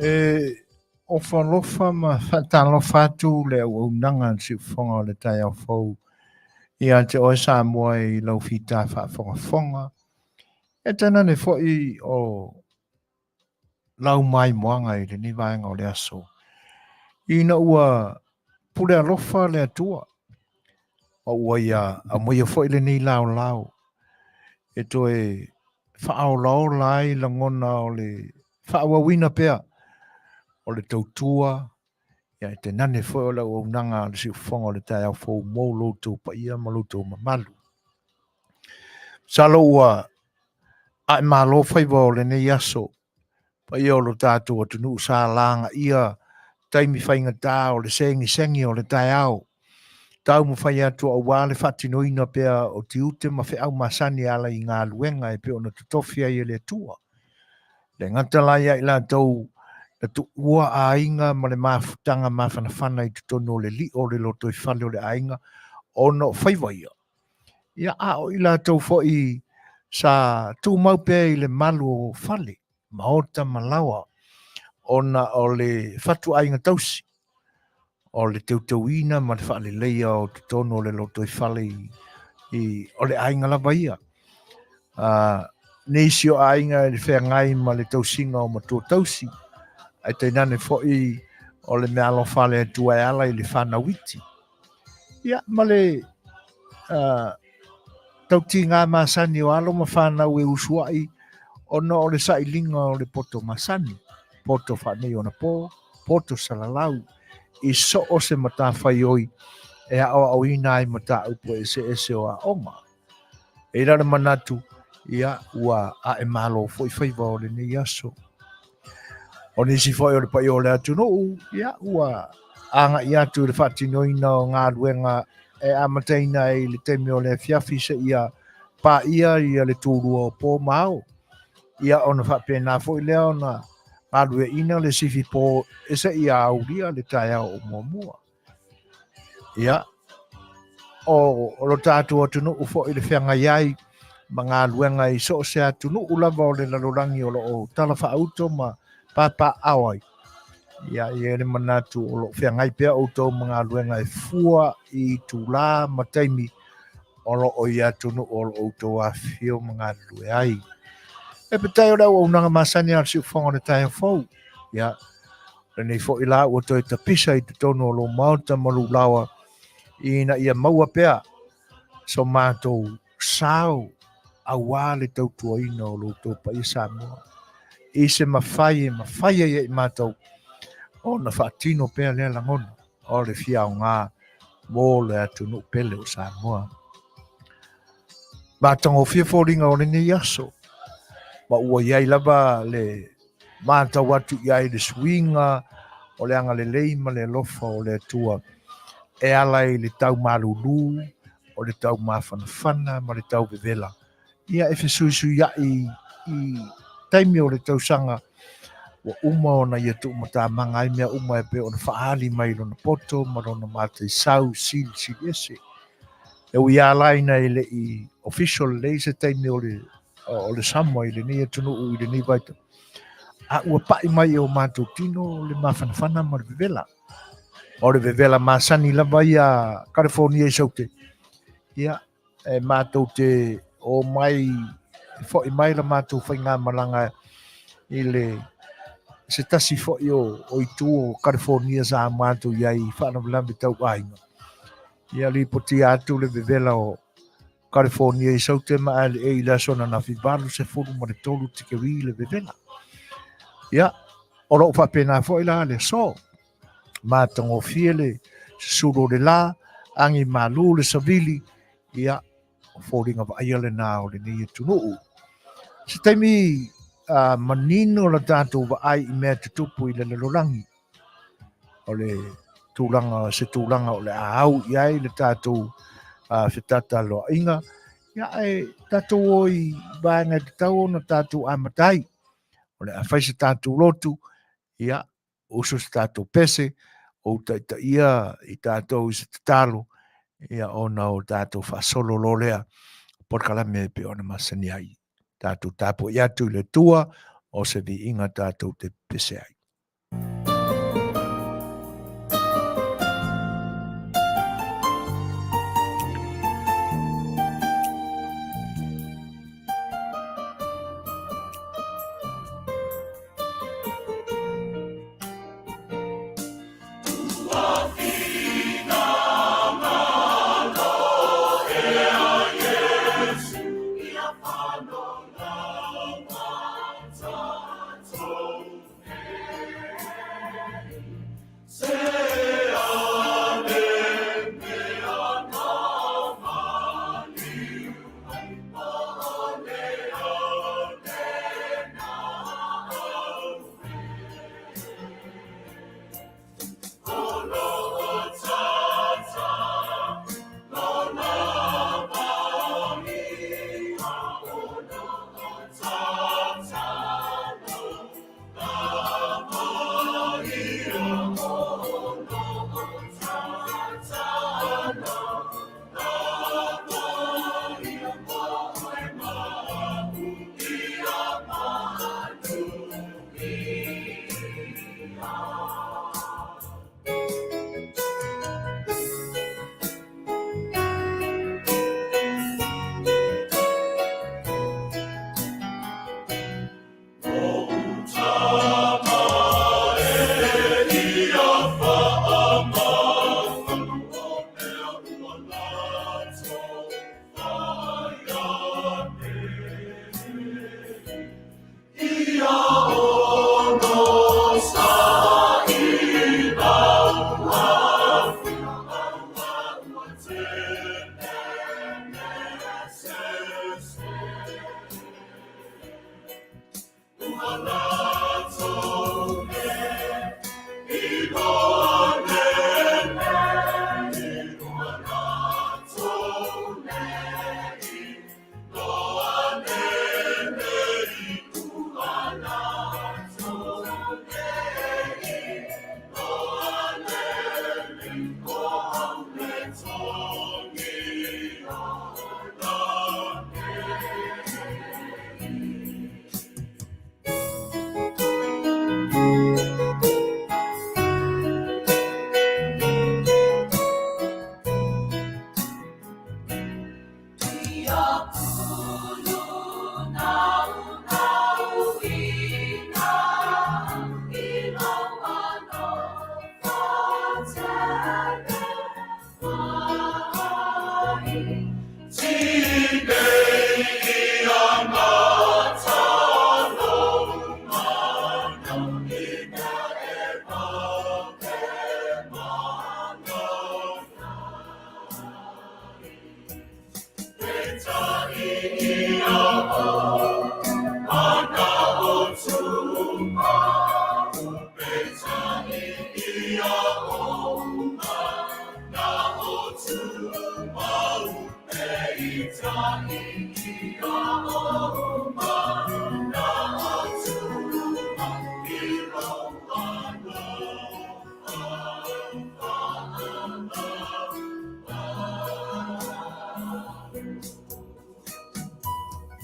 E ofa alofa ma faatalofa atu le auaunaga a le Siufofoga o le Taeao Fou ia te oe Samoa i lau fita faafogafoga. E tainane foi o lau maimoaga i lenei vaega o le aso, ina ua pule alofa le Atua, ma ua ia aumaia foi lenei laolao e toe faaolaola ai lagona o le faaauauina pea o le tautua, ia e tainane foi o le auaunaga a le Siufofoga o le Taeao Fou mo lo outou paia ma lo outou mamalu. Masalo ua ae malo faiva o lenei aso, paia o lo tatou atunuu sa lagaia taimi faigata o le segisegi o le taeao, taumafai atu aua le faatinoina pea o tiute ma feau masani e ala i galuega e pei ona totofi ai e le Atua. Le gata la ia i latou na tuua aiga ma le mafutaga mafanafana i totonu o le lio o le lotoifale o le aiga ona o faiva ia. Ia, a o i latou foi sa tumau pea i le malu o fale, maota ma laoa, ona o le fatuaiga tausi, o le teuteuina ma le faaleleia o totonu o le lotoifale i, o le aiga lava ia. Nisi o aiga i le feagai ma le tausiga o matua tausi, ae tainane foi o le meaalofa a le Atua e ala i le fanau iti. Ia, ma le tautiga masani o alo ma fanau e usuai ona o le sailiga o le poto masani, poto faaneionapo, poto salalau, i so o se matafaioi e aoaoina ai mataupu eseese o aoga. E i ai la le manatu, ia, ua ae malo foi faiva o lenei aso. O nisi foi o le paia o le atunuu, ia, ua agai atu i le faatinoina o galuega e amataina ai i le taimi o le afiafi seia paia ia le tulua o po ma ao. Ia ona faapena foi lea ona galueaiina le sifi po e seia aulia le taeao o muamua. Ia, o lo tatou atunuu foi le feagai ai ma galuega i so o se atunuu lava o le lalolagi o lo o tala faauto ma papaaao ai. Ia, e i ai le manatu o lo o feagai pea outou ma galuega e fua i itulā ma taimi o lo o i atunuu o lo o outou afifio ma galulue ai. E peitai o le auaunaga masani a le Siufofoga o le Taeao Fou. Ia, lenei foi la ua toe tapisa i totonu o lou maota ma lou laoa ina ia maua pea so matou sao. Auā le tautuaina o lo outou paia Samoa, i se mafai e mafai ai e i matou ona faatino pea lea lagona o le fia aoga mo le atunuu pele o Samoa. Matagofie foliga o lenei aso, ma ua i ai lava le matau atu i ai le suiga o le agalelei ma le alofa o le Atua e ala i le tau malulu, o le tau mafanafana ma le tau vevela. Ia e fesuisuiai i taimi o le tausaga ua uma ona ia tuumatamaga ai mea uma e pei ona faaali mai lona poto ma lona mataisau silisili ese. E ui lava la ina e le i official lelei se taimi o le o le summer i lenei atunuu i lenei vaitau, a ua pai mai i o matou tino le mafanafana ma le vevela. O le vevela masani lava ia California i Saute, ia, e matou te o mai, foi mai la matou faigamalaga i le se tasi foi o itu o California sa matou i ai i faalavelave tau aiga. Ia lipotia atu le vevela o California i Saute ma LA i le aso ananafi, 83 tikeri le vevela. Ia, o lo o faapena foi la le aso. Matagofie le susulu o le la, agi malu le savili, ia, o foliga vaaia lena o lenei atunuu. Se taimi manino la tatou vaai i mea tutupu i le lalolagi, o le tulaga, se tulaga o le a au i ai le tatou fetataloaiga, ia, ae tatou o i vaega e tatau ona tatou amata ai. O le a fai se tatou lotu, ia, uso se tatou pese, ou taitaia i tatou i se tatalo, ia, ona o tatou faasolo loa lea polokalame e pei ona masani ai. Tatou tapuai atu i le Atua o se viiga tatou te pese ai.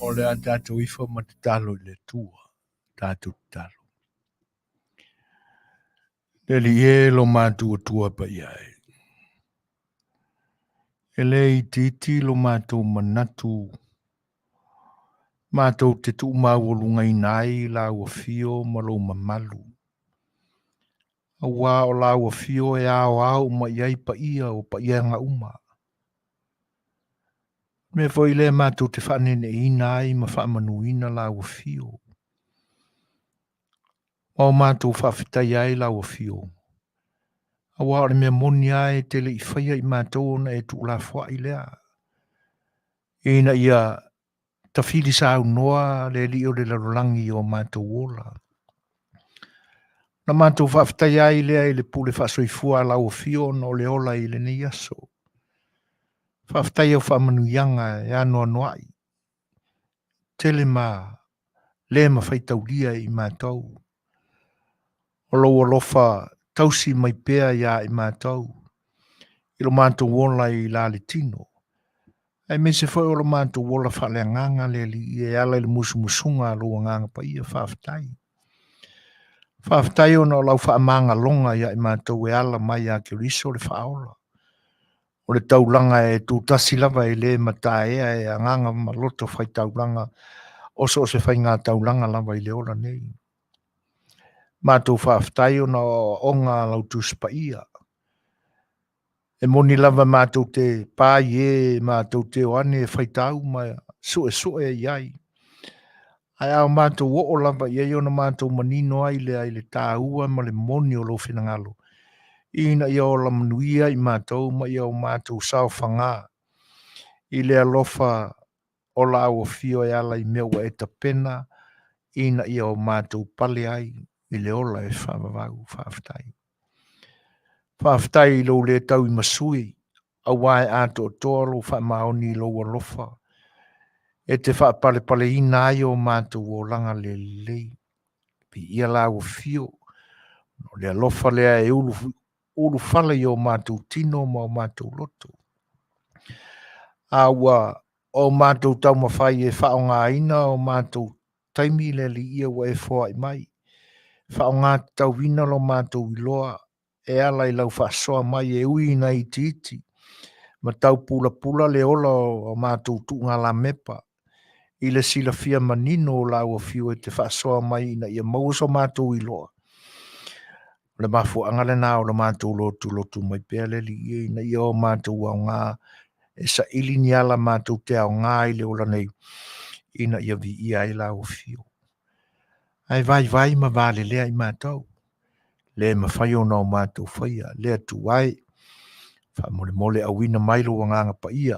O le a tatou ifo ma tatalo i le Atua, tatou tatalo. Le Alii e lo matou Atua paia e. E le itiiti lo matou manatu matou te tuumaualugaina ai lau afio ma lou mamalu. Auā o lau afio e aoao uma i ai paia o paiaga uma. Mea foi lea matou te faaneeneeina ai ma faamanuina lau afio. Ma o matou faafetaia ai lau afio. Auā o le mea moni lava e te le i faia i matou ona e tuulafoai lea, ina ia tafili saunoa le alii o le lalolagi i o matou ola. Na matou faafetaia ai lea i le pule faasoifua a lau afio ona o le ola i lenei aso. Faafetai au faamanuiaga e anoanoai, tele ma le mafaitaulia e i matou. O lou alofa tausi mai pea iā i matou, i lo matou ola i la le tino, aemaise foi o lo matou ola faaleagaga le Alii e ala i le musumusuga a lou Agaga Paia. Faafetai. Faafetai ona o lau faamagaloga iā i matou e ala mai ia Keriso le Faaola. O le taulaga e tutasi lava e le mataea e agaga ma loto faitaulaga o so o se faigataulaga lava i le ola nei. Matou faafetai ona o aoaoga a lau Tusi Paia. E moni lava matou te pa i e matou te o ane e faitau ma suesue i ai. Ae a o matou oo lava i ai ona matou manino ai lea i le taua ma le moni o lou finagalo, ina ia ola manuia i matou ma ia o matou saofaga i le alofa o lau afio e ala i mea ua e tapena ina ia o matou pale ai i le ola e faavavau. Faafetai. Faafetai i lou le tauimasui, auā e atoatoa lou faamaoni i lou alofa, e te faapalepaleina ai o matou olaga le lelei. Viia lau afio, o le alofa lea e ulu, ulufale i o matou tino ma o matou loto. A ua o matou taumafai e faaaogaina o matou taimi le Alii ua e foai mai. Faaaoga tatauina lo matou iloa e ala i lau faasoa mai e ui ina itiiti ma tau pulapula le ola o matou tuugalamepa i le silafia manino o lau afio e te faasoa mai ina ia maua so matou iloa. O le mafuaaga lena o le matou lotulotu mai pea le Alii ina ia o matou aoga e saili ni ala matou te aoga i le ola nei ina ia viia ai lau afio. Ae vaivai ma valelea i matou, le mafai ona o matou faia, le Atua e, faamolemole auina mai lou Agaga Paia,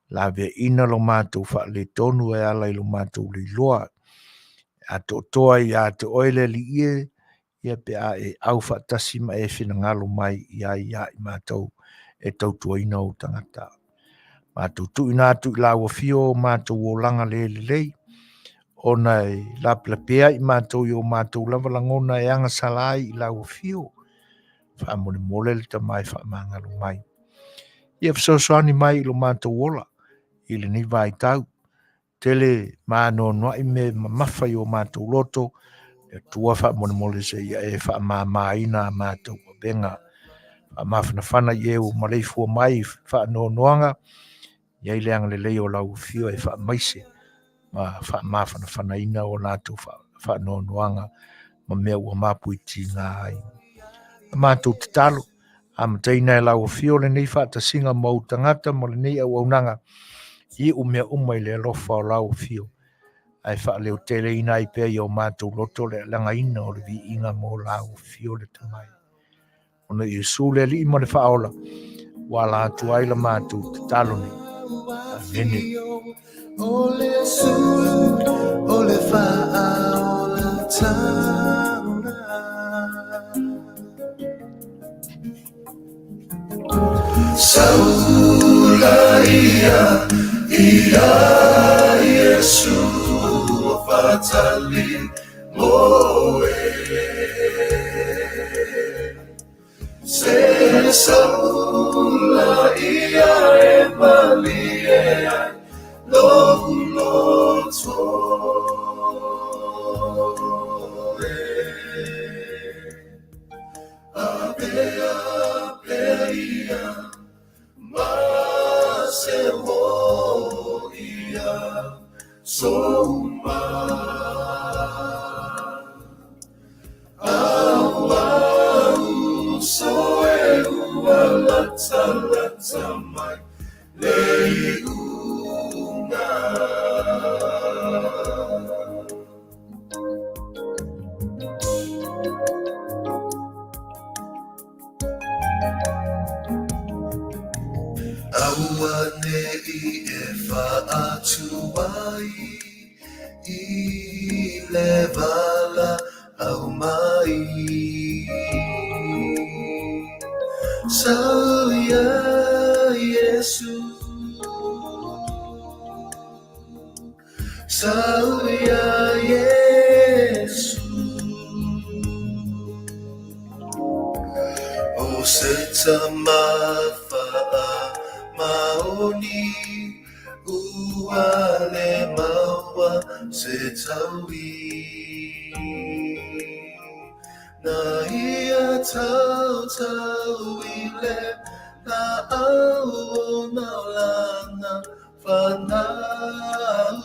laveaina lo matou faaletonu e ala i lo matou leiloa, atoatoa ia te oe le Alii e, ia pe a e au faatasi ma e finagalo mai i ai ia i matou e tautuaina ou tagata. Matou tuuina atu i lau afio o matou olaga le lelei, ona e lapelapea i matou i o matou lava lagona e agasala ai i lau afio. Faamolemole le Tama e faamagalo mai. Ia fesoasoani mai i lo matou ola i lenei vaitau. Tele ma anoanoai me mamafa i o matou loto, le Atua faamolemole se ia e faamamaina a matou avega. Faamafanafana i e ua maleifua mai i faanoanoaga, i ai le agalelei o lau afio e faamaise ma faamafanafanaina o latou faanoanoaga ma mea ua mapuitiga ai. A matou tatalo, amataina e lau afio lenei faatasiga ma ou tagata ma lenei auaunaga, iu mea uma i le alofa o lau afio, ae faaleoteleina ai pea i o matou loto le alagaina o le viiga mo lau afio le Tamai. Ona Iesu le Alii ma le Faaola, ua ala atu ai la matou tatalo nei. Amene. O le sulu o le faaola taula. Saula ia ia Iesu fatali moe. Se saula ia e malie ai lou loto. e. A pea pea ia ma se o ia souma. Au so e ua lata lata mai le iuga. Auane'i e faatuai i le valaau mai. Sau iā Iesu, sau iā Iesu, o se tama faamaoni ua le maua se taui. Na ia tautau i le laau ona o lana fanau.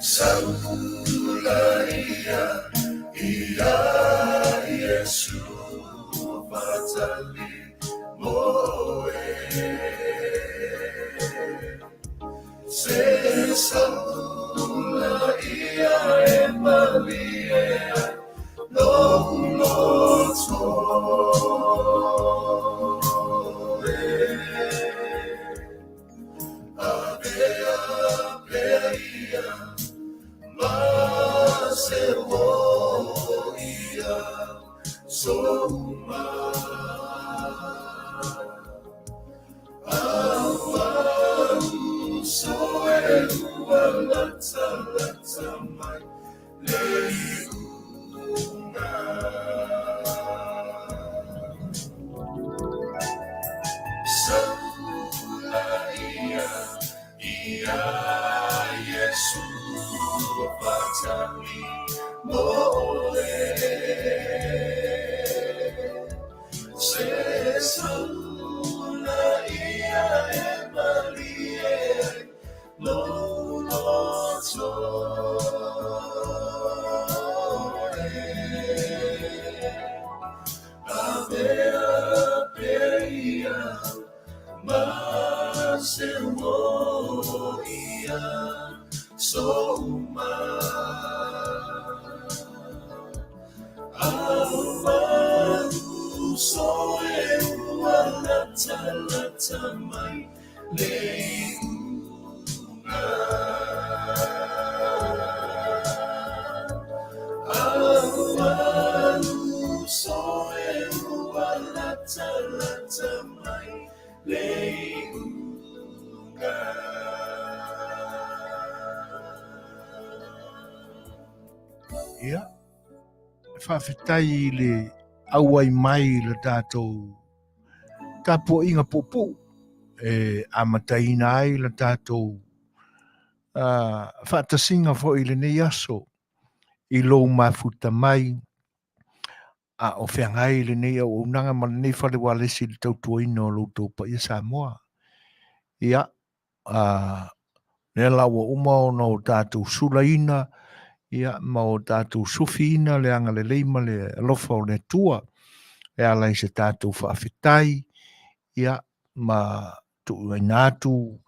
Saula ia ia Iesu fatali moe. Se saula ia e malie ai lou loto e. A pea pea ia ma se o ia souma. Au so e ua lata lata mai le iuga. Saula ia ia Iesu fatali moe. Se saula ia e malie ai lou loto e. A pea pea ia ma se o ia souma. Au so e ua lata lata mai le iuga. Au so e ua lata lata mai le iuga. Ia, faafetai i le auai mai i le tatou tapuaiga puupuu e amataina ai le tatou faatasiga foi i lenei aso i lou mafuta mai a o feagai lenei auaunaga ma lenei fale ualesi i le tautuaina o lo outou paia Samoa. Ia, lea la ua uma ona o tatou sulaina, ia, ma o tatou sufiina le agalelei ma le alofa o le Atua e ala i se tatou faafetai, ia, ma tuuina atu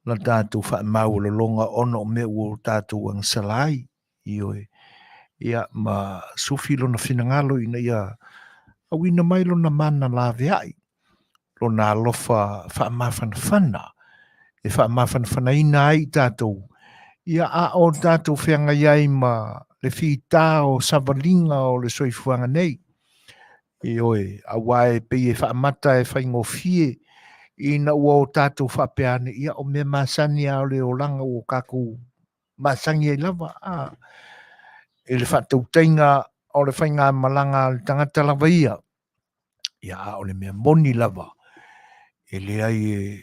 la tatou faamaualaloga ona o mea ua o tatou agasala ai, ioe, ia, ma sufi lona finagalo ina ia auina mai lona mana laveai, lona alofa faamafanafana e faamafanafanaina ai i tatou, ia a o tatou feagai ai ma le fita o savaliga o le soifuaga nei. Ioe, aua e pei e faamata e faigofie ina ua o tatou faapea ane, ia o mea masani lava o le olaga ua o tatou masani ai lava, a, i le faatautaiga o le faigamalaga a le tagata lava ia. Ia, a o le mea moni lava, e leai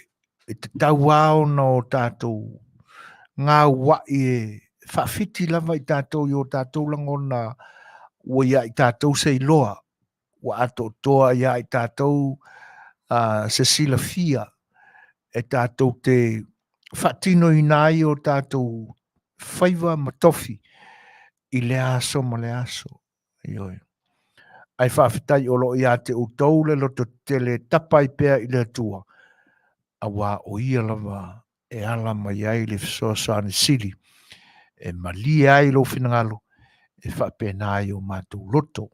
E tatau lava ona o tatou gaua'i e faafiti lava i tatou i o tatou lagona ua ia i tatou se iloa, ua atoatoa ia i tatou se silafia e tatou te faatinoina ai o tatou faiva ma tofi i lea aso ma lea aso. Ioe. Ae faafetai o lo o ia te outou le lototetele e tapa ai pea i le Atua, auā o Ia lava e ala mai ai le fesoasoani sili e malie ai lou finagalo e faapena ai o matou loto.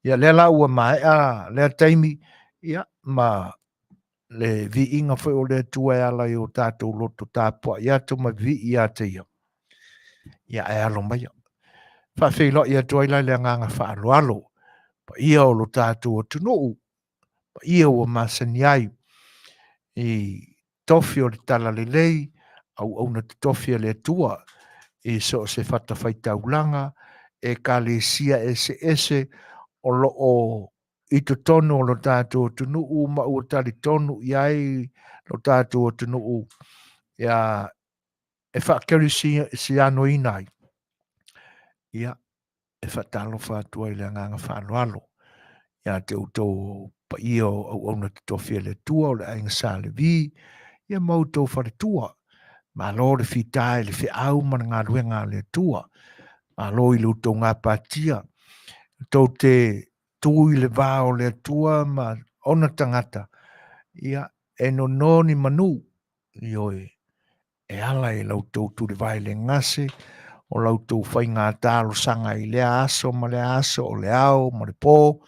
Ia lea la ua maea lea taimi, ia ma le viiga foi o le Atua e ala i o tatou loto tapuai atu ma vivii ia te Ia. Ia ae alo maia. Faafeiloai atu ai la i le agaga faaaloalo, paia o lo tatou atunuu, paia ua masani ai i tofi o le talalelei, auauna totofi a le Atua i so o se fatafaitaulaga, ekalesia eseese o lo o i totonu o lo tatou atunuu ma ua talitonu i ai lo tatou atunuu ia e faakerisianoina ai. Ia, e faatalofa atu ai le agaga faaaloalo ia te outou paia o auauna totofi a le Atua o le Aiga Sa Levi, ia ma outou faletua. Malo le fita i le feau ma le galuega a le Atua. Malo i lo outou gapatia. Tou te tu i le va o le Atua ma ona tagata, ia, e nono ni manu, ioe, e ala i la outou tulivae le gase o la outou faiga talosaga i lea aso ma lea aso o le ao ma le po,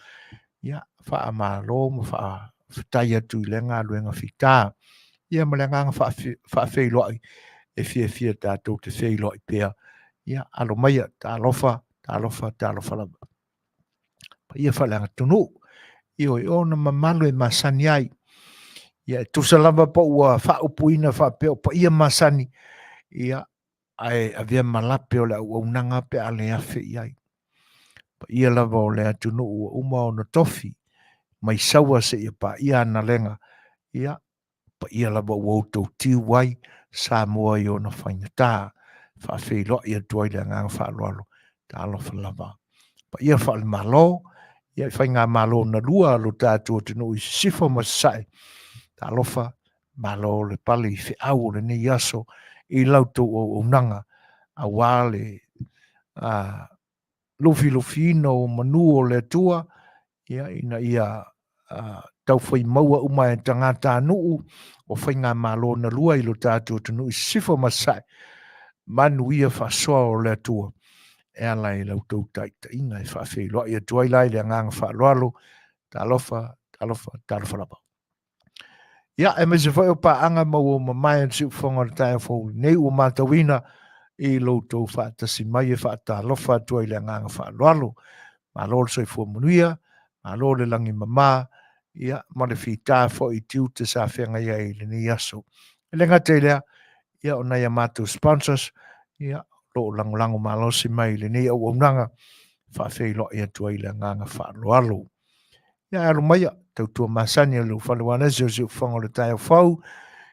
ia, faamalo ma faafetai atu i lea galuega fita. Ia ma le agaga faafeiloai e fiafia tatou te feiloai pea. Ia, alo maia, talofa, talofa, talofa lava. Paia faaleagatunuu, ioe, ona mamalu e masani ai. Ia, e tusa lava po ua faaupuina faapea o paia masani, ia, ae avea ma lape o le auaunaga pe a le afe i ai. Paia lava o le atunuu ua uma ona tofi, mai Saua seia paia Analega, ia, paia lava ua outou tiu ai Samoa i ona faigata. Faafeiloai atu ai le agaga faaaloalo, talofa lava. Paia faale-Malo, ia i faigamalo na lua a lo tatou atunuu i Sisifo ma Sasae, talofa, malo le pale i feau o lenei aso i la outou auaunaga, aua le lufilufiina o manu o le Atua, ia, ina ia taufai maua uma e tagatanuu o faigamalo na lua i lo tatou atunuu i Sisifo ma Sasae, manuia faasoa o le Atua e ala i la outou taitaiga e faafeiloai atu ai la i le agaga faaaloalo. Talofa, talofa, talofa lava. Ia, aemaise foi o paaga ma ua mamae a le siufofoga o le taeao fou lenei ua matauina i lo outou faatasi mai e faatalofa atu ai i le agaga faaaloalo. Malo le soifua manuia, malo le lagi mama, ia, ma le fita foi i tiute sa feagai ai i lenei aso. E le gata i lea, ia, o nai a matou sponsors, ia, o lo o lagolago malosi mai i lenei auaunaga, faafeiloai atu ai i le agaga faaaloalo. Ia alu maia, tautua masani o le ufale ualesi o siufofoga o le taeao fou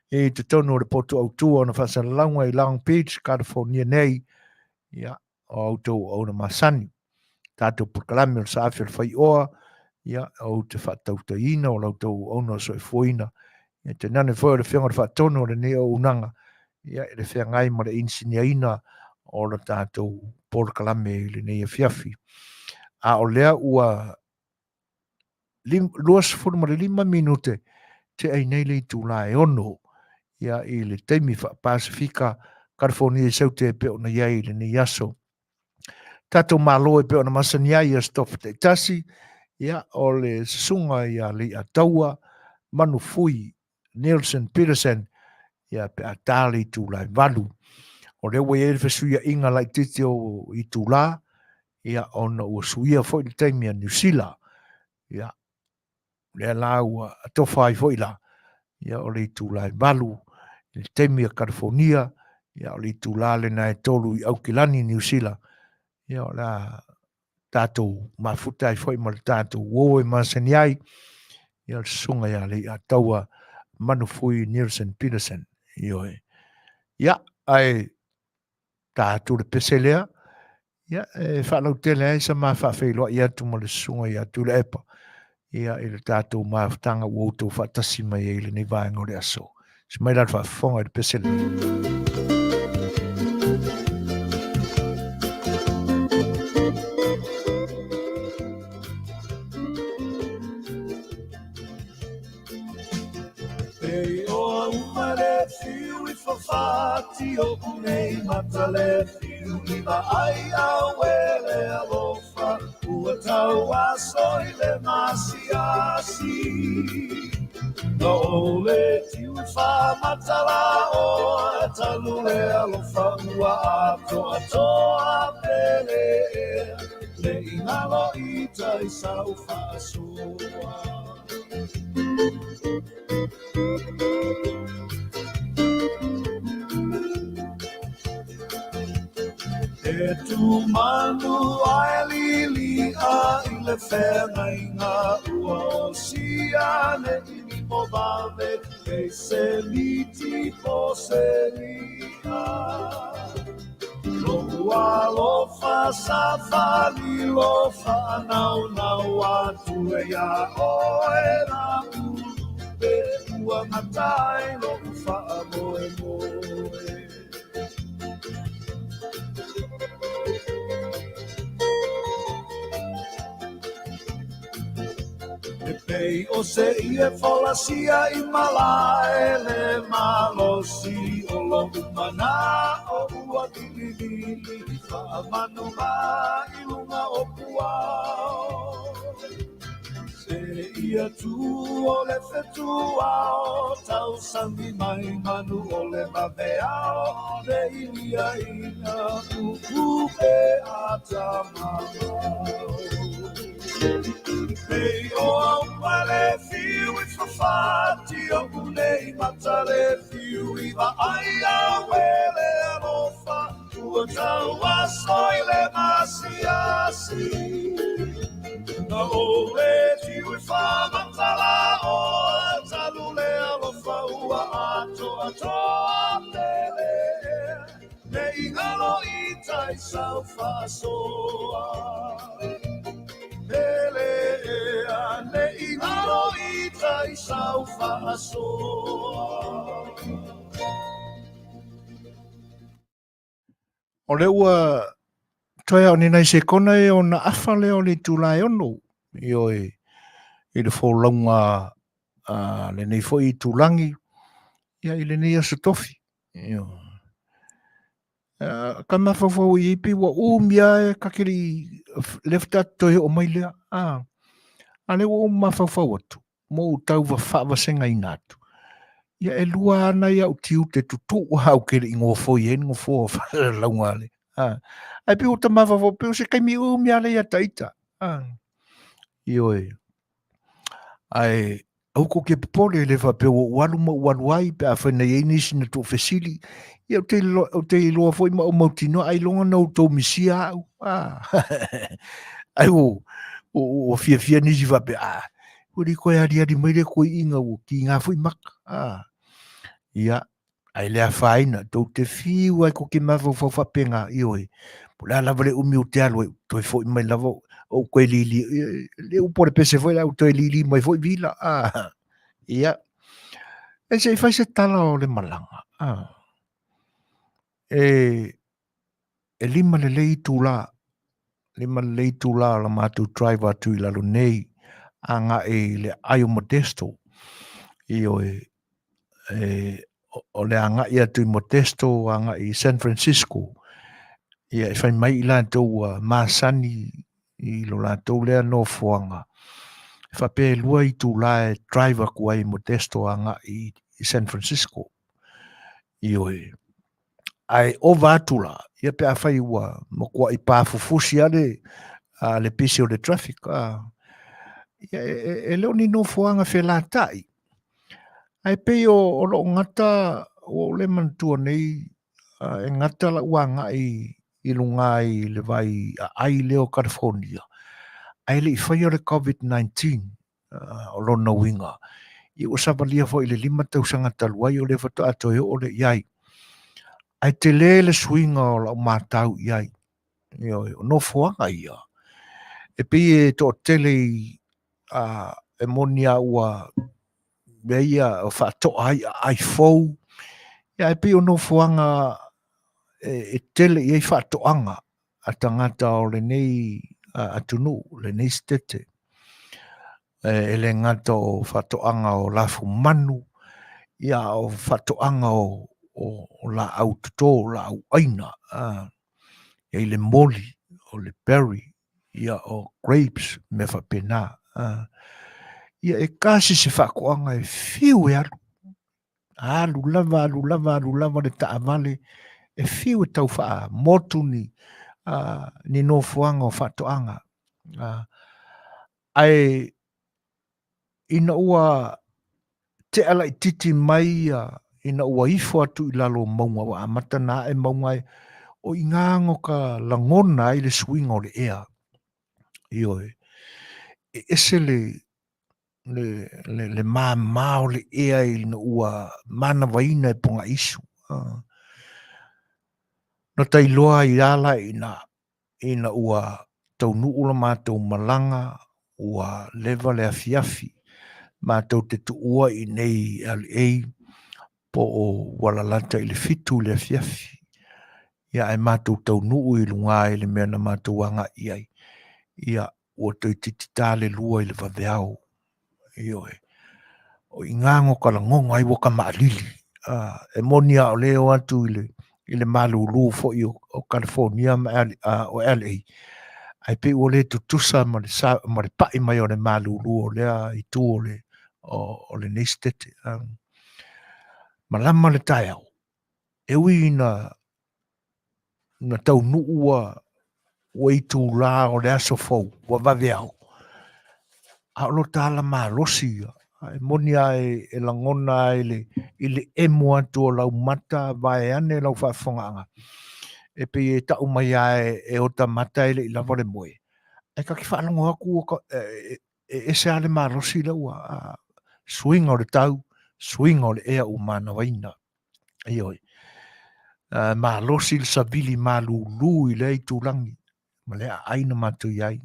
i totonu o le potu autu o ona faasalalauga i Long Beach, California nei. Ia, o a outou auauna masani. Tatou polokalame o le saafi o le faioa, ia, ou te faatautaiina o la outou auauna o soifuaina. Ia, tainane foi o le Afioga i le Faatonu o lenei auaunaga, ia, i le feagai ma le inisiniaina o le tatou polokalame i lenei afiafi. A o lea ua 25 minute tea i nei le itula e 6 ia i le taimi faa-Pasifika, California i Saute e pei ona i ai i lenei aso. Tatou Malo e pei ona masani ai i aso Tofi taitasi, ia o le susuga ia Leiataua Manufui Nelson Peterson, ia pe a ta le itula e 8. O lea ua i ai le fesuiaiga laitiiti o itula, ia ona ua suia foi le taimi a Niu Sila. Ia, lea la ua atofa ai foi la, ia o le itula e 8 i le taimi a California, ia o le itula lena e 3 i Aukilani, Niu Sila. Ia o le a tatou mafuta ai foi ma le tatou uo e masani ai, ia o le susuga ia Leiataua Manufui Nielsen Peterson. Ioe. Ia, ae ta atu le pese lea, ia, e faalautele ai sa ma faafeiloai atu ma le susuga ia Tuilaepa, ia, i le tatou mafutaga ua outou faatasi mai ai i lenei vaega o le aso. Se mai la le faafofoga i le pese lenei. E oa uma le fiu i fafati o nei mata le fiu i vaai au e le alofa ua tau aso i le masiasi. Na o le tiu i whamatala o talu le alofa ua atoa toa pele ea le ingalo i tai sau whaasoa. E tu manu ai lili a i le whengainga ua o sia ne ini mo vave e se miti po se ria. Lo ua lofa sa fali lofa nau nau atu e ia oe la ulupe ua matai lo ufa moe moe. E pei o se ie folasia i malae le malosi o lo umana o ua dililili whaamanu mai lunga o puao. Se ia tu o le whetuao, tau sangi mai manu o le maveao, le ilia ina upupe ata mamao. Pei o au le fiu i whawhati o unei mata le fiu i vaai au e le alofa ua tau aso i le masiasi. Na o le tiu i whamatala o talu le alofa ua atoa toa pele ea ne ingalo i tai sau whaasoa. Pele ea ne ingalo i tai sau whaasoa. O le ua toe o ni nai sekona e o na afa lea o le itula e ono, ioe, i le folauga a lenei foi itulangi, ia i lenei aso tofi. Ioe. Ka mafaufau i pei ua umi lava e ka ke le lea faatoa toe oo mai lea. A lea ua ou mafaufau atu, ma ou tau faavasegaina atu. Ia e lua ana i au tiute tutuu au ke le i gofoi ai le nofoa o faasalalauga a le. Ae pei ua ta mafaufau, pei o se taimi umi lava lea ia ita. Ioe. Ae aua tou te popole, e le faapea ua ou alu ma ou alu ai pe afai na i ai nisi na tuufesili. Ia ou te iloa foi ma ou mautinoa ailoga na outou misia au. Ai ua fiafia nisi faapea, ah, ua le toe aliali mai le toeaina ua kiga foi maka. Ia, ae le afaina, tou te fiu ai tou te mafaufau faapena, ioe, po o le a lava le umi ou te alu ai, toe foi mai lava ou toe lili, le upu a le pese foi lea, ou toe lili mai foi vila. Ia, e se i fai se tala o le malaga. E 5 lelei itula, 5 lelei itula o la matou drive atu i lalo nei, agai i le aai o Modesto. Ioe, e, o le agai atu i Modesto, agai i San Francisco. Ia, e fai mai i latou ua masani i lo latou lea nofoaga. E faapea e 2 itula e drive atu ai i Modesto agai i San Francisco. Ioe. Ae ova atu la, ia pe afai ua matuai pafufusi lava le, le pisi o le traffic, ia e le o ni nofoaga felatai. Ae pei o loo gata, ua ou le manatua nei, e gata lau agai i luga i le vai aai lea o California, ae le i faia le COVID-19. O lona uiga, Ia ua savalia foi i le 5 tausaga talu ai o lea faatoa toe oo lea i ai. Ae tele le suiga o lau matau i ai. Ioe, o nofoaga ia, e pei e toatele i, a, e moni a ua mea ia o faatoa ai aai fou, ia ae pei o nofoaga e tele i ai faatoaga a tagata o lenei atunuu, lenei setete. E le gata o faatoaga o lafumanu, ia a o faatoaga o laau toto, o laau aina, e i ai le moli, o le berry, ia o grapes, mea faapena. Ia e tasi se faatoaga e fiu e alu, alu lava, alu lava, alu lava le taavale, e fiu e tau faamotu ni, ni nofoaga o faatoaga. Ae ina ua tea laititi mai ia, ina ua ifo atu i lalo o mauga, ua amata na ae mauga e, o i ina ka lagona ai le suiga o le ea. Ioe, e ese le, le, le, le māmā o le ea ina ua manavaina e pogaisu. Na tailoa ai ala ina, ina ua taunuu la matou malaga, ua leva le afiafi, matou te tuua i nei LA, po o ua lalata i le 7 i le afiafi. Ia ae matou taunuu i luga i le mea na matou agai i ai, ia ua toeitiiti ta le 2 i le vaveao. Ioe. O i ina no ka lagona ai ua kamaalili. E moni a o le o atu i le, i le malūlū foi o, o California ma o LA, ae pei ua le tutusa ma le, sa, ma le pai mai o le malūlū o lea itu o le, o, o lenei setete. Malama le taeao, e ui ina na taunuu ua, ua itulā o le aso fou, ua vaveao, a o lo ta ala malosi ia, e moni a e, e lagona ai le, i le emo atu o lau mata, vaeane lau faafofogaaga, e pei e tau mai lava e, e ota mata e le i lava le moe, ae ta te faalogo atu ua ta, e, e ese lava le malosi lea ua, a, suiga o le tau, suiga o le ea ua manavaina. Ioe. Malosi le savili malūlū i lea itulagi ma le aai na matou i ai.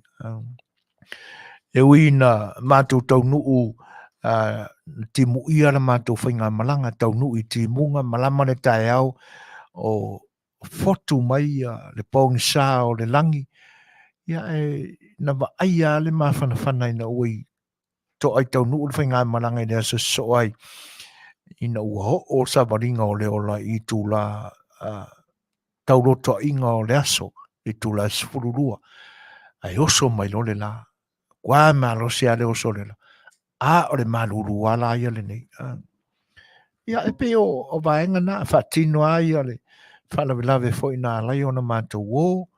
E ui ina matou taunuu na timuia la matou faigamalaga, taunuu i timuga, malama le taeao o fotu mai le pogisa o le lagi, ia e na vaaia lava le mafanafana ina ua i toa i taunuu le faigamalaga i le aso sosoo ai, ina ua oo savaliga o le ola i itula taulotoaiga o le aso, itula e 12, ae oso mai loa le la. Ua malosi lava le oso o le la. A o le malūlū lava la ia lenei. Ia, e pei o, o vaega na, faatino lava ia le faalavelave foi na ala ai ona matou o,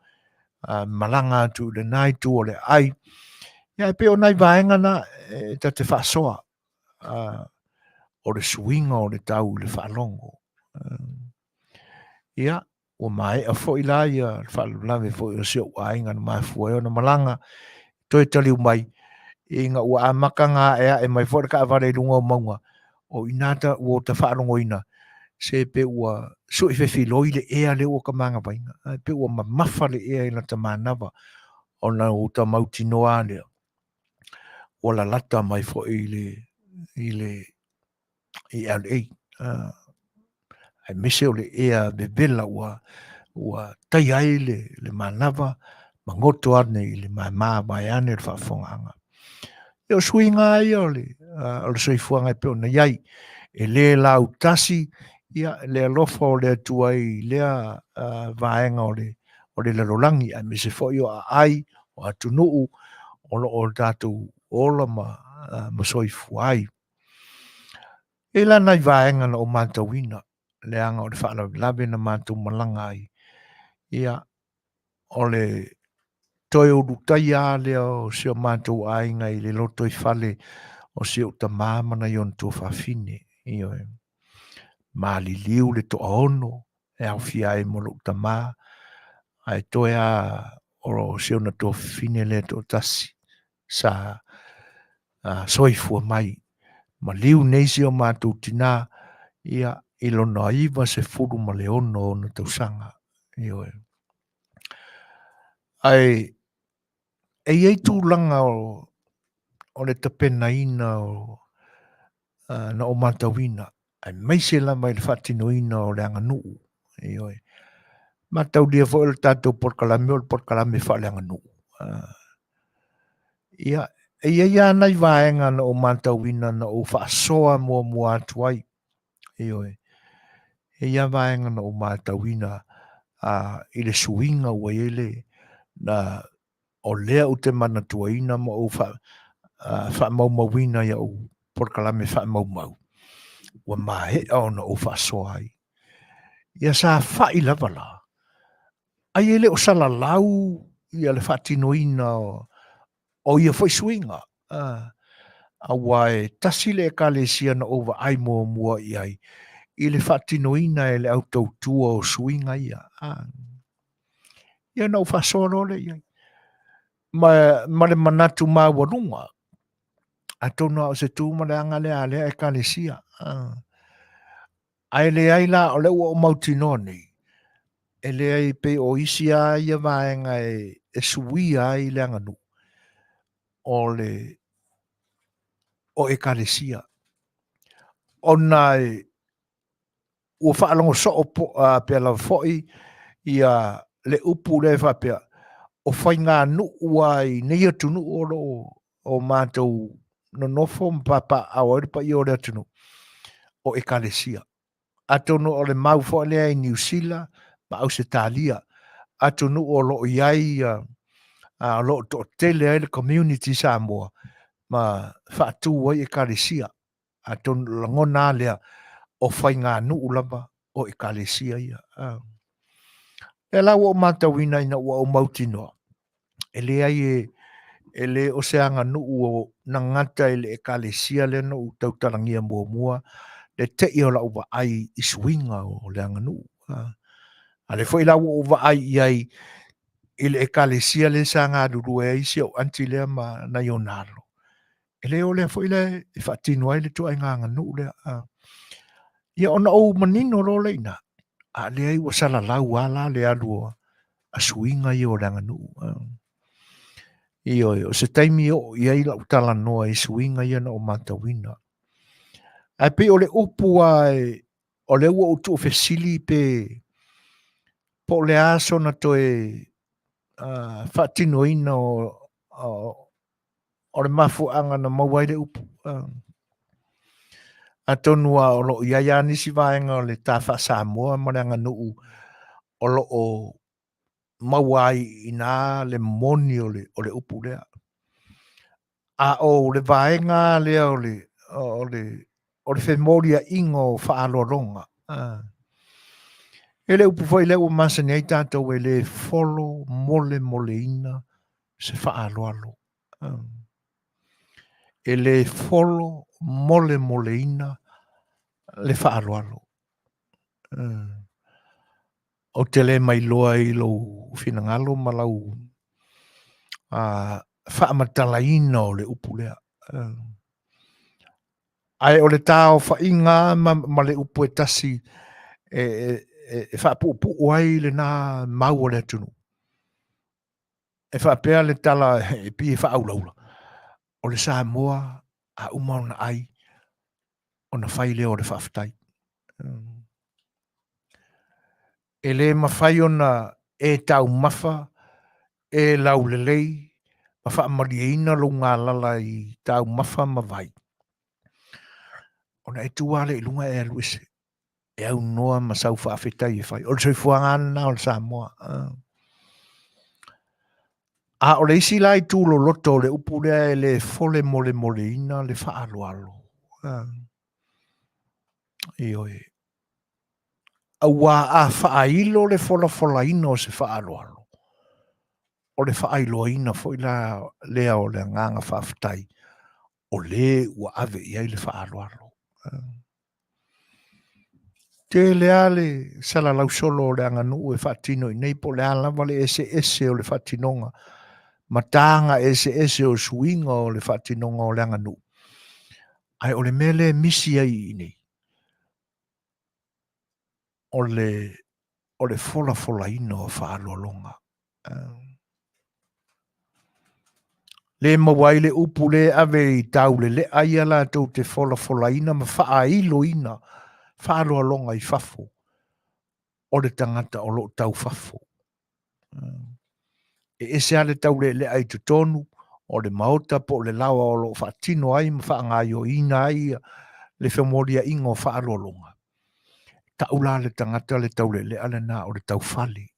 malaga atu i lena itu o le aai. Ia, e pei o nai vaega na e ta te faasoa, o le suiga o le tau i le faalogo. Ia, ua maea foi la ia le faalavelave foi o si ou aiga na mafua ai ona malaga, toe taliu mai, ina ua amata ona aeae mai foi le taavale i luga o mauga, o i ina ta, ua ta faalogoina, se pe ua sui fefiloi le ea lea ua ta manavaina, ae pe ua mamafa le ea i lata manava, ona ua ta mautinoa lea, ua lalata mai foi i le, i le, i LA. Aemaise o le ea vevela ua, ua taia ai le, le manava, ma goto ane i le māmā vaeane le faafofogaaga. Ia o suiga ia o le, o le soifuaga e pei ona i ai. E le lautasi ia le alofa o le Atua i lea vaega o le, o le lalolagi, aemaise foi o aai, o atunuu o lo o tatou ola ma, ma soifua ai. E i la nai vaega na ou matauina, leaga o le faalavelave na matou malaga ai, ia, o le toe ulutaia lava lea o si o matou aiga i le lotoifale o si ou tamā ma nai ona tuafafine. Ioe. Maliliu le toaono e aofia ai ma lou tamā, ae toe lava o si ona tuafafine lea toatasi sa soifua mai. Maliu nei si o matou tinā, ia, i lona 96 ona tausaga. Ioe. Ae e i ai tulaga o le tapenaina o na ou matauina, aemaise lava i le faatinoina o le aganuu. Ioe. Mataulia foi o le tatou polokalame o le polokalame faaleaganuu. Ia, e i ai lava nai vaega na ou matauina na ou faasoa muamua atu ai. Ioe. E i ai vaega na ou matauina i le suiga ua i ai le, na, o lea ou te manatuaina ma ou faamaumauina i au polokalame faamaumau, ua maea ona ou faasoa ai. Ia sa fai lava la, ai e le o salalau ia le faatinoina o ia foi suiga. Aua e tasi le Ekalesia na ou vaai muamua i ai i le faatinoina e le au tautua o suiga ia. Ia na ou faasoa loa lea i ai. Ma le manatu maualuga, atonu lava o se tu ma le aga lea a lea Ekalesia. Ae leai la, o lea ua ou mautinoa nei, e leai pei o isi lava ia vaega e suia ai le aganuu, o le o Ekalesia. Ona ua faalogo soo pea lava foi ia le upu lea e faapea, o faiganuu lava i nei atunuu o lo o matou nonofo ma papaaao ai le paia o le atunuu, o Ekalesia. Atonu o le mau foi lea i Niu Sila ma Ausetalia, atunuu o lo o i ai, o lo o toatele ai le community Samoa ma faatu ai Ekalesia. Atonu o le lagona lava lea, o faiganuu lava o Ekalesia ia. Lea la ua ou matauina ina ua ou mautinoa, e leai e le o se aganuu o na gata i le Ekalesia lea na ou tautalagia muamua, le tei o lau vaai i suiga o le aganuu. A lea foi la ua ou vaai i ai i le Ekalesia lea sa galulue ai si ou aunty lea ma nai ona alo, e le o lea foi la e faatino ai le ituaiga aganuu lea. Ia ona ou manino loa lea i ina, a leai ua salalau lava la le alu a suiga ia o le aganuu. Ioe, o se taimi e oo i ai lau talanoa i suiga ia na ou matauina. Ae pei o le upu lava o lea ua ou tuufesili pe po o le a sona toe faatinoina o le mafuaaga na maua ai le upu. Atonu lava o lo o i ai lava nisi vaega o le ta faa-Samoa ma le aganuu o lo o maua ai i ina le moni o le upu lea. A o le vaega lea o le femoliaiga o faaaloaloga, e le upu foi lea ua masani ai tatou e le folo molemoleina se faaaloalo. E le folo molemoleina le faaaloalo. Ou te le mailoa i lou finagalo ma lau faamatalaina o le upu lea. Ae o le taofaiga ma le upu e tasi e faapuupuu ai lena mau o le atunuu. E faapea le tala e pei e faaulaula, o le Samoa a uma ona ai, ona fai lea o le faafetai. E le mafai ona e taumafa, e laulelei ma faamalieina lou galala i taumafa ma vai, ona e tu lava lea i luga e alu ese, e aunoa ma sau faafetai e fai. O le soifuaga lava lena o le Samoa. A o le isi la itu loloto o le upu lea e le folemolemoleina le faaaloalo. Ioe. Aua a faailo le folafolaina o se faaaloalo, o le faailoaina foi la lea o le agaga faafetai o le ua ave i ai le faaaloalo. Tele lava le salalau solo o le aganuu e faatino i inei po o le a lava le eseese o le faatinoga ma taga eseese o suiga o le faatinoga o le aganuu. Ae o le mea lea e misi ai i inei, o le, o le folafolaina o faaaloaloga. Le maua ai le upu le ave i taulele'a ia latou te folafolaina ma faaailoina faaaloaloga i fafo o le tagata o lo o taufafo. E ese lava le taulealea i totonu o le maota po o le laoa o lo o faatino ai ma faagaoioiina ai le femoliaiga o faaaloaloga. Tau la le tagata le taulealea lena o le taufale.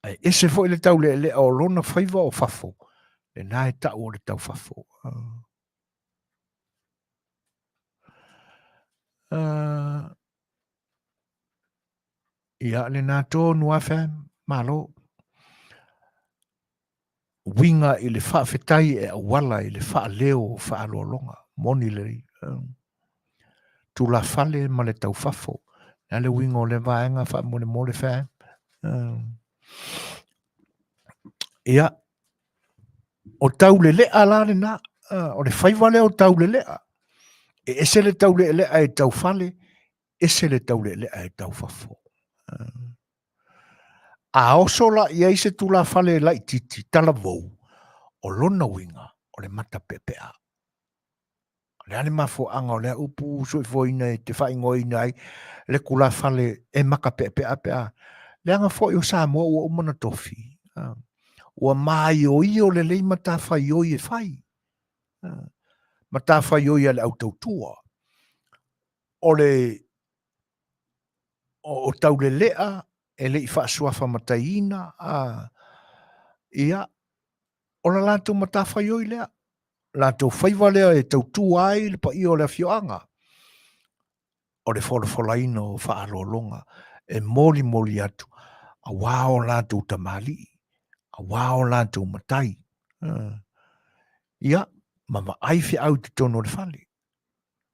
Ae ese foi le taulealea o lona faiva o fafo, lena e tau o le taufafo. Ia, lena tonu lava fam, malo. Uiga i le faafetai e auala i le faaleo o faaaloaloga, moni lelei. Tulafale ma le taufafo. Le a le uiga o lea vaega faamolemole fam? Ia, o taulelea la lena, o le faiva lea o taulelea. E ese le taulealea e taufale, ese le taulealea e taufafo. A oso la i ai se tulafale laititi talavou, o lona uiga o le matapeapea. O le a le mafuaaga o lea upu soifuaina e te faaigoaina ai le tulafale e makapeapea pe a? Leaga foi o Samoa ua uma ona tofi. Ua maioio lelei matafaioi e fai. Matafaioi a le au tautua. O le o taulelea e le i faasuafa mataiina, a, ia, o la latou matafaioi lea, latou faiva lea e tautua ai le paia o le afioaga, o le folafolaina o faaaloaloga e molimoli atu aua o latou tamalii, aua o latou matai. Ia, ma vaai feau i totonu o le fale.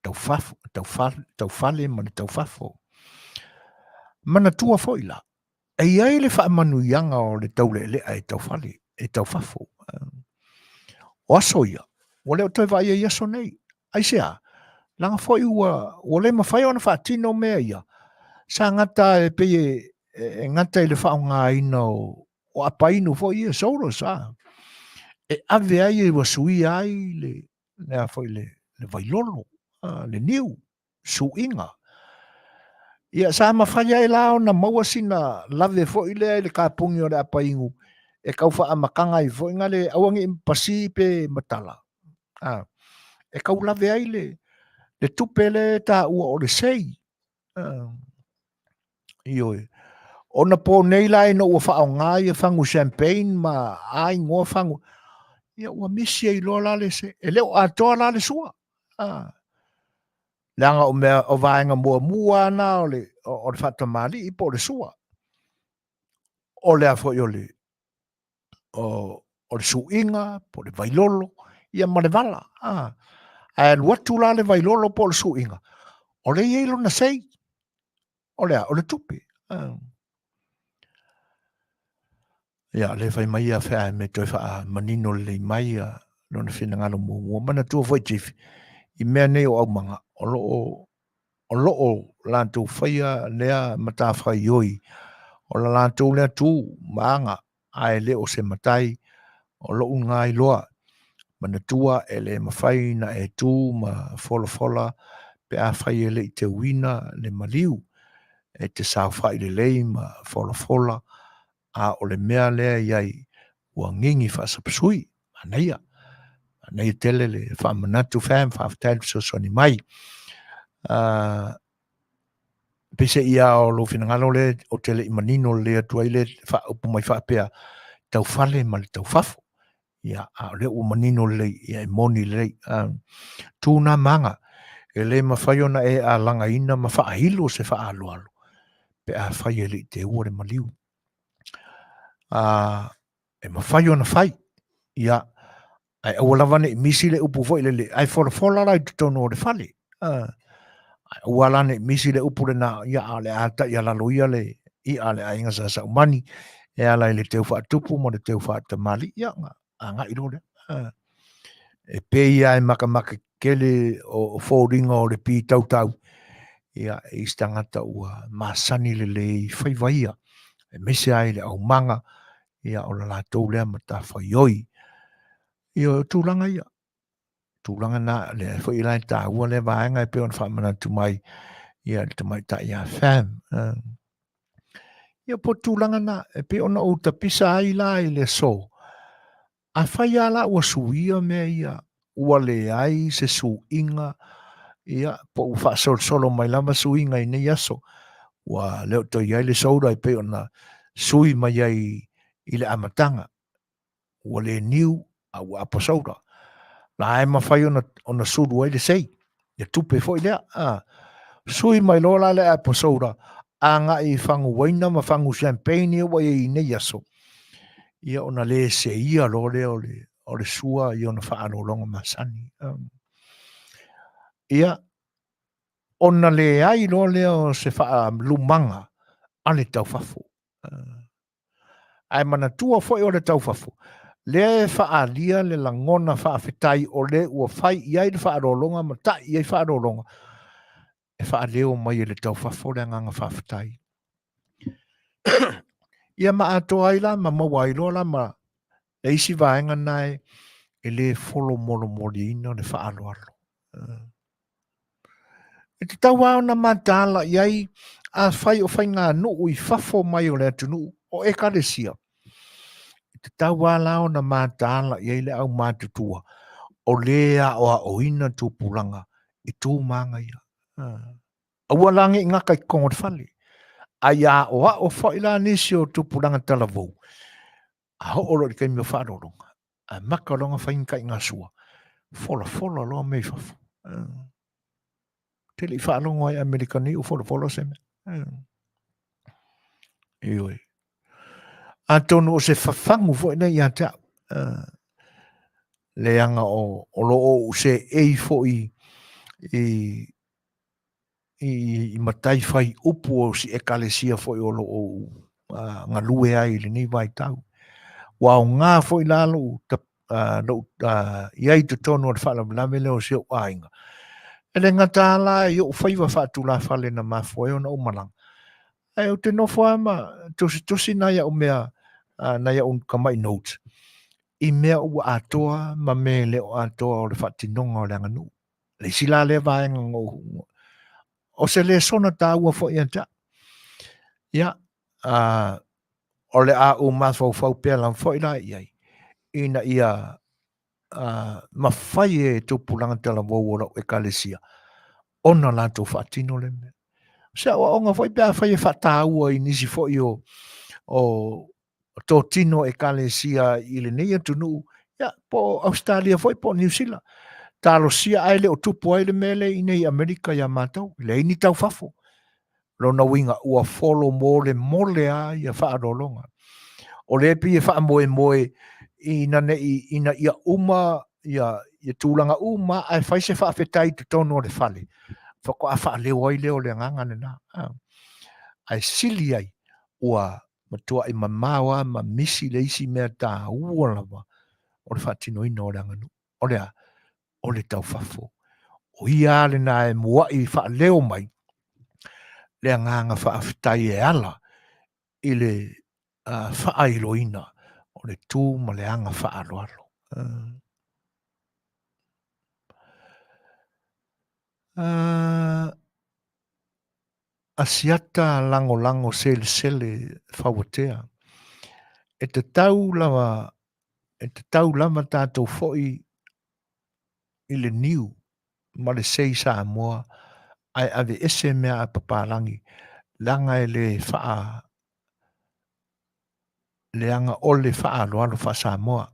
Taufafo, taufale, taufale ma le taufafo. Manatua foi la, e i ai le faamanuiaga o le taulealea e taufale, e taufafo. O aso ia, ua le o toe vaaia i aso nei. Aisea? Leaga foi ua, ua le mafai ona faatino mea ia. Sa gata e pei e, e gata i le faaaogaina o, o apainu foi ia, solos, a. E ave ai ua suia ai le, le, a foi le, le vailolo, a, le niu, suiga. Ia, sa mafai ai la ona maua sina lave foi lea i le kapugi o le apainu e tau faaamataga ai foi na le aua ne i pasi pe matala. A, e tau lave ai le, le tupe lea e taua o le sei. A, ioe. Ona po nei la ina ua faaaoga ia fagu champagne ma a igoa fagu, ia ua misi ai loa la le se, e le o atoa la le sua. A, leaga o mea o vaega muamua na o le o le faatamalii po o le sua. O le a foi o le o, o le suiga po o le vailolo ia ma le vala. A, ae alu atu la le vailolo po o le suiga, o lea e i ai lona sei. O le a? O le tupe. A. Ia, le fai mai ia fea me toe faamanino lelei mai ia lona finagalo muamua. Manatua foi Chief, i mea nei o aumaga, o lo o, o lo o latou faia lea matafaioi, o la latou lea tu ma aga, ae le o se matai, o lo'u lena iloa. Manatua e le mafai na e tu ma folafola pe afai e le i teuina le maliu, e te saofai lelei ma folafola, a o le mea lea e i ai ua gigi faasapasui. Manaia, manaia tele le faamanatu fam, faafetai le fesoasoani mai. Peiseai a o lou finagalo lea ou te le i manino lelei atu ai le faaupu mai faapea taufale ma le taufafo. Ia, a o lea ua manino lelei, ia e moni lelei. Tu nā maga, e le mafai ona e alagaina ma faailo se faaaloalo pe afai e le i teua le maliu. E mafai ona fai, ia, ae aua lava ne i misi le upu foi lele, ae folafola la i totonu o le fale. Ae aua la ne i misi le upu lena, ia, a o le a taialalo ia le i'a a le aiga Sa Saumani e ala i le teu faatupu ma le teu faatamalii, ia, ona agai loa lea. E pei lava e makamaka Tele o foliga o le pitautau, ia, e isi tagata ua masani lelei i faiva ia, aemaise ai le aumaga, ia, o le latou lea matafaioi. Ia, o tulaga ia, tulaga na, lea foi la e taua lea vaega e pei ona faamanatu mai, ia, le tamaitai ia Fam. Ia, po o tulaga na, e pei ona ou tapisa ai la i le aso, Afai lava la ua suia mea ia, ua leai se suiga, ia, po ua faasolosolo mai lava suiga i nei aso, ua le o toe i ai le solar e pei ona sui mai ai i le amataga, ua le niu a ua apo solar. La e mafai ona, ona sulu ai le sei, le tupe foi lea. A, sui mai loa la le apo solar, agai i fagu uaina ma fagu champagne ia ua i ai i nei aso, ia ona le seia loa lea o le, o le sua i ona faalologa masani. Ia, ona leai loa lea o se faalumaga a le taufafo. Ae manatua foi o le taufafo, lea e faaalia le lagona faafetai o le ua fai i ai le faalologa ma ta'i i ai faalologa, e faaleo mai e le taufafo le agaga faafetai. Ia ma atoa ai la ma maua ai loa la ma le isi vaega na e le folomolomoliina le faaaloalo. E tatau lava ona mataala i ai afai o faiganuu i fafo mai o le atunuu o Ekalesia. E tatau lava la ona mataala i ai le aumatutua o lē aoaoina tupulaga i tu ma aga ia. Aua la ne i gata i totonu o le fale, a ia aoao foi la nisi o tupulaga talavou, a oo loa i le taimi o faaaloaloga, amata loa ona fai ni taigasua, folafola loa mea i fafo. Te le i faalogo ai Amerika nei o folafola se mea. Ioe. Atonu o se fafagu foi lea ia te au. Leaga o, o lo o ou seei foi i, i, i matai fai upu o si ekalesia foi o lo o galue ai i lenei vaitau. Ua aoga foi la lou, lou i ai i totonu o le faalavelave lea o si ou aiga. E le gata lava la i ou faiva faatulafale na mafua ai ona ou malaga, ae ou te nofo lava ma tusitusi nai au mea, nai au tamai notes, i mea ua atoa ma mea e le o atoa o le faatinoga o le aganuu. Le isi la lea vaega na ou... O se lesona taua foi ia te au. Ia, o le a ou mafaufau pea lava foi la i ai, ina ia mafai e tupulaga talavou o lau ekalesia ona latou faatino le mea. O se aoaoga foi pe afai e faataua i nisi foi o, o totino ekalesia i lenei atunuu, ia, po o Ausetalia foi po o Niu Sila. Talosia ae le o tupu ai le mea lea i inei i Amerika iā matou, leai ni taufafo. Lona uiga ua folo molemole lava ia faaaloaloga. O lea e pei e faamoemoe ina nei ina ia uma ia, ia tulaga uma ae fai se faafetai i totonu o le fale, faatoa faaleo ai lea o le agaga lena. Ae sili ai ua matuai mamao lava ma misi le isi mea taua lava o le faatinoina o le aganuu. O le a? O le taufafo. O ia lava lena e muai faaleo mai le agaga faafetai e ala i le faailoina o le tu ma le aga faaaloalo. Asiata lagolago selesele fauatea. E tatau lava, e tatau lava tatou foi i le niu ma le sei Samoa ae aveese mea a papalagi leaga e le faa leaga o le faaaloalo faa-Samoa.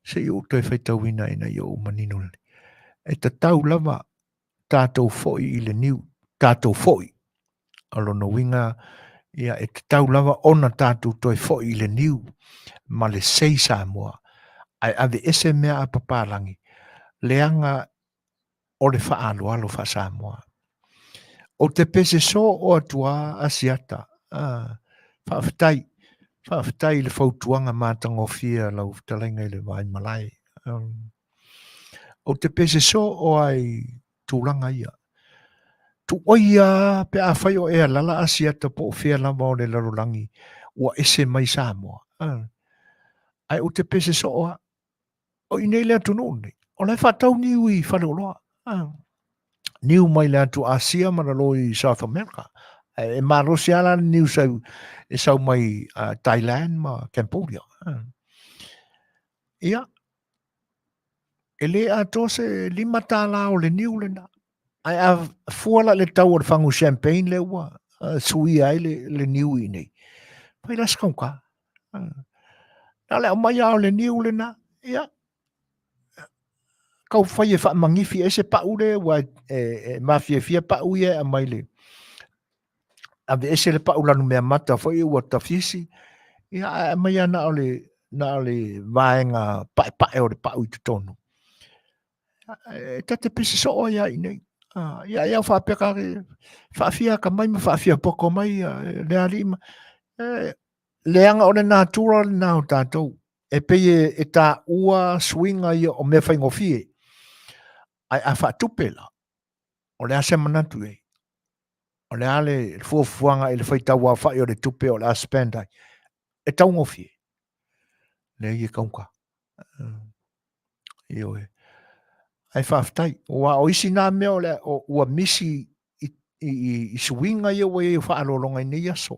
Se i ou toe faitauina ina ia ou manino lelei. E tatau lava tatou foi i le niu, tatou foi. O lona uiga, ia, e tatau lava ona tatou toe foi i le niu ma le sei Samoa, ae aveese mea a papalagi, leaga o le faaaloalo faa-Samoa. Ou te pese soo atu lava Asiata. Ah, faafetai, faafetai i le fautuaga matagofie a lau fetalaiga i le Vaimalae. Um, Ou te pese soo ai tulaga ia. Tuoia pe afai o e alala Asiata po o fea lava o le lalolagi ua ese mai Samoa. Ae ou te pese soo lava. O i nei le atunuu lenei, o la e faatau niu i faleoloa. Niu mai le atu Asia ma lalo i South America. E malosi lava la le niu sau, e sau mai Thailand ma Cambodia. Ia, e le atoa se $5 o le niu lena. Ae a fua la le tau o le fagu champagne lea ua suia ai le niu i inei, fai la se taugata. Na o le aumai lava o le niu lena, ia, tau fai e faamanifi ai se pau lea ua e mafiafia pau ia e aumai le aveese le pau lanumeamata foi ua tafisi, ia ae aumai lava na o le vaega paepae o le pau i totonu. E ta te pese soo ai lava i inei. Ia, ia faapea ka faafia atamai ma faafia poto mai le alii ma leaga o le natura lena o tatou. E pei e taua suiga ia o mea faigofie. Ae a faatupe la, o le a se manatu i ai? O le a le fuafuaga i le faitau aofai o le tupe o le a spend ai? E taugofie. Leai e taugata. Ioe. Ae faafetai. Aua o isi na mea o le, o, ua misi i suiga ia ua i ai o faaaloaloga i nei aso.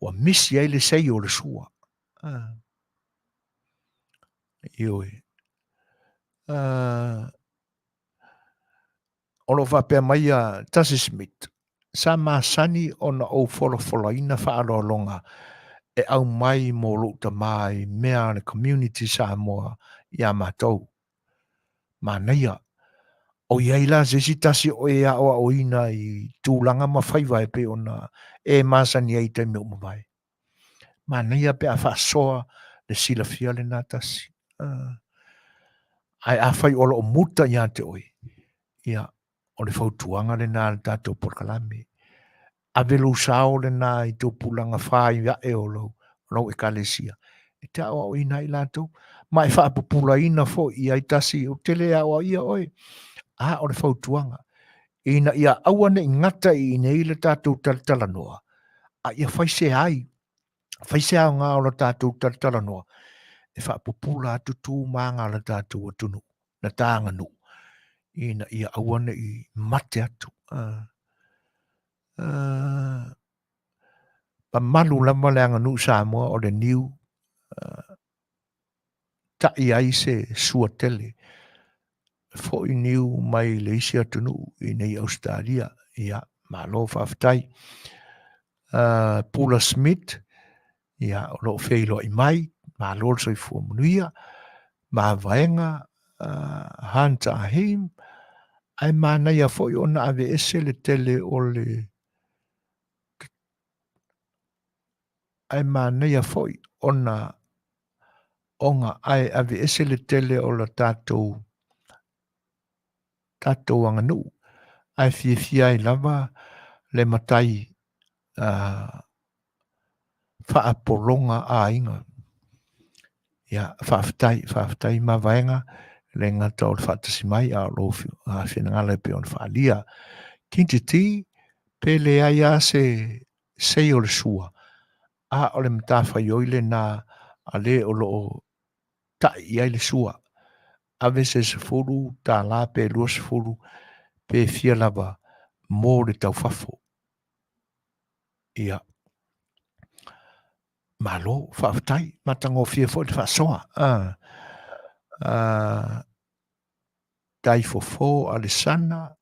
Ua misi ai le sei o le sua. Ioe. O lo o faapea mai a Tasi Smith, sa masani ona ou folafolaina faaaloaloga e aumai mo lou tama i mea a le community Samoa ia matou. Manaia. O i ai la se isi tasi o e aoaoina i tulaga ma faiva e pei ona e masani ai i taimi ua mavae. Manaia pe a faasoa le silafia lena tasi. Ae afai o lo o muta ia te oe, ia, o le fautuaga lena a le tatou polokalame. Ave lou sao lena i tupulaga fai ae o lou, lou ekalesia. E te aoaoina ai latou, ma e faapupulaina foi i ai tasi, ou te le aoaia oe. A o le fautuaga, ina ia aua ne i gata i inei le tatou talatalanoa, a ia fai se ai, fai se aoga o le tatou talatalanoa e faapupula atu tu ma aga a le tatou atunuu, na ta aganuu, ina ia aua ne i mate atu. Mamalu lava le aganuu Samoa o le niu ta'i ai se sua tele fo'i niu mai le isi atunuu i nei Ausetalia. Ia, malo faafetai. Pula Smith, ia, o lo o feiloai mai, malo le soifua manuia. Mavaega, Hunter Ahim, ae manaia foi ona aveese le tele o le ae manaia foi ona ona ae aveese le tele o la tatou tatou aganuu ae fiafia ai lava le matai faapologa aiga. Ia, faafetai, faafetai mavaega, e le gata o le faatasi mai, a o lou finagalo e pei ona faaalia. Kinititi, pe leai lava se sei o le sua, a o le matafaioi lena a le o lo o ta'i i ai le sua. Ave se $10 pe 20 pe fia lava mo le taufafo. Ia, malo, faafetai, matagofie foi le faasoa. Taifofo Alesana,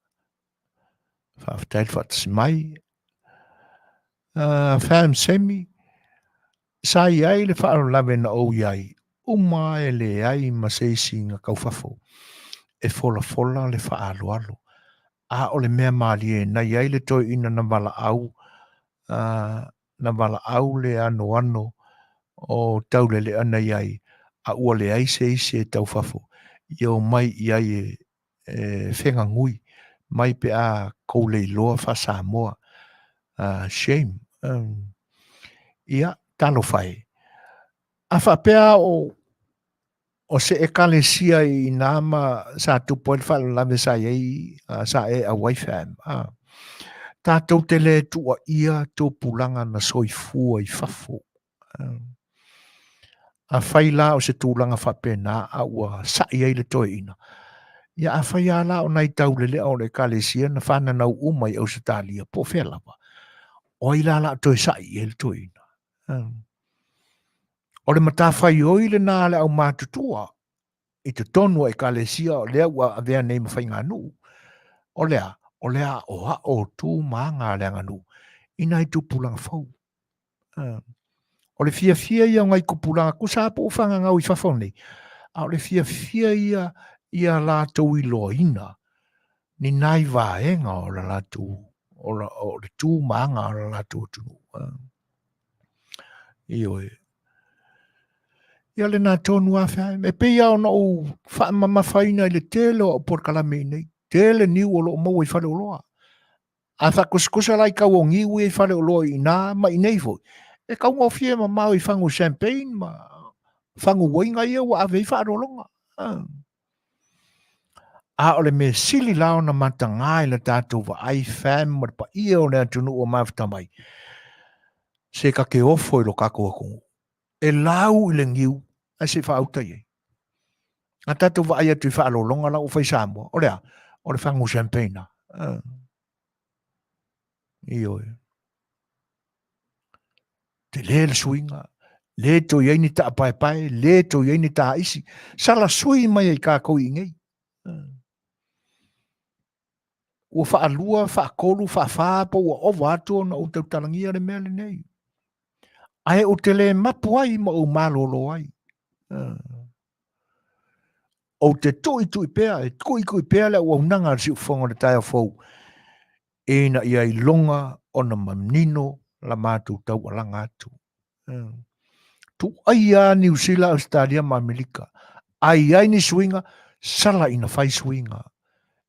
faafetai le faatasi mai. Fam Semi, sa i ai le faalavelave na ou i ai, uma e leai ma se isi na taufafo e folafola le faaaloalo. A o le mea malie na i ai le toeaina na valaau, na valaau le anoano o Taulelea na i ai, a ua leai se isi e taufafo ia omai i ai e fegagui mai pe a kou le iloa faa-Samoa. Shame. Ia, talofa e. A faapea o O se ekalesia i inā ma sa tupu ai le faalavelave sa i ai sa e auai fam. A. Tatou te le tuuaia tupulaga na soifua i fafo. Afai la o se tulaga faapena a ua sa'i ai le toeaina, ia afai lava la o nai taulelea o le ekalesia na fananau uma i Ausetalia po o fea lava, o ai la o le a toe sa'i i ai le toeaina? O le matafaioi lena a le aumatutua i totonu o ekalesia o lea ua avea nei ma faiganuu. O le a? O le aoao o tu ma aga a le aganuu i nai tupulaga fou. O le fiafia ia o nai tupulaga, tusa lava po ua fagagau i fafo nei, a o le fiafia ia ia latou iloaina ni nai vaega o la latou, o le tu ma aga o la latou atunuu. Ioe. Ia lena tonu lava fea. E pei lava ona ou faamamafaina i le tele o au polokalame i nei. Tele niu o lo o maua i faleoloa. A faakusikusa la i tau o niu ia i faleoloa i ina ma i nei foi, e taugofie mamao i fagu champagne ma fagu uaina ia ua ave ai faaaloaloga. A o le mea sili la ona mataga i le tatou vaai fam ma le paia o le atunuu o mafuta mai, se ta te ofo i lo tatou atunuu. E lau i le niu ae se i faauta i ai. A tatou vaai atu i faaaloaloga la ua fai Samoa, o le a? O le fagu champagne a. Ioe. Tele le suiga, le toe i ai ni taapaepae, le toe i ai ni taisi, sala sui mai ai kākou i inei. Ua faalua, faatolu, faafā po ua ova atu ona ou tautalagia le mea lenei. Ae ou te le mapu ai ma ou malolo ai. Ou te tuitui pea, e tuitui pea le auaunaga a le siufofoga o le taeao fou, ina ia iloga ona manino la matou taualaga atu. Tuaia Niu Sila, Ausetalia ma Amerika. A i ai ni suiga, sala ina fai suiga.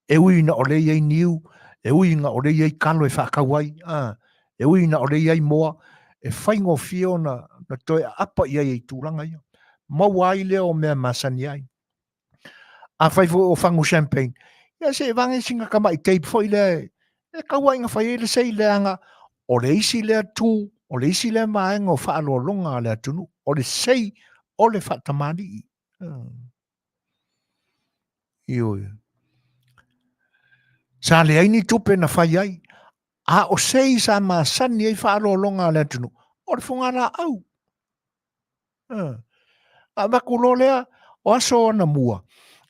E ui ina ʻole i ai niu, e ui ina ʻole i ai kalo e faakau ai, a, e ui ina ʻole i ai moa, e faigofie ona na toe aapa i ai i tulaga ia. Maua ai lea o mea masani ai. Afai foi o fagu champagne, ia se i vage sina tamai tape foi lea e tau ai ina fai ai le sei leaga o le isi lea tu, o le isi lea vaega o faaaloaloga a le atunuu, o le sei o le faatamalii. Ioe. Sa leai ni tupe na fai ai, a o sei sa masani ai faaaloaloga a le atunuu, o le fogalaau. A avatu loa lea, o aso anamua,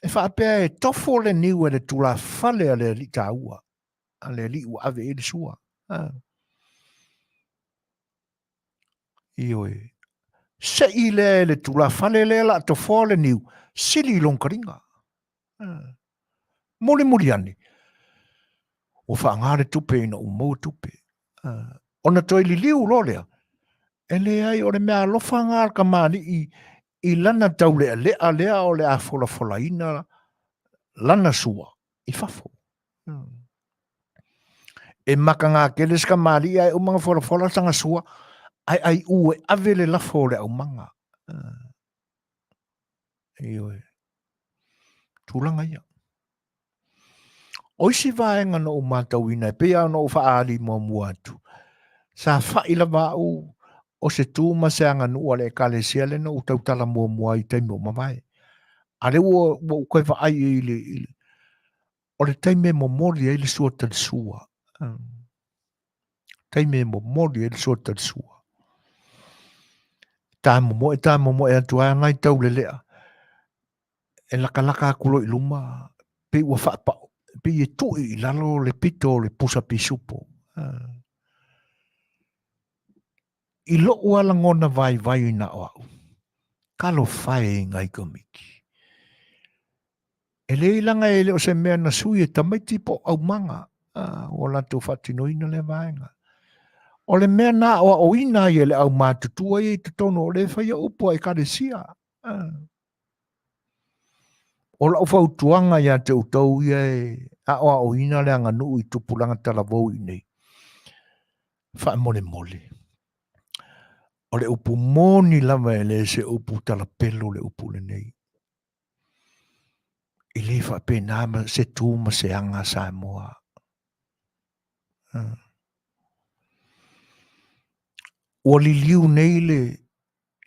e faapea e tofo le niu e le tulafale a le alii taua, a le alii ua ave i ai le sua. Ioe. Sei lea e le tulafale lea la tofoa le niu, sili i lona taliga. Mulimuli ane, ua faaaoga le tupe ina ua maua tupe. Ona toe liliu loa lea, e leai o le mea alofa lena a le kamali'i i lana taulealea lea o le a folafolaina lana sua i fafo. E makaga tele se kamali'i ae uma ona folafola sana sua, ae aiu e ave le lafo o le aumaga. Ioe. Tulaga ia. O isi vaega na ou matauina e pei lava ona ou faaali muamua atu, sa fai lava au o se tu ma se aganuu a le Ekalesia lea na ou tautala muamua ai i taimi ua mavae. A lea ua ou toe vaai i le, i le, o le taimi e momoli ai le sua talisua. Taimi e momoli ai le sua talisua. Tamomoe, tamomoe atu ai nai taulelea. E lakalaka atu loa i luma, pei ua faapao, pei e tui i lalo le pito o le pusa pisupo. I lou lava lagona vaivai na o au, talofa e i nai tamaiti. E leai laga e le o se mea na sui e tamaiti po o aumaga ua latou faatinoina lea vaega. O le mea na aoaoina ai e le aumatutua ia i totonu o le faia upu a ekalesia. O lau fautuaga ia te outou ia e aoaoina le aganuu i tupulaga talavou i inei, faamolemole. O le upu moni lava e le se upu talapelo le upu lenei. E le faapena ma se tu ma se aga a Samoa. Ua liliu nei le,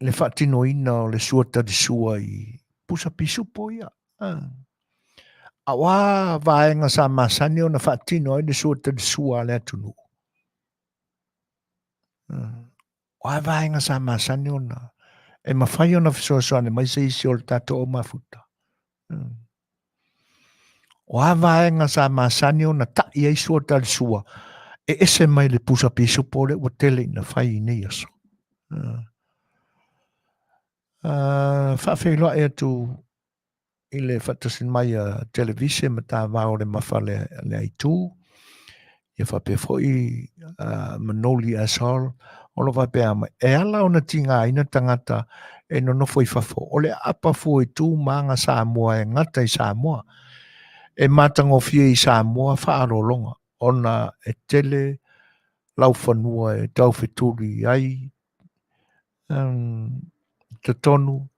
le faatinoina o le sua talisua i pusa pisupo ia. A o a vaega sa masani ona faatino ai le sua talisua a le atunuu? O a vaega sa masani ona e mafai ona fesoasoani mai se isi o le tatou au mafuta? O a vaega sa masani ona ta'i ai sua talisua e ese mai le pusa pisupo lea ua tele ina fai i nei aso? Faafeiloai atu i le faatasi mai a Televise ma Tavao le Mafa le, le Aitu, ia faapea foi Manoli Asol, o lo faapea mai, e ala ona tigaina tagata e nonofo i fafo, o le aapa fua i tu ma aga Samoa e gata i Samoa. E matagofie i Samoa faaaloaloga, ona e tele laufanua e taufetuli ai totonu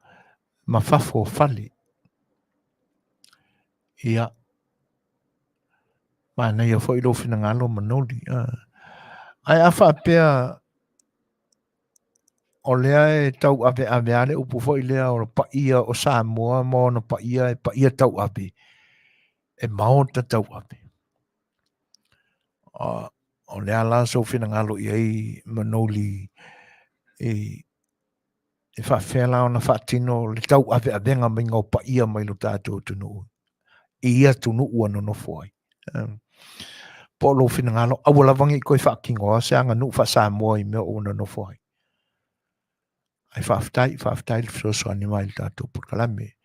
ma fafo o fale. Ia, manaia foi lou finagalo Manoli. Ae a faapea o lea e tauaveave lava le upu foi lea o le paia o Samoa ma ona paia e paia tauave, e maota tauave. O le a la sou finagalo i ai Manoli e e faafefea la ona faatino le tauaveavega maiga o paia mai lo tatou atunuu i ia atunuu ua nonofo ai. Po o lou finagalo, aua lava ne i toe faatinoa se aganuu faa-Samoa i mea o ua nonofo ai. Ae faafetai, faafetai le fesoasoani mai i le tatou polokalame.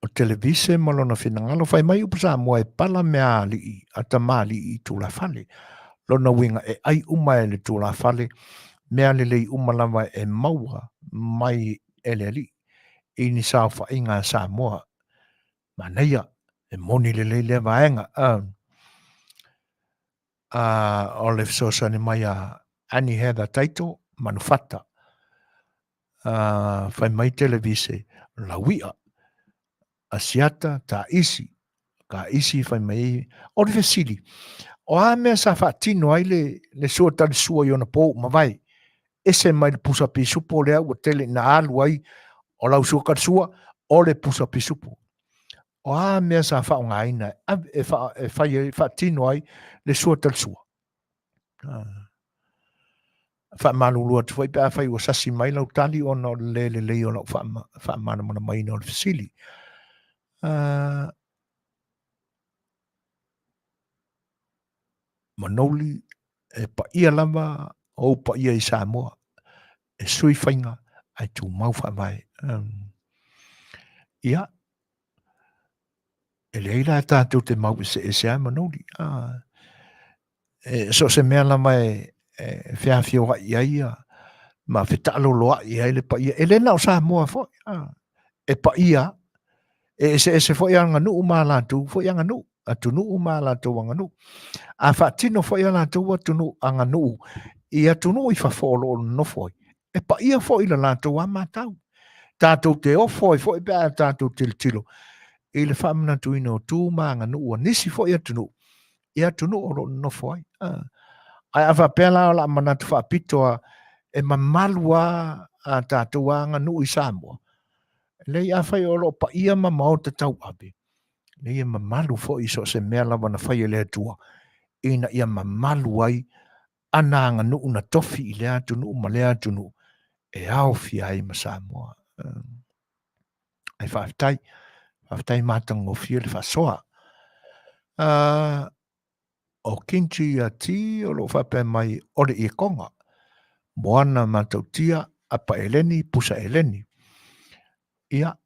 O Televise ma lona finagalo, fai mai upu Samoa e pala mea alii a tamalii i tulafale. Lona uiga e ai uma e le tulafale mea lelei uma lava e maua mai e le alii i ni saofaiga a Samoa. Manaia, e moni lelei lea vaega. O le fesoasoani mai a Annie Heather Taito, Manufata. Fai mai Televise, lauia, Asiata, Taisi, Taisi fai mai ai. O le fesili, o a mea sa faatino ai le, le sua talisua i ona pō ua mavae, ese mai le pusa pisupo lea ua tele ina alu ai o lau sua talisua, o le pusa pisupo. O a mea sa faaaogaina e, e, fa, e fai ai, faatino ai le sua talisua? Faamalulu atu foi pe afai ua sasi mai lau tali ona o le le lelei o lau faamalamalamaina o le fesili. Manouli, e paia lava ou paia i Samoa, e sui faiga ae tumau faavae. Ia, e leai la tatou te mau eseese lava Manouli. E so o se mea lava e, e feafioai ai ia, ma fetaaloloai ai le paia. E le na o Samoa foi, a, e paia, e eseese foi aganuu ma latou foi aganuu, atunuu ma latou aganuu. A faatino foi a latou atunuu aganuu i atunuu i fafo o lo o nonofo ai, e paia foi le latou a matau. Tatou te ofo ai foi pe a tatou tilotilo i le faamanatuina o tu ma aganuu a nisi foi atunuu i atunuu o lo o nonofo ai. Ae a faapea la o le a manatu faapito a e mamalu a a tatou aganuu i Samoa, leai afai o lo o paia ma maota tauave, leai e mamalu foi i so o se mea lava na fai e le Atua ina ia mamalu ai ana aganuu na tofi i lea atunuu ma lea atunuu e aofia ai ma Samoa. Ae faafetai, faafetai matagofie le faasoa. O Kinji ia Ti o lo o faapea mai o le iekoga, moana matautia, apa eleni, pusa eleni. Ia,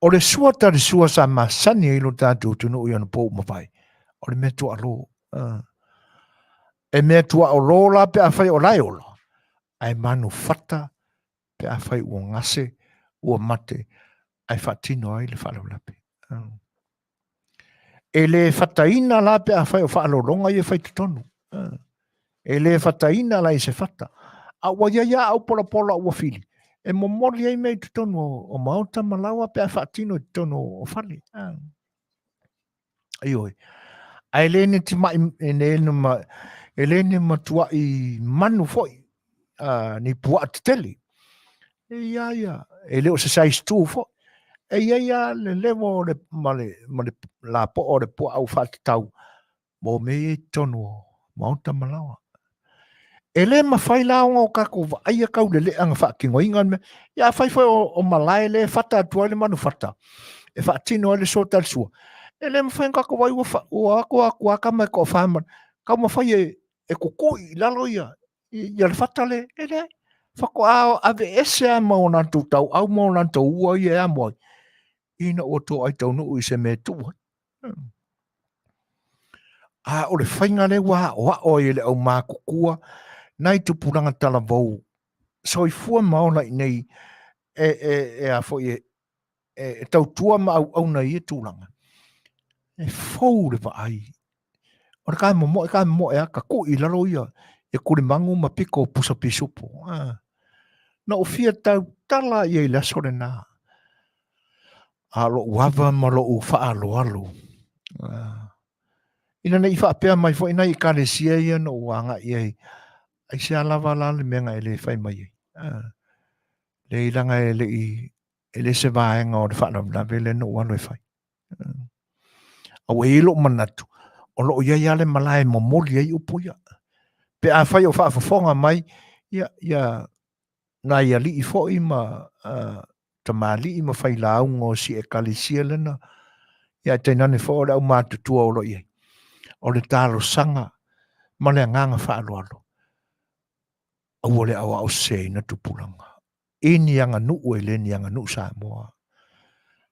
o le sua tali sua sa masani ai lo tatou atunuu i ona pō ua mavae, o le mea tuaalo. E mea tuaolo la pe afai o la e ola, ae manufata pe afai ua gase, ua mate, ae faatino ai le faalavelave. E le fataina la pe afai o faaaloaloga ia e fai totonu. E le fataina la i se fata. A ua iai lava au polapola ua fili. E momoli ai mea i totonu o maota ma laoa pe a faatino i totonu o fale. Ioe. Ae le ni timai e le ni ma e le ni matuai manu foi ni puaa tetele. E ia ia e le o se size 2 foi. E ia ia le level o le ma le ma le lapoa o le puaa ua faatatau mo mea ia i totonu o maota ma laoa. E le mafai la ona o tatou vaaia taulelea na faatinoina le mea. Ia afai foi o malae lea e fata atu ai le manufata e faatino ai le sua talisua, e le mafai ona tatou vaai ua o atu atu lava tama e toafa ma taumafai e tutui i lalo ia le fata lea. E leai, faatoa aveese lava ma o latou tauau ma o latou ua ia e amo ai, ina ua toai taunuu i se mea e tuu ai. A o le faiga lea ua aoao ai e le aumatutua nai tupulaga talavou soifua ma ola i inei e, e, e, a foi e, e, e tautua ma auauna i ia tulaga. E fou le vaai. O le ka momoe, ka momoe a, ka kui i lalo ia, e kulimagu ma piko o pusa pisupo. Ah. Na ou fia tautala ia i le aso lena. A o lou ava ma lou faaaloalo. Ina ne i faapea mai foi nai ekalesia ia na ou agai i ai, aisea lava la le mea na e le fai mai ai. Leai leaga e le i, e le se vaega o le faalavelave lea na ou alu e fai. A ua i ai lou manatu, o lo o i ai lava le malae e momoli ai upu ia. Pe afai o faafofoga mai, ia, ia nai alii foi ma tamalii ma failauga o si ekalesia lena, ia ae tainane foi o le aumatutua o lo o i ai. O le talosaga ma le agaga faaaloalo, aua le aoao seseina tupulaga i ni aganuu e le ni aganuu Samoa.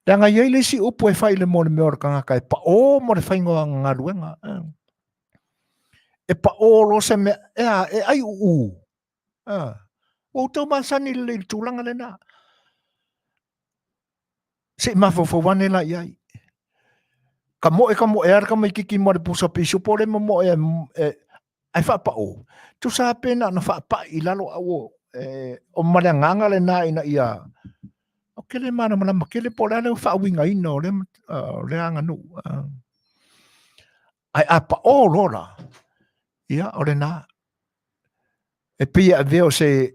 Leaga e i ai le isi upu e fai i le mo le mea o le tagata e paʻō mo le faiga o ana galuega. E paʻō loa se mea, e a, e ʻai ʻuʻū. Ua outou masani lelei i le tulaga lena. Se i mafaufau ane la i ai. Ka moe ka moe a le tamaititi ma le pusa pisupo le momoe e, ae faapao. Tusa pe na ona faapai i lalo a ua e, o ma le agaga lena ina ia o ke le malamalama tele po o le a le faauigaina o lea, o lea aganuu. Ae a pao loa la, ia o lena. E pei e avea o se,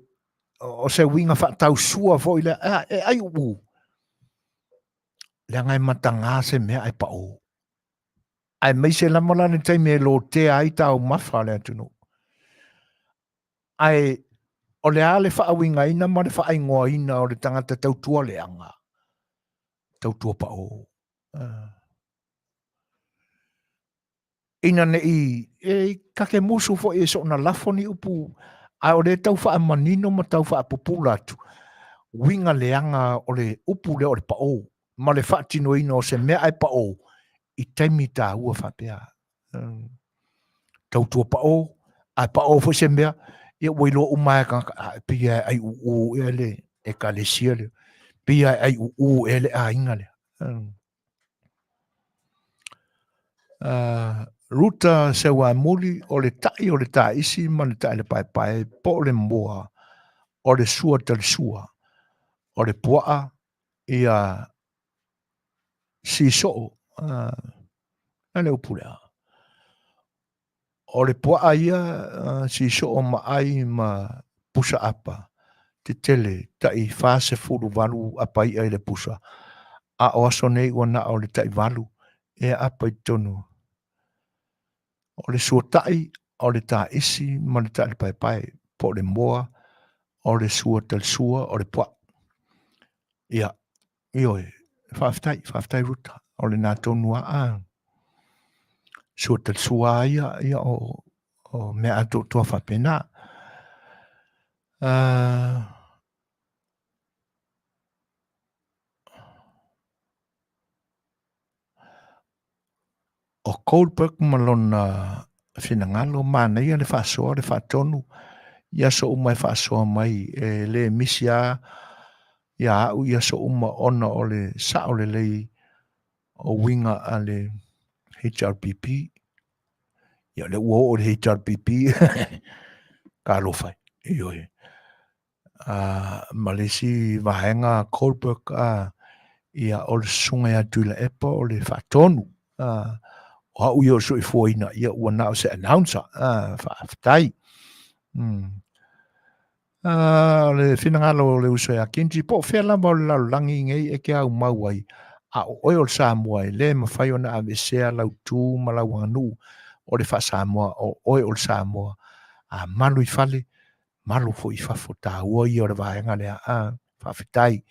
o se uiga faatausua foi lea, e, e ai uu. Leaga e mataga se mea ae pao. Aemaise lava la le taimi e lotea ai taumafa a le atunuu. Ae o le a le faauigaina ma le faaigoaina o le tagata tautua leaga, tautua pao. Ina ne i e ta te musu foi e soona lafo ni upu, ae o lea e tau faamanino ma tau faapupula atu, uiga leaga o le upu lea o le pao ma le faatinoina o se mea ae pao i taimi taua faapea. Tautua pao, ae pao foi se mea, ia ua iloa uma e tagata, a, e pei e aiuuu ea le ekalesia lea, pei e aiuuu ea le aiga lea. Ruta Seuamuli, o le taʻi o le taisi ma le taʻi le paepae po o le moa, o le sua talisua, o le puaa, ia sisoo, a le upu lea. O le puaa ia sisoo ma ai ma pusa apa tetele taʻi 48 apa iʻa i le pusa, a o aso nei ua na o le taʻi 8 ea apa i totonu. O le suataʻi, o le taisi ma le taʻi paepae, po o le moa, o le sua talisua, o le puaa. Ia, Ioe, faafetai, faafetai Ruta, o lena tonu a a. Sua talisua a ia, ia o, o mea atoatoa faapena. O Goldberg ma lona finagalo, manaia le faasoa, le faatonu i aso uma e faasoa mai, e le misi lava ia au i aso uma ona o le sao lelei o uiga a le HRPP. Ia, o lea ua oo i le HRPP, talofa e, ioe. Ma le isi vaega Goldberg, ia o le susuga ia Tuilaepa o le faatonu. O au ia o le soifuaina, ia ua na o se announcer. Faafetai. O le finagalo o le uso ia Kenji, po o fea lava o le lalolagi nei e ke aumau ai, a o oe o le Samoa e le mafai ona aveesea lau tu ma lau aganuu o le faa-Samoa, o oe o le Samoa. A malu i fale, malu foi i fafo, taua ia o le vaega lea. Faafetai.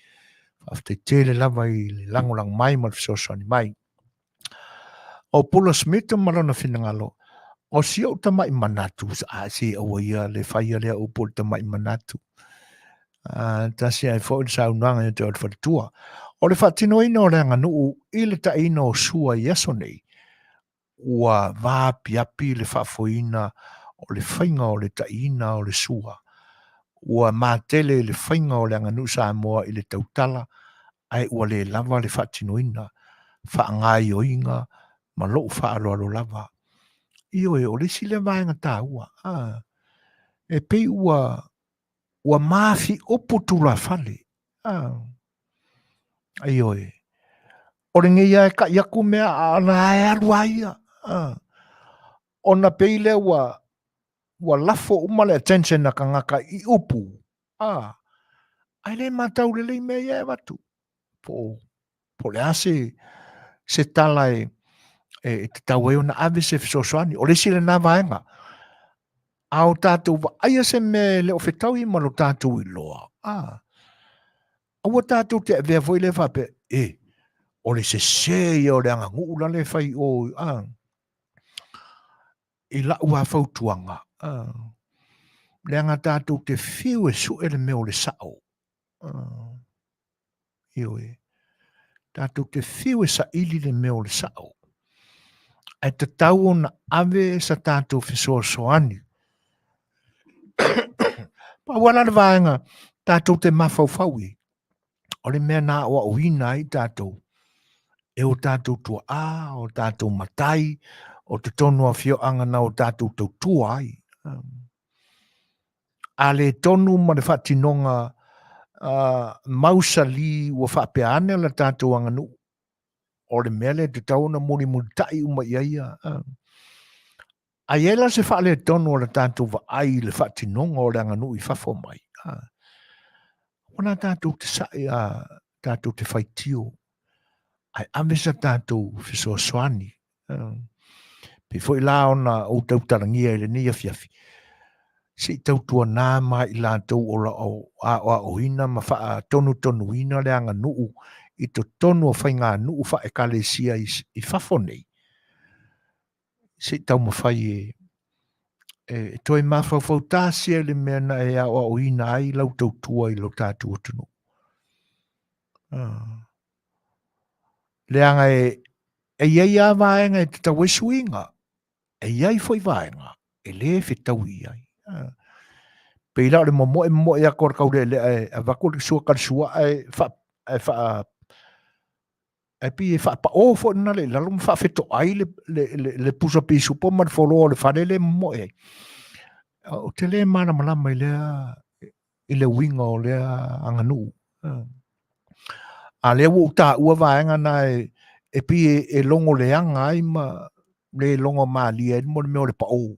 Faafetai tele lava i le lagolago mai ma le fesoasoani mai. O Pula Smith ma lona finagalo, o si ou tamai manatu, a se aua ia le faia lea upu o le tamai manatu. Tasi ai foi le saunoaga ia te oe le faletua. O le faatinoina o le aganuu i le taina o sua i aso nei, ua vaapiapi le faafoeina o le faiga o le taina o le sua. Ua matele le faiga o le aganuu Samoa i le tautala, ae ua le lava le faatinoina, faagaoioiga ma lou faaaloalo lava. Ioe, o le isi lea vaega taua, a, e pei ua, ua mafiupu tulafale, a, ioe, o lenei lava e kai atu mea a o la e alu lava ia, a, ona pei lea ua, ua lafo uma le attention a tagata i upu, a, ae le matau lelei mea ia e avatu. Po o le a se, se tala e, e tatau ai ona ave se fesoasoani. O le isi lena vaega. A o tatou vaaia se mea e le o fetaui ma lo tatou iloa, a, aua tatou te avea foi lea faapea, e, o le sese ia o le aganuu la le fai o, a, i la'u lava fautuaga, leaga tatou te fiu e su'e le mea o le sa'o. Ioe. Tatou te fiu e saili le mea o le sa'o, ae tatau ona ave sa tatou fesoasoani. Pau lava la le vaega tatou te mafaufau i ai, o le mea na aoaoina ai tatou e o tatou tuaa, o tatou matai, o totonu o afioaga na o tatou tautua ai. A le tonu ma le faatinoga mausali ua faapea ane la tatou aganuu, o le mea lea e tatau ona mulimulitai uma i ai. A i ai la se faaletonu o le tatou vaai i le faatinoga o le aganuu i fafo mai, aua la tatou te sa'i a tatou te faitio, ae ave sa tatou fesoasoani. Pei foi la ona ou tautalagia i lenei afiafi, se i tautuanā ma i latou o lo o aoaoina ma faatonutonuina le aganuu i totonu o faiganuu faaekalesia i fafo nei, se i taumafai e, e toe mafaufau tasi ai le mea na e aoaoina ai lau tautua i lo tatou atunuu. Ah. Leaga e, e i ai lava vaega e tatau ai suiga, e i ai foi vaega e lē fetaui i ai. Ah. Pei la o le momoe momoe atu o le taulealea e avatu le sua kalasua ae faa, ae faa Ae pei e faapao foi lena le i lalo ma faafetoai le, le, le, le pusa pisupo ma le foloa o le fale le momoe ai. Ou te le malamalama i lea, i le uiga o lea aganuu. A lea ua ou taua vaega na e, e pei e, e logo leaga ai ma le logo malie ai mo le mea o le pao.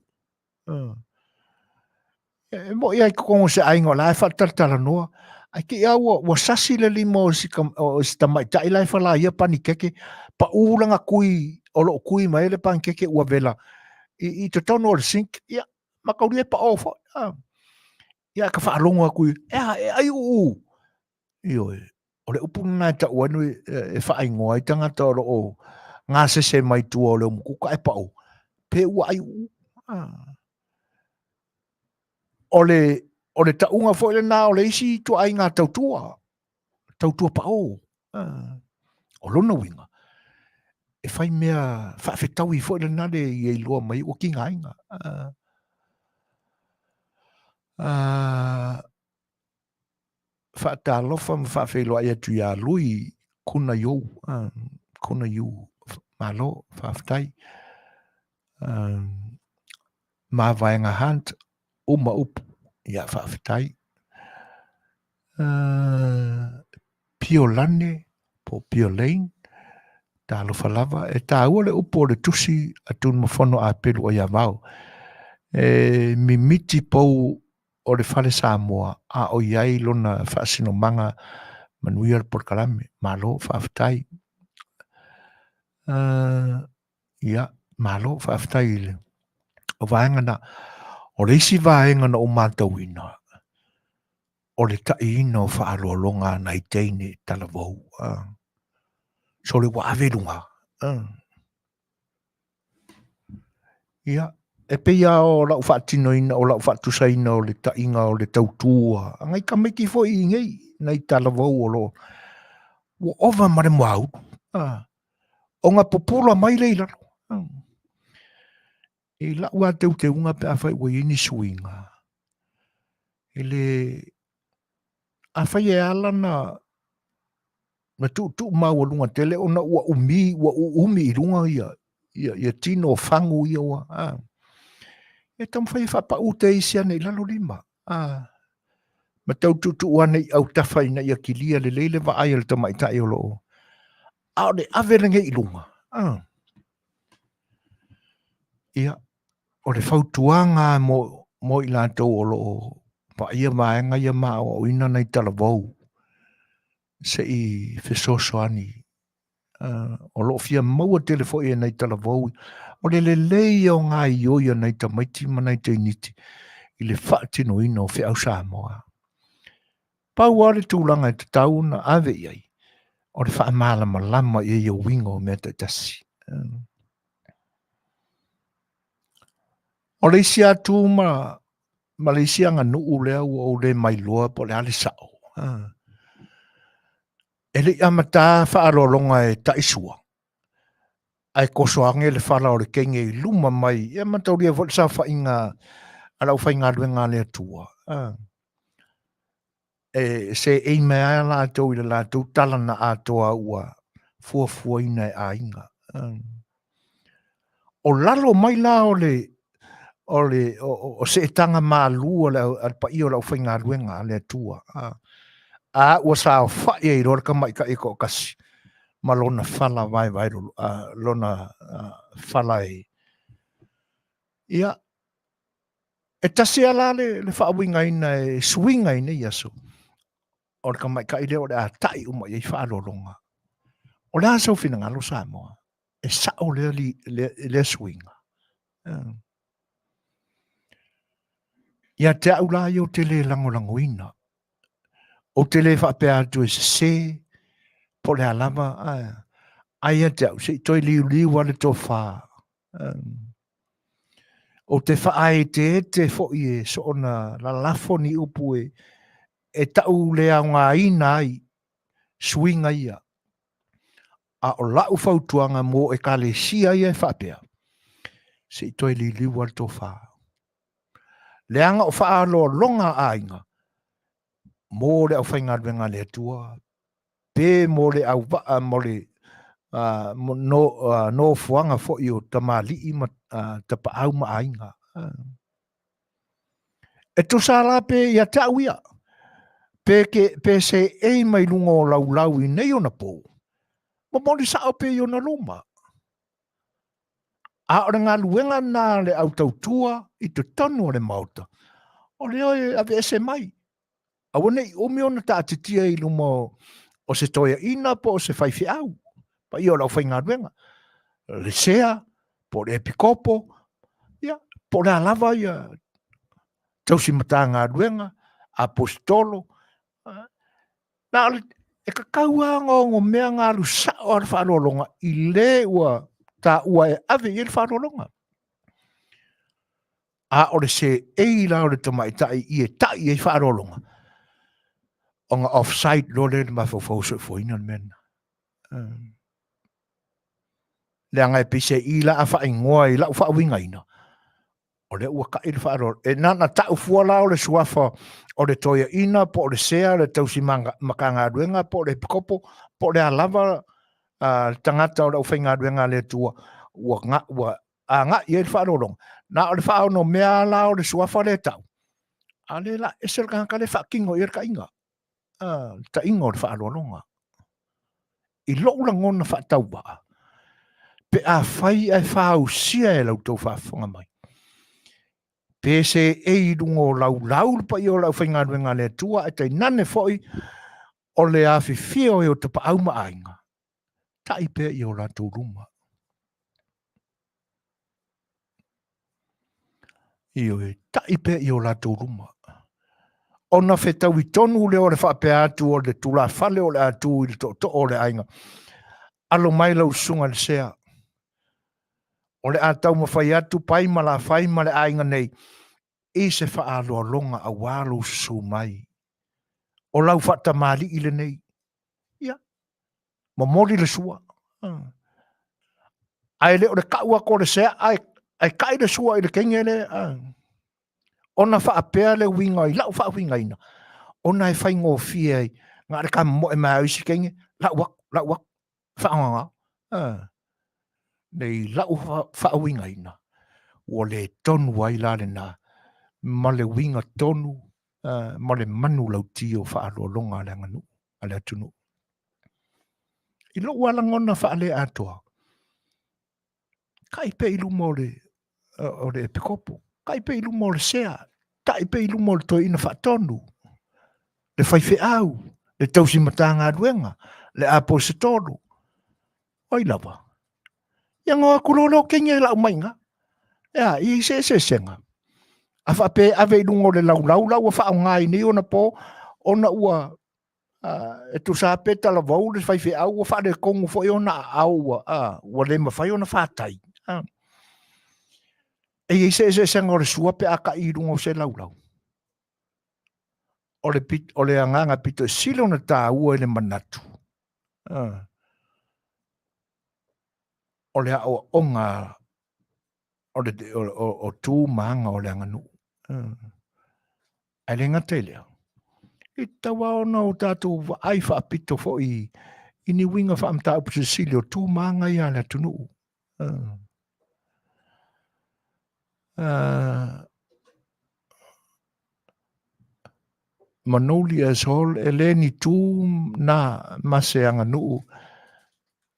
E mo'i ai totonu o se aiga o la e faatalatalanoa, ae te i lava ua, ua sasi le lima o si, o si tamaitai la e falaia panikeke, pau lana kui o lo o kui mai ai le panikeke ua vela i, i totonu o le sink, ia, mataulia e pao foi. Ah. Ia, ka faalogo atu i, e a, e ai uu. Ioe, o le upu lena e tau ai e faaigoa ai tagata o lo o gasese mai tua o le umukuka e pau, pe ua ai uu. Ah. O le, o le tauga foi lena o le isi ituaiga tautua, tautua pao. Ah. O lona uiga, e fai mea faafetaui foi lena le ia iloa mai ua tigaina. Ah. Ah, faatalofa ma faafeiloai atu iā Lui Kuna You, Kuna You, malo, faafetai. Mavaega Hunt, uma upu, ia faafetai. Piolane po o Piolane, talofa lava, e tāua le upu o le tusi a Tunumafono a Pelu o Iavao. E mimiti pou o le fale Samoa a o i ai lona faasinomaga manuia le polokalame. Malo, faafetai. Ia, malo, faafetai i le o vaega na. O le isi vaega na ou matauina, o le taʻiina o faaaloaloga a nai teine talavou. Sole ua ave i luga. Ia, e pei lava o lau faatinoina, o lau faatusaina o le taʻiga o le tautua a nai tamaiti foi i nei, nai talavou o lo o ua ova ma le muaulu. Ona pupula mai lea i lalo. I lau lava teuteuga pe afai ua i ai ni suiga, e le... afai e ala na na tuutuu maualuga tele ona ua umi, ua uumi i luga ia, ia, ia tino o fagu ia ua, a. E taumafai e faapau te isi ane i lalo lima, a. Ma tau tuutuu ane i autafa ina ia kilia lelei le vaai a le tamaitai o lo o, a o le ave lenei i luga, a. Ia, o le fautuaga mo, mo i latou o lo o vaaia vaega ia ma aoaoina nai talavou, se i fesoasoani. O lo o fia maua tele foi e nai talavou, o le lelei ia o gaoioi a nai tamaiti ma nai teiniti i le faatinoina o feau Samoa. Pau lava le tulaga e tatau ona ave i ai, o le faamalamalama i ai o uiga o mea taitasi. O le isi atu ma, ma le isi aganuu lea ua ou le mailoa po o le a le sao. E le i amata faaaloaloga e taisua, ae toso ane le fala o le teine i luma mai, ia mataulia foi le saofaiga a le aufaigaluega a le Atua. E seei mai lava latou i le latou tala na atoa ua fuafuaina e aiga. O lalo mai la o le o le o, o seetaga malu a le, a le paia o le aufaigaluega a le Atua. A, a ua saofai ai loa le tamaitai e toatasi ma lona fala vaevae lona fala e ia e tasi lava la le, le faauigaina e suiga i nei aso o le tamaitai lea o le a taʻi uma i ai faaaloaloga. O le a sou finagalo Samoa? E sao lea, lea, lea suiga. Ia te au la ia ou te le lagolagoina. Ou te le faapea atu e sese, po o le a lava, ae ia te au, se i toe liuliu lava le tofa. Ou te faaeteete foi e soona lalafo ni upu e, e tau le aogaina ai suiga ia. A o lau fautuaga mo Ekalesia ia e faapea, se i toe liuliu lava le tofa. Leaga o faaaloaloga a aiga mo le aufaigaluega a le Atua, pe mo le auvaa mo le nofoaga foi o tamalii ma tapaau ma aiga. E tusa la pe ia te au ia, pe, ke, pe seei mai luga o laulau i nei ona pou, momoli sao pea i ona luma. A o le galuega lena a le au tautua i totonu o le Maota, o lea e aveese mai. Aua ne i umi ona taatitia i luma o se toeaina po o se faifeau, paia o le aufaigaluega, le sea, po o le epikopo, ia, po o le a lava ia tausi matagaluega, aposetolo, na o le, e tatau lava ona onomea ona alu sao lava le faaaloaloga i le ua taua e ave i ai le faaaloaloga. A o le seei la o le tamaitai i e taʻi ai faaaloaloga, ona offside loa lea i le mafaufau o soifuaina le mea lena. Leaga e peiseai la a faaigoa i lau faauigaina, o lea ua taʻi le faaaloalo. E na ona tau fua la o le suafa o le toeaina po o le sea, le tausi matagaluega po o le epikopo, po o le a lava le tagata o le aufaigaluega a le Atua ua, ua agai i ai le faaaloaloga. Na o le faaonomea la o le suafa lea e tau, a o lea la ese le tagata lea e faatino i ai le taʻiga. le ta'iga o le fa'aaloaloga. I lo'u lagona fa'atauva'a, pe afai ae fāusia e la outou faafofoga mai, pe seei i luga o laulau le paia o le aufaigaluega a le Atua, ae tainane fo'i o le afifio e o tapaau ma aiga, ta'i pea i o latou luma. Ioe, ta'i pea i o latou luma. Ona fetaui tonu lea o le faapea atu o le tulafale o le a tu i le tootoo o le aiga. Alo mai lau susuga i le sea. O le a taumafai atu pai ma lafai ma le aiga nei i se faaaloaloga aua lou susu mai. O lau faatamalii lenei. Ia, momoli le sua. Ae le o le kau atu o le sea ae, ae kai le sua i le teine lea. Ona faapea le uiga i lau faauigaina, ona e faigofie ai na o le tamomoe mai lava o isi teine, lau atu, lau atu, faagaga. Nei lau faauigaina, ua le tonu ai la lena ma le uiga tonu ma le manulauti o faaaloaloga a le aganuu, a le atunuu. I lou lava lagona faale-atoa, ta'i pea i luma o le, o le epikopo, ta'i pea i luma o le sea, ta'i pea i luma o le toeaina faatonu, le faifeau, le tausi matagaluega, le aposetolo, ai lava. Ia ona o atu loa lea o teine e lau mai i ina. E a, e i ai se eseesega. A faapea e ave i luga o le laulau la ua faaaoga ai nei ona po, ona ua e tusa lava pe talavou le faifeau ua faaletonu foi ona aao ua, ua le mafai ona fatai. E i ai se eseesega o le sua pe a ta'i i luga o se laulau. O le, o le agaga pito e sili ona taua i le manatu, o le aoaoga o, le, o, o, o tu ma aga o le aganuu. Ae le gata i lea, e tatau lava ona o tatou vaai faapito foi i ni uiga faamataupu silisili o tu ma aga ia a le atunuu. Manoli asshole, e le ni tu na ma se aganuu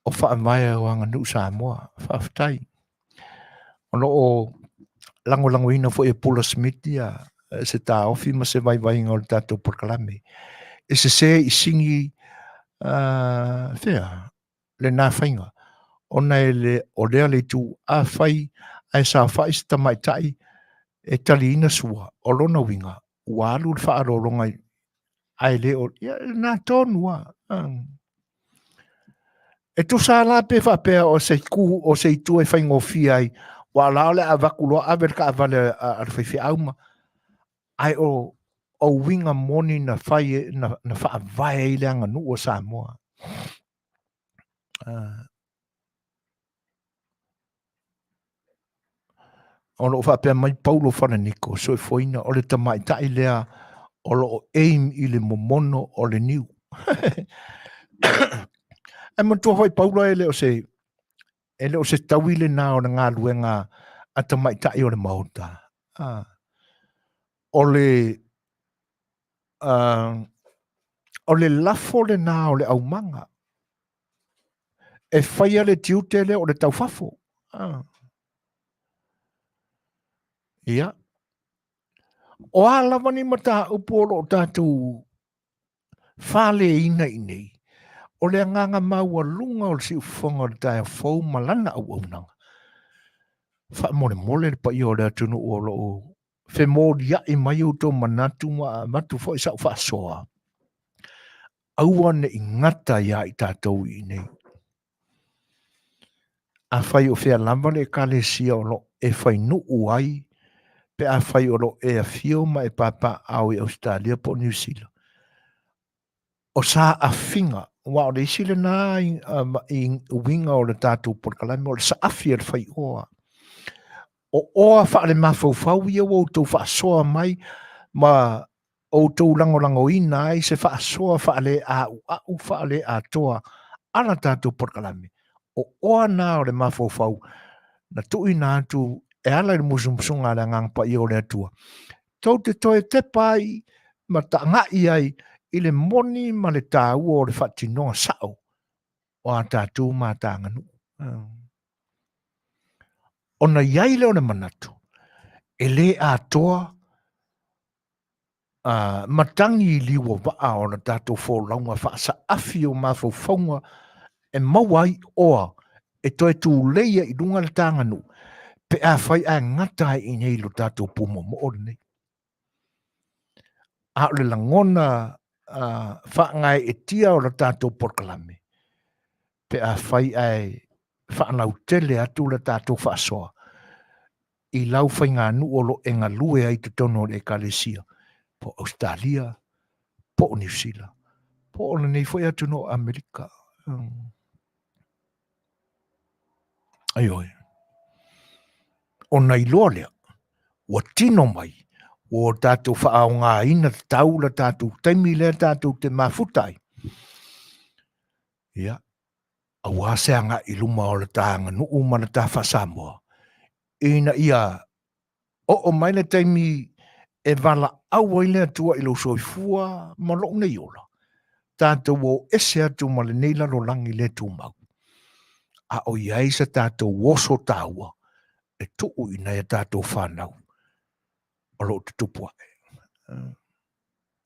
o faavae o aganuu Samoa. Faafetai. O lo o lagolagoina foi e Pula Smith ia se taofi ma se vaivaiga o le tatou polokalame. E sese i sigi fea lena faiga ona e le o lea le itu afai ae saofai se tamaitai e taliina sua, o lona uiga ua alu le faaaloaloga ae le o ia lena tonu lava. E tusa la pe faapea o se ku o se itu e faigofie ai, aua la o le a avatu loa ave le taavale a le faifeau ma ae o o uiga moni na fai na, na faavae ai le aganuu o Samoa. O lo o faapea mai Paulo Falaniko, soifuaina, o le tamaitai lea o lo o aim i le momono o le niu. Ae manatua foi Paulo e le o se e le o se taui lena o le galuega a tamaitai o le Maota. O le o le lafo lena o le aumaga. E faia le tiute lea o le taufafo. Ia. O a lava ni mataupu o lo o tatou faleina i nei, o le agaga maualuga o le siufofoga o le taeao fou ma lana auaunaga, faamolemole le paia o le atunuu o lo o femolia'i mai outou manatu ma avatu foi sa'u faasoa, aua ne i gata iā i tatou i inei. Afai o fea lava le Ekalesia o lo o e fainuu ai, pe afai o lo o e afio ma e papaaao i Ausetalia po o Niu Sila, o saafiga, aua o le isi lena uiga o le tatou polokalame, o le saafi a le faioa. O oa faalemafaufau ia ua outou faasoa mai ma outou lagolagoina ai se faasoa faaleauau faaleatoa a la tatou polokalame. O oa na o le mafaufau na tuuina atu e ala i le musumusuga a le Agaga Paia o le Atua, tou te toe tepa ai ma tagai ai i le moni ma le taua o le faatinoga sao o a tatou mataganuu. Ona i ai lea o le manatu, e le atoa matagi i liu o vaa o le tatou folauga faasaafi o mafaufauga e maua ai oa e toe tuleia i luga le taganuu pe afai ae gata ai i inei i lo tatou pūmoomoo lenei. A o le lagona faagaeetia o le tatou polokalame, pe afai ae faalautele atu le tatou faasoa i lau faiganuu o lo o e galue ai i totonu o le Ekalesia, po o Ausetalia, po o Niu Sila, po o lenei foi atunuu o Amerika. Aioe. Ona iloa lea, ua tino mai, ua o tatou faaaogaina tatau le tatou taimi lea tatou te mafuta ai. Ia, aua se agai i luma o le ta aganuu ma le ta faa-Samoa, ina ia oo mai le taimi e valaau ai le Atua i lou soifua ma lou nei ola, tatou o ese atu ma lenei lalolagi le tumau, a o i ai se tatou oso taua e tuu i nai a tatou fanau o lo o tutupu ae.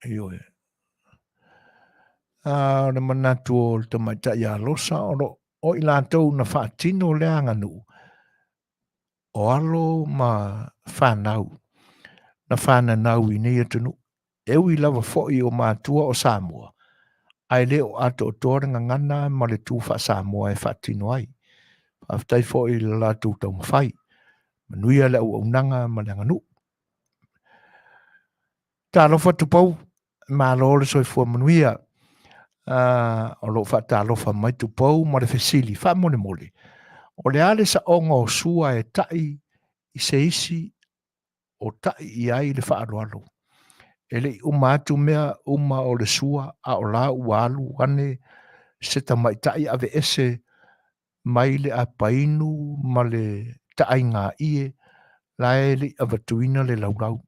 Ioe. A o le manatu o le tamaitai ia Losa, o lo o i latou na faatino lea aganuu, o alo ma fanau na fananau i nei atunuu, e ui lava foi o matua o Samoa, ae le o atoatoa le gagana ma le tu faa-Samoa e faatino ai. Faafetai foi i le latou taumafai. Manuia le auaunaga ma le aganuu. Talofa Tupou, malo le soifua manuia. O lo o faatalofa mai Tupou ma le fesili faamolemole. O le a le saoga o sua e ta'i i se isi o ta'i i ai le faaaloalo? E le i uma atu mea uma o le sua a o la ua alu ane se tamaitai aveese mai le apainu ma le taaiga-ie la e le i avatuina le laulau.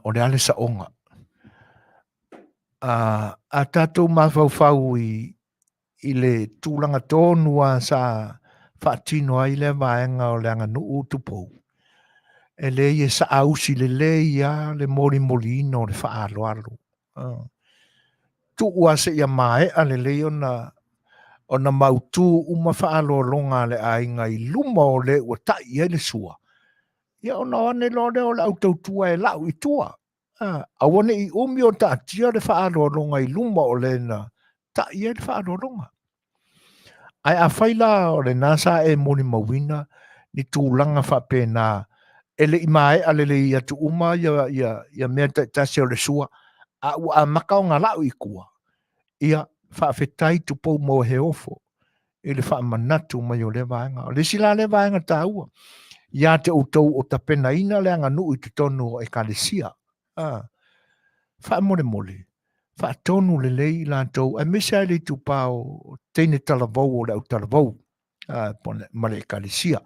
O le a le saoga? A tatou mafaufau i le tulaga tonu lava sa faatino ai lea vaega o le aganuu tupou, e leai e saausi lelei lava le molimoliina o le faaaloalo. Tuu lava seia maea lelei ona mautu uma faaaloaloga a le aiga i luma o le ua tai i ai le sua, ia ona o ane loa lea o le au tautua e lau i tua. Aua ne i umi o taatia le faaaloaloga i luma o le na tai i ai le faaaloaloga. Ae afai la o lena sa e molimauina ni tulaga faapena e le i maea lelei atu uma ia mea taitasi o le sua, a ua amata ona lau i tua, ia faafetai Tupou mo he ofo i le faamanatu mai o lea vaega. O le isi la lea vaega taua ia te outou o tapenaina le aganuu i totonu o Ekalesia. Faamolemole, faatonu lelei i latou, aemaise lava i le itupa o teine talavou o le au talavou ma le Ekalesia.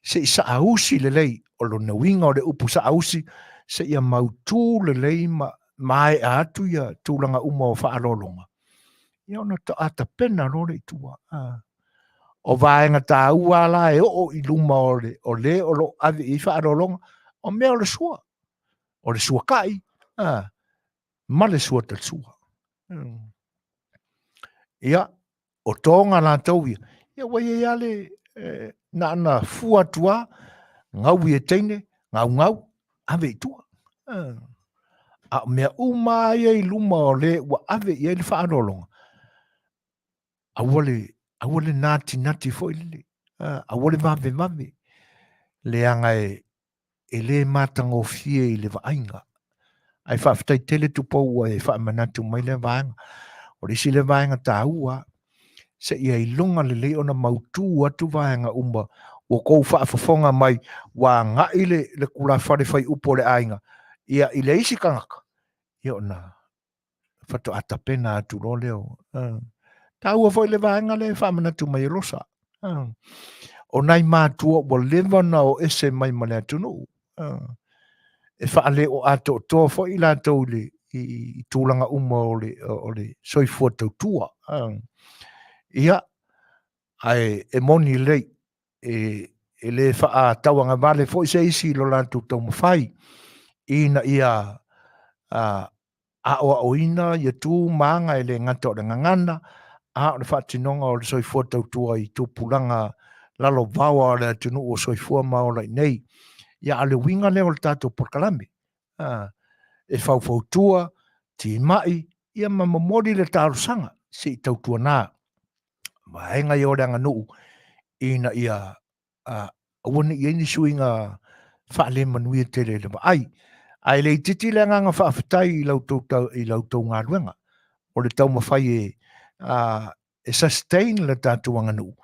Se i saausi lelei, o lona uiga o le upu saausi, seia mautu lelei ma maea atu ia tulaga uma o faaaloaloga, ia ona toa tapena loa lea i tua. O vaega taua la e oo i luma o le o le o lo o ave i ai faaaloaloga, o mea o le sua, o le suakai ma le sua talisua. Ia, o toga latou ia, ia ua i ai lava le na ona fua atu lava, gaui e teine, gaugau, ave i tua. A o mea uma lava ia i luma o le ua ave i ai le faaaloaloga, aua le, aua le natinati foi lele, aua le vavevave, leaga e le matagofie i le vaaiga. Ae faafetai tele Tupou ua e faamanatu mai lea vaega. O le isi lea vaega taua, seia iloga lelei ona mautu atu vaega uma ua tou faafofoga mai ua agai le tulafale faiupu o le aiga ia i le isi tagata, ia ona faatoa tapena atu loa lea. Taua foi le vaega lea e faamanatu mai e Losa. O nai matua ua leva ona o ese mai ma le atunuu. e faale-o-atoatoa foi i latou i le i tulaga uma o le soifua tautua. Ia, ae e moni lelei, e le faatauagavale foi se isi i lo latou taumafai ina ia aoaoina ia tu ma aga e le gata o le gagana, a o le faatinoga o le soifua tautua i tupulaga lalovaoa o le atunuu o soifua ma ola i nei. Ia, a o le uiga lea o le tatou polokalame, e faufautua, timai, ia ma momoli le talosaga se i tautuana vaega ia o le aganuu ina ia aua ne i i ai ni suiga faalemanuia tele i le vaai. Ae le itiiti le agaga faafetai i la outou galuega o le taumafai e sustain le tatou aganuu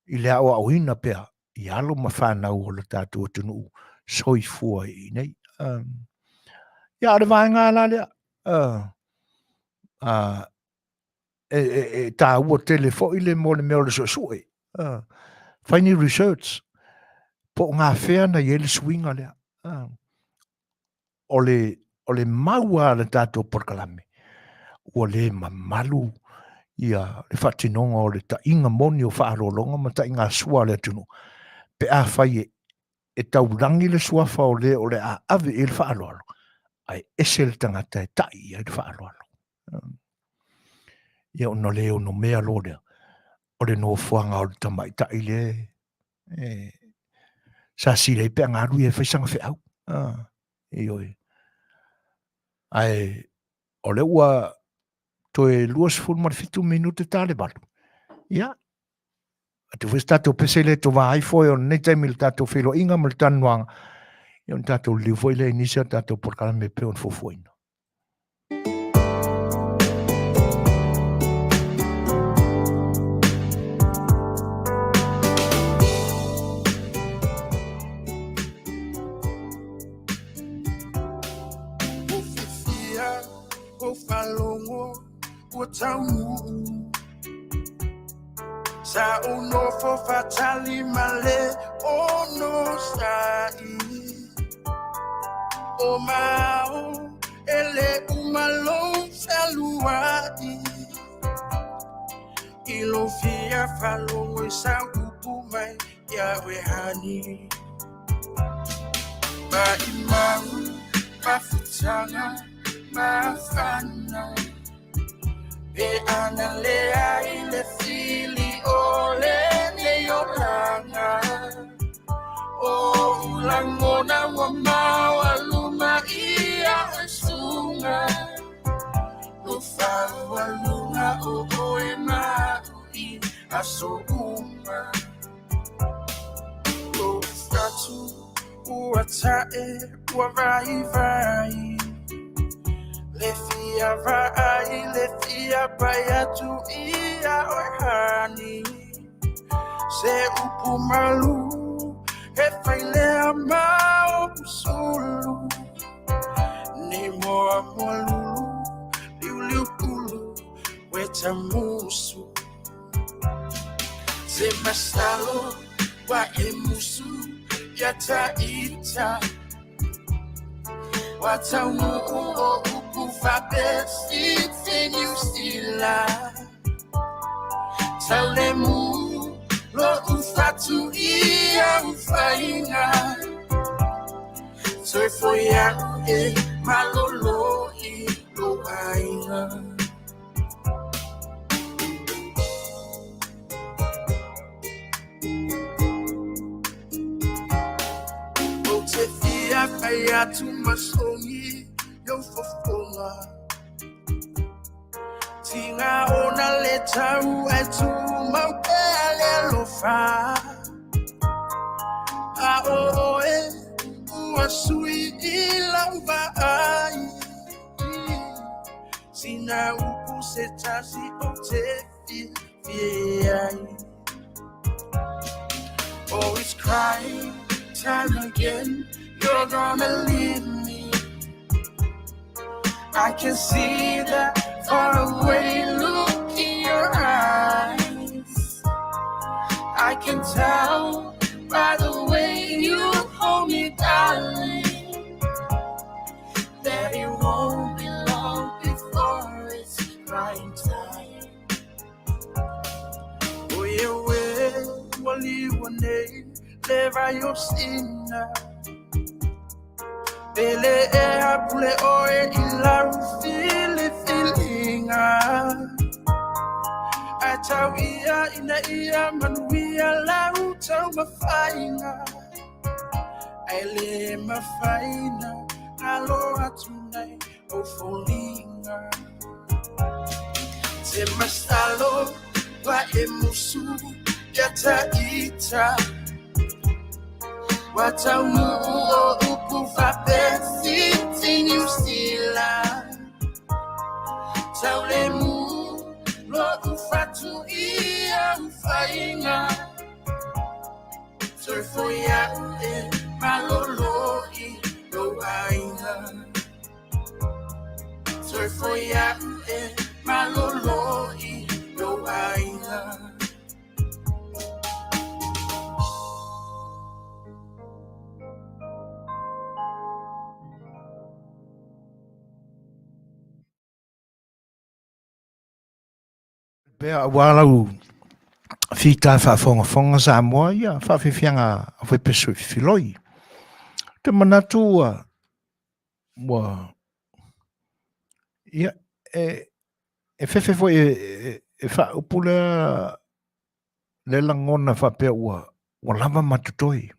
i le aoaoina pea i alo ma fanau o le tatou atunuu soifua i nei. Ia, o le vaega la lea, e taua tele foi le mo le mea o le suesue. Fai ni research, po o gafea na i ai le suiga lea. O le mau a le tatou polokalame, ua le mamalu ia le faatinoga o le taiga moni o faaaloaloga ma taigasua a le atunuu, pe afai e taulagi le suafa o le o le a ave i ai le faaaloalo, ae ese le tagata e tai i ai le faaaloalo. Ia ona le onomea loa lea o le nofoaga o le tamaitai lea e sa sili ai pe a galu ia e fai sana feau. Ioe. Ae o lea ua toe 27 minute ta le 8. Ia, atu foi se tatou pese le tovā ai foe o lenei taimi i le tatou feiloaiga ma le talanoaga, ia ona tatou liliu foi lea i nisi o tatou polokalame e pei ona fuafuaina. Ua taunuu Sa ou nofo faatali ma le onosai O mao e le uma lou fealuai I lou fia faalogo i sau upu mai ia oe honey Maimau mafutaga mafana Pe ana leai le fili o lenei olaga O ou lagona ua maualuma ia oe suga Ua faualuga o oe ma a'u i aso uma Lou fatu ua ta'e ua vaivai Le fia vaai le fia pai atu ia oe honey Se upu malu e fai lea ma ou sulu Nei moa moa lulu liuliu pulu ueta musu Se masalo ua e musu ia ta ita Ua taunuu o upu faapea se Niu Sila Taulemu lo'u fatu i au faiga Toe foi a'u e malolo i lou aiga. Ou te fia fai atu ma sogi i ou fofoga Tiga ona le tau ae tumau pea le alofa A o oe ua sui i lau vaai Sina upu se tasi ou te fiafia ai Oh, it's crying time again. You're gonna leave me. I can see that faraway look in your eyes. I can tell by the way you hold me, darling. Le vai o sina Pele e hapule oe i lau filifiliga Ae tau ia ina ia manuia lau taumafaiga Ae le mafai na alo atu nei o foliga Te masalo ua e musu ia ta ita Ua taunuu o upu faapea Fiti Niu Sila Taulemu lo'u fatu i au faiga Toe foi a'u e malolo i lou aiga Toe foi a'u e malolo i lou aiga. Pea aua lau fita faafogafoga Samoa ia faafiafiaga a faipeso i Fifiloi. Te manatu ua ua ia e e fefe foi e, e, e faaupu lea le lagona faapea ua ua lava ma totoe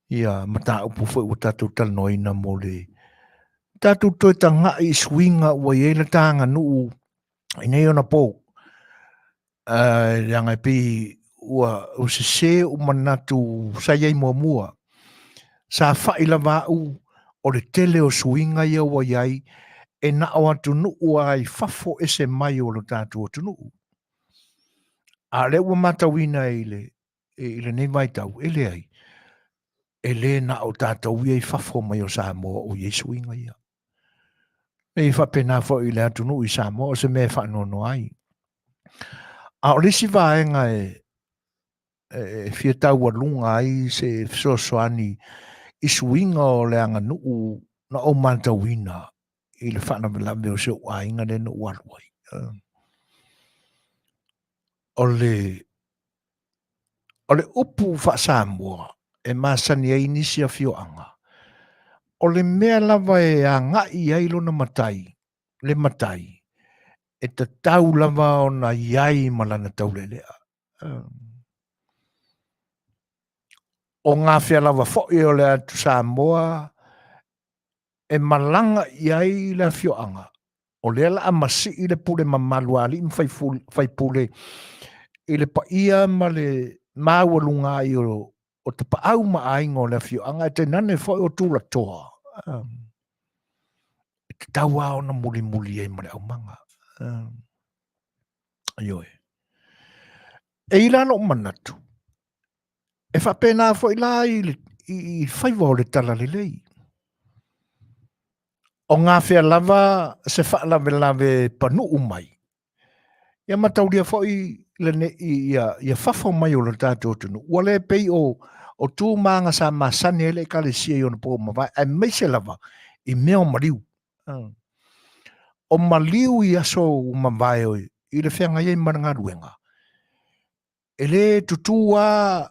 ia mataupu foi ua tatou talanoaina mo le tatou toe taga'i i suiga ua i ai le ta aganuu i nei ona pou. Leaga e pei ua sese ou manatu sa i ai muamua. Sa fa'i lava au o le tele o suiga ia ua i ai e na o atunuu lava i fafo ese mai o lo tatou atunuu. A o lea ua matauina i le i lenei vaitau, e leai, e le na o tatou ia i fafo mai o Samoa o i ai suiga ia. E faapena foi i le atunuu i Samoa, o se mea e faanoanoa ai. A o le isi vaega e, e fia taualuga ai se fesoasoani i suiga o le aganuu na ou matauina i le faalavelave o si ou aiga lea na ou alu ai. O le O le upu faa-Samoa e masani ai nisi afioaga, o le mea lava e agai i ai lona matai, le matai, e tatau lava ona i ai ma lana taulealea. O gafea lava foi o le atu Samoa e malaga i ai le afioaga, o lea la a masii le pule mamalu a alii ma faipule i le paia ma le maualuga ai o, o tapaau ma aiga o le afioaga, e tainane foi o tulatoa, e tatau lava ona mulimuli ai ma le aumaga. Ioe. E i la lou manatu, E faapena foi la i, le, i, i faiva o le talalelei. O gafea lava se faalavelave panuu mai, ia mataulia foi lene, ia, ia fafo mai o le tatou atunuu. Ua le pei o, o tu ma aga sa masani ai le ekalesia i ona po mavae, aemaise lava i mea o maliu. O maliu i aso ua mavae i le feagai ai ma le galuega, E le tutū a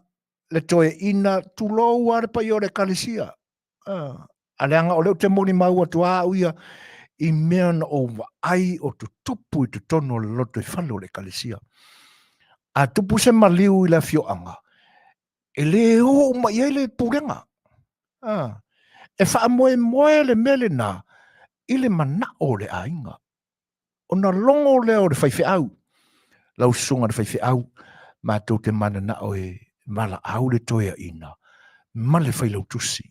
le toeaina, tulou a le paia o le ekalesia. A leaga o lea ou te molimau atu a au ia i mea na ou vaai o tutupu i totonu o le lotoifale o le ekalesia. A tupu se maliu i le afioaga, e le o uma i ai le pulega. E faamoemoe le mea lena i le manao o le aiga. Ona logo lea o le faifeau, lau susuga i le faifeau, matou te mananao e valaau le toeaina ma le failautusi.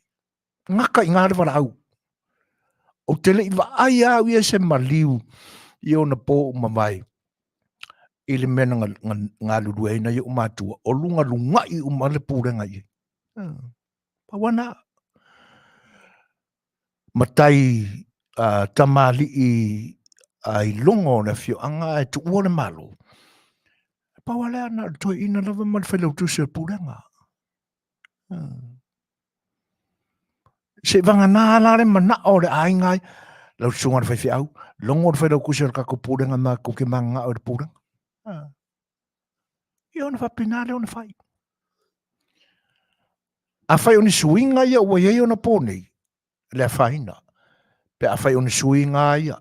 Gata i ina le valaau. Ou te le i vaai lava au ia i se maliu i ona po ua mavae i le mea na galulue ai nai ou matua, o lugalugai uma le pulega i ai. Pau lava lena. Matai tamalii i luga o le afioaga ae tuua le Malo, e pau lava lea na o le toeaina lava ma le failautusi o le pulega. Seivagana la le manao o le aiga ai, lau susuga i le faifeau, logo le failautusi o le tatou pulega matou te mananao i le pulega. Ia ona faapena lea ona fai. Afai o ni suiga ia ua i ai onapō nei, le afaina, pe afai o ni suiga ia,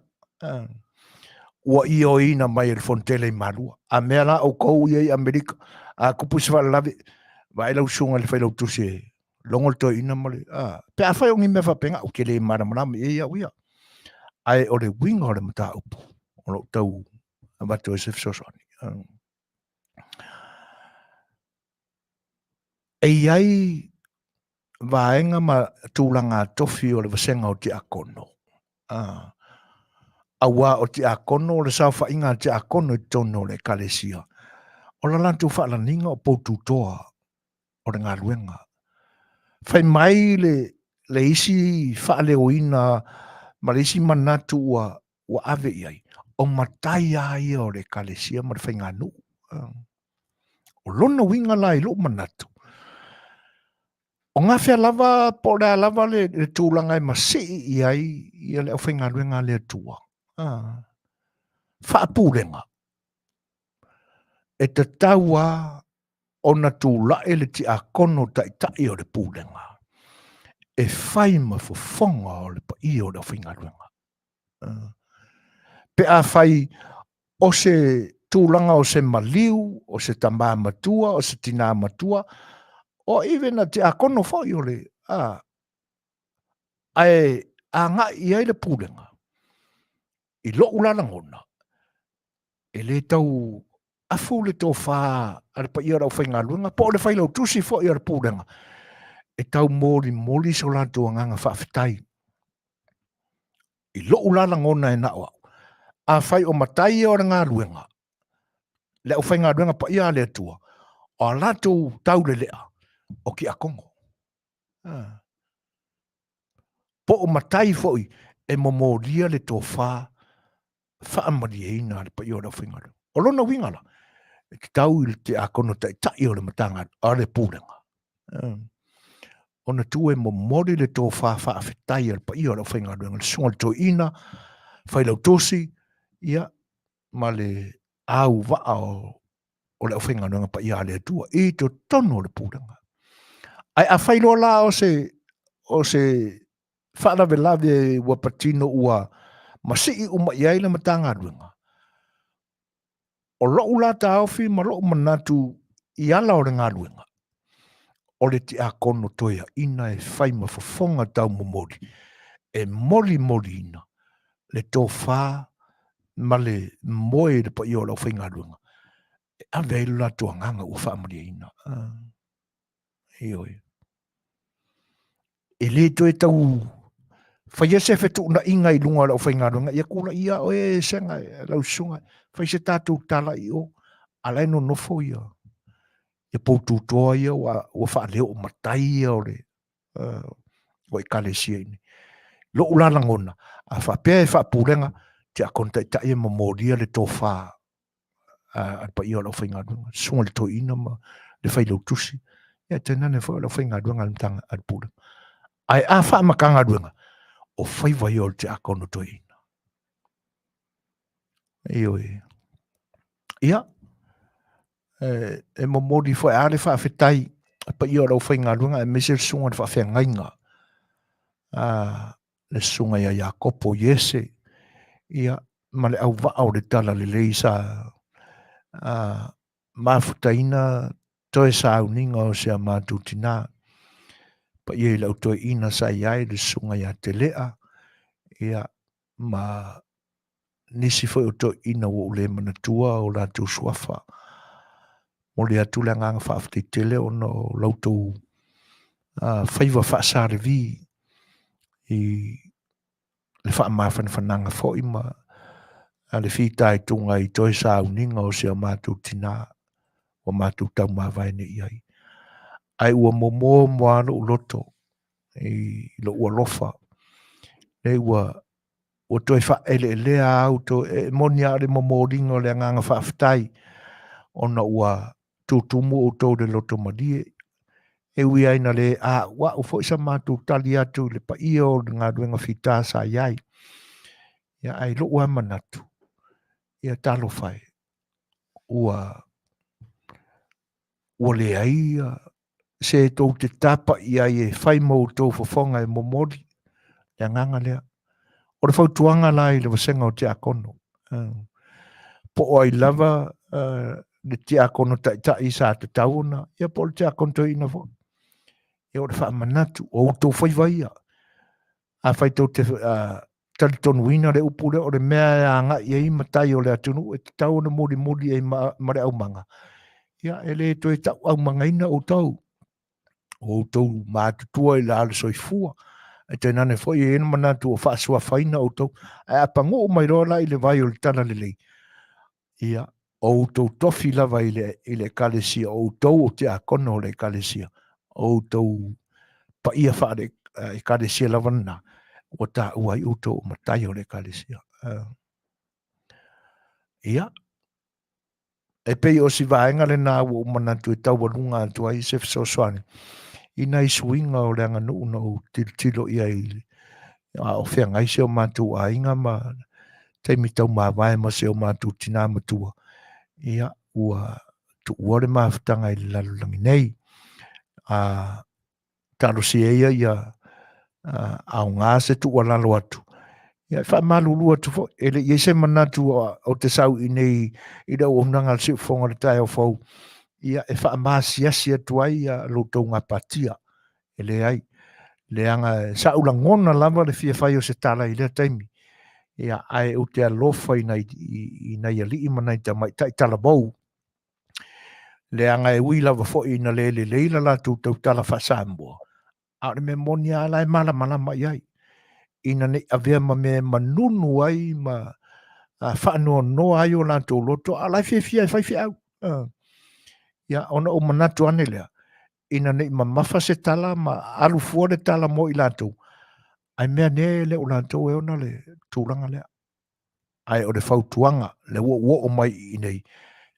ua ioeina mai e le Fonotele i Malua. A mea la outou ia i Amerika, a tupu se faalavelave, vaai lau susuga i le failautusi e logo le toeaina ma le, pe afai o ni mea faapena, ou te le malamalama i ai au ia. Ae o le uiga o le mataupu o lo o tau avatu ai se fesoasoani. E i ai vaega ma tulaga tofi o le vasega o tiakono. Auā o tiakono, o le saofaiga a tiakono i totonu o le Ekalesia, o la latou faalaniga o poututoa o le galuega. Fai mai le isi faaleoina ma le isi manatu ua ave i ai, o matai lava ia o le Ekalesia ma le faiganuu. O lona uiga la i lou manatu, o gafea lava po o le a lava le tulaga e masii i ai ia le aufaigaluega a le Atua, faapulega, e tatau lava ona tulai le tiakono taitai o le pulega e fai ma fofoga o le paia o le aufaigaluega. Pe afai o se tulaga o se maliu, o se tamā matua, o se tinā matua, o even a tiakono foi o le, ae agai i ai le pulega, i lou la lagona, e le tau afu le tofa a le paia o le aufaigaluega po o le failautusi foi o le pulega e tau molimoli so latou agaga faafetai i lou la lagona e na o au. Afai o matai ia o le galuega, le aufaigaluega paia a le Atua, o a latou taulelea o tiakono. Po o matai foi e momolia le tofa faamalieina a le paia o le aufaigaluega. O lona uiga la, e tatau i le tiakono taitai o le Matagaluega, o le Pulega, ona tu e momoli le tofa faafetai a le paia o le aufaigaluega, le susuga i le toeaina, failautusi, ia, ma le auvaa o le aufaigaluega paia a le Atua i totonu o le pulega. Ae afai loa la o se faalavelave ua patino ua masii uma i ai le Matagaluega, o lou la taofi ma lou manatu i ala o le galuega, o le tiakono toeaina e fai ma fofoga taumomoli e molimoliina le tofa ma le moe i le paia o le aufaigaluega e ave ai lo latou agaga ua faamalieina. Ioe. E le toe tau faia se fetuunaiga i luga o le aufaigaluega, ia tulai ia oe e sega lau susuga, fai se tatou tala i o, a la e nonofo ia poututoa ia ua faaleo o matai ia o le o Ekalesia i inei. Lou la lagona, a faapea e faapulega, tiakono taitai e momolia le tofa a le paia o le aufaigaluega, susuga i le toeaina ma le failautusi, ia tainane foi o le aufaigaluega a le Matagaluega a le Pulega. Ae a faa-Matagaluega, o faiva ia o le tiakono toeaina. Ioe. Ia, e momoli foi a le faafetai i paia o le aufaigaluega aemaise le susuga i le faafeagaiga a le susuga ia Iakopo Iese, ia, ma le auvaa o le talalelei sa mafutaina toe sauniga o si a matou tinā. Paia i le au toeaina sa i ai le susuga ia Telea, ia, ma nisi foi o toeaina ua ou le manatua o latou suafa. Momoli atu le agaga faafetai tele ona o la outou faiva faasalevi i le faamafanafanaga foi ma le fitaituga i toe sauniga o si a matou tinā ua matou taumavae nei i ai. Ae ua momoa moa lou loto i lou alofa, lea ua toe faaeleelea au to, e moni lava o le momoliga o le agaga faafetai ona ua tutumu outou i le loto malie. E ui ai na le a'ua'u foi sa matou tali atu i le paia o le galuega fita sa i ai. Ia, ae i lou lava manatu, ia talofa e, ua leai ia se tou te tapa'i ai e fai ma outou fofoga e momoli le agaga lea. O le fautuaga la i le vasega o tiakono, po o ai lava le tiakono taitai sa tatau ona, ia po o le tiakono toeaina foi. Ia o le faamanatu, o outou faiva ia. Afai tou te talitonuina le upu lea, o le mea e agai ai matai o le atunuu e tatau ona mulimuli ai ma, ma le aumaga, ia e le toe tau aumagaina outou. O outou matutua i la le soifua, e tainane foi e i ai le manatu o faasuafaina outou. Ae a paguu mai loa la i le vai o le talalelei, ia, o outou tofi lava i le, i le ekalesia, o outou o tiakono o le ekalesia, o outou paia faale ekalesia lava lena, ua taua ai outou o matai o le ekalesia. Ia, e pei o si vaega lena ua ou manatu e taualuga atu ai se fesoasoani i nai suiga o le aganuu na ou tilotilo i ai a o feagai si o matou aiga ma taimi taumavae ma si o matou tinā matua, ia, ua tuua le mafutaga i le lalolagi nei. A talosia ia ia aoga se tuualalo atu. Ia, e faamalulu atu foi, e le i ai se manatu o te sau i nei i le auaunaga a le Siufofoga o le taeao fou, ia e faamaasiasi atu ai ia lo outou gapatia. E leai, leaga sa ou lagona lava le fia fai o se tala i lea taimi. Ia, ae ou te alofa i nai, i, i nai alii ma nai tamaitai talavou, leaga e ui lava foi ina le lelei la latou tautala faa-Samoa, a o le mea moni lava la e malamalama i ai, ina ne i avea ma mea e manunu ai ma faanoanoa ai o latou loto, a o la e fiafia e fai feau. Ia, ona ou manatu ane lea, ina ne i mamafa se tala ma alu fua le tala mo i latou, ae mea ane e le o latou e ona le tulaga lea. Ae o le fautuaga, le ua ou oo mai i inei,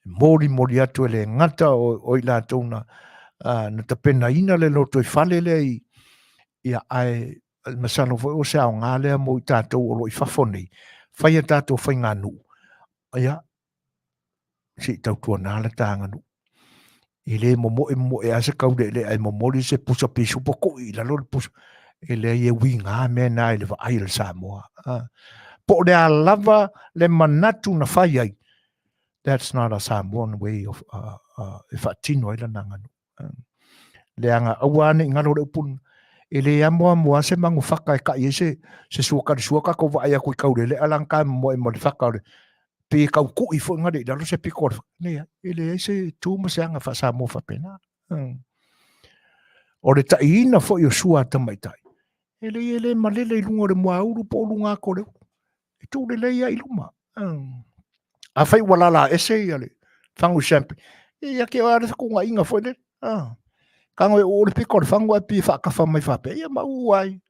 molimoli atu e le gata o, o i latou na, na tapenaina le lotoifale lea i, ia, ae masalo foi o se aoga lea mo i tatou o lo o i fafo nei, fai a tatou faiganuu, ia, se i tautuana le ta aganuu. E le momoe momoe lava se taulealea ae momoli se pusa pisupo tui i lalo le pusa. E leai e uiga mea na i le vaai a le Samoa. Po o le a lava le manatu na fai ai, that's not a Samoan way of e faatino ai lana aganuu. Leaga aua ne i galo le upu e le amoamo lava se magu faka e kai ai se, se sua sua tatou vaai atu i taulelea la na moe ma le faka o le pe tau kui foi ngale i lalo se piko o le faka. Leai, e leai se tu ma se aga faa-Samoa faapena. O le taiina foi o sua a tamaitai, e leai e le malele i luga o le muaulu po o luga atu o le ulu. E tuu lelei lava i luma. Afai ua lala ese ia le fagu champagne, ia te oe lava le fetuunaiga foi lele. Tago e uu le pito o le fagu ae pei e faatafa mai faapea, ia ma uu ai.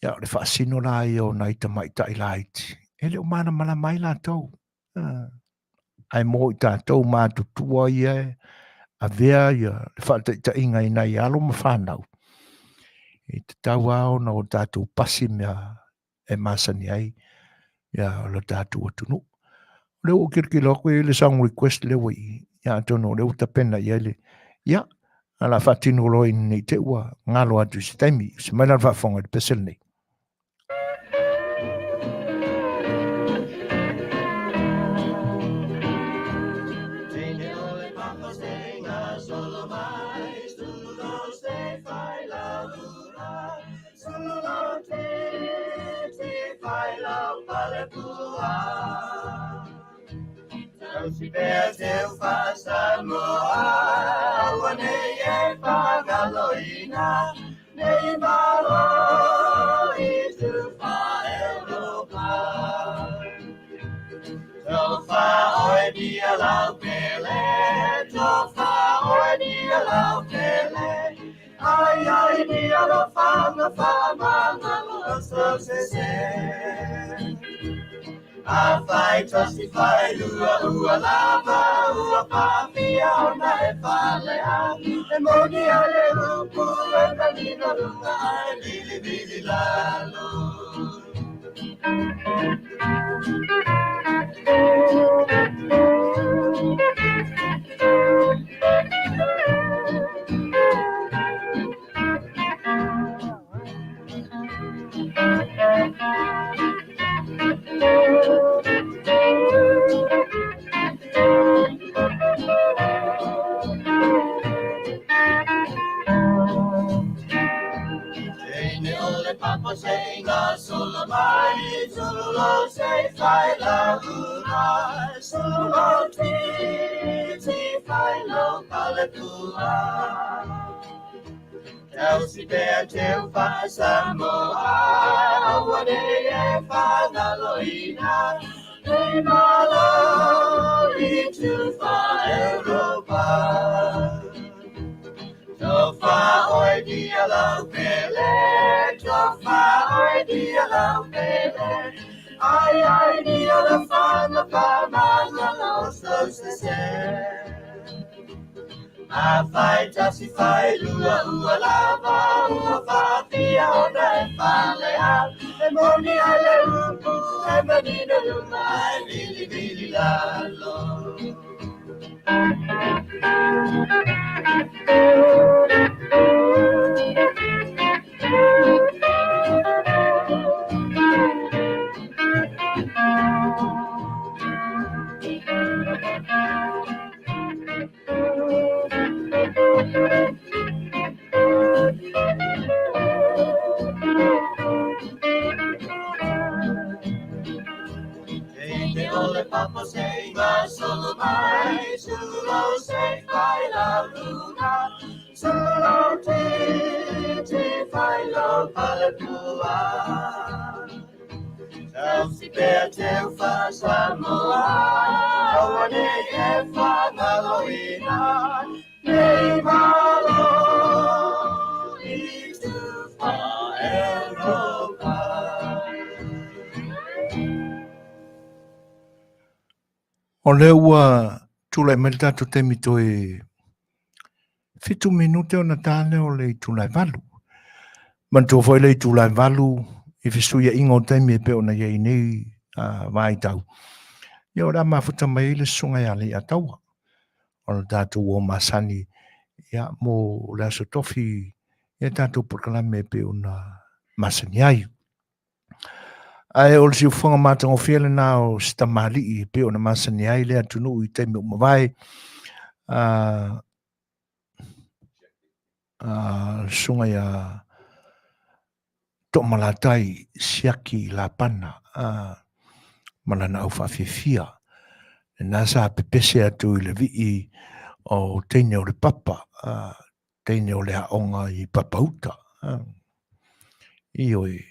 Ia o le faasino la ia o nai tamaitai laiti, e le o malamalama ai latou. Ae mo i tatou matutua ia e avea ia le faataitaiga i nai alo ma fanau, e tatau lava ona o tatou pasi mea e masani ai ia lo tatou atunuu. O lea ua ou tilotilo atu e i ai le song request lea ua i i, ia atonu o lea ua tapena i ai le, ia, a o le a faatino loa ina ne i te i ua galo atu i se taimi. Se mai la le faafofoga i le pese lenei. ole papa se i gasolo mai, Solo se fai la luna, Solo ti, ti fai lo palepua. Tausi pea teu faa-Samoa, aua ne i e faagaloina, Nei malo i tufa Europa. Tofa oe dia lau pele, tofa oe dia lau pele, Ai ai dia la fanga pa manga lo so se se. A fai tasi fai lua ua lava ua faafia ona e fale a e moni ai le upu e manino luma ai vili vili lalo. Teine ole papa se i gasolo mai, Sulo se fai la luna, Sulo ti, ti fai lo palepua. Tausi pea teu faa-Samoa, aua ne i e faagaloina, Nei malo i tufa Europa. O lea ua tulai mai le tatou taimi toe 7 minute ona ta lea o le itula e 8. Manatua foi le itula e 8 i fesuiaiga o taimi e pei ona i ai nei vaitau. Ia o le a mafuta mai ai le susuga ia Leiataua o le tatou uo masani ia mo le aso tofi ia tatou polokalame e pei ona masani ai. Ae o le siufofoga matagofie lena o si tamalii e pei ona masani ai le atunuu i taimi ua mavae. Le susuga ia Toomalatai Siaki Lapana ma lana au faafiafia. Lena sa pepese atu i le vii o teine o le papa, teine o le aoga i Papauta. Ioe.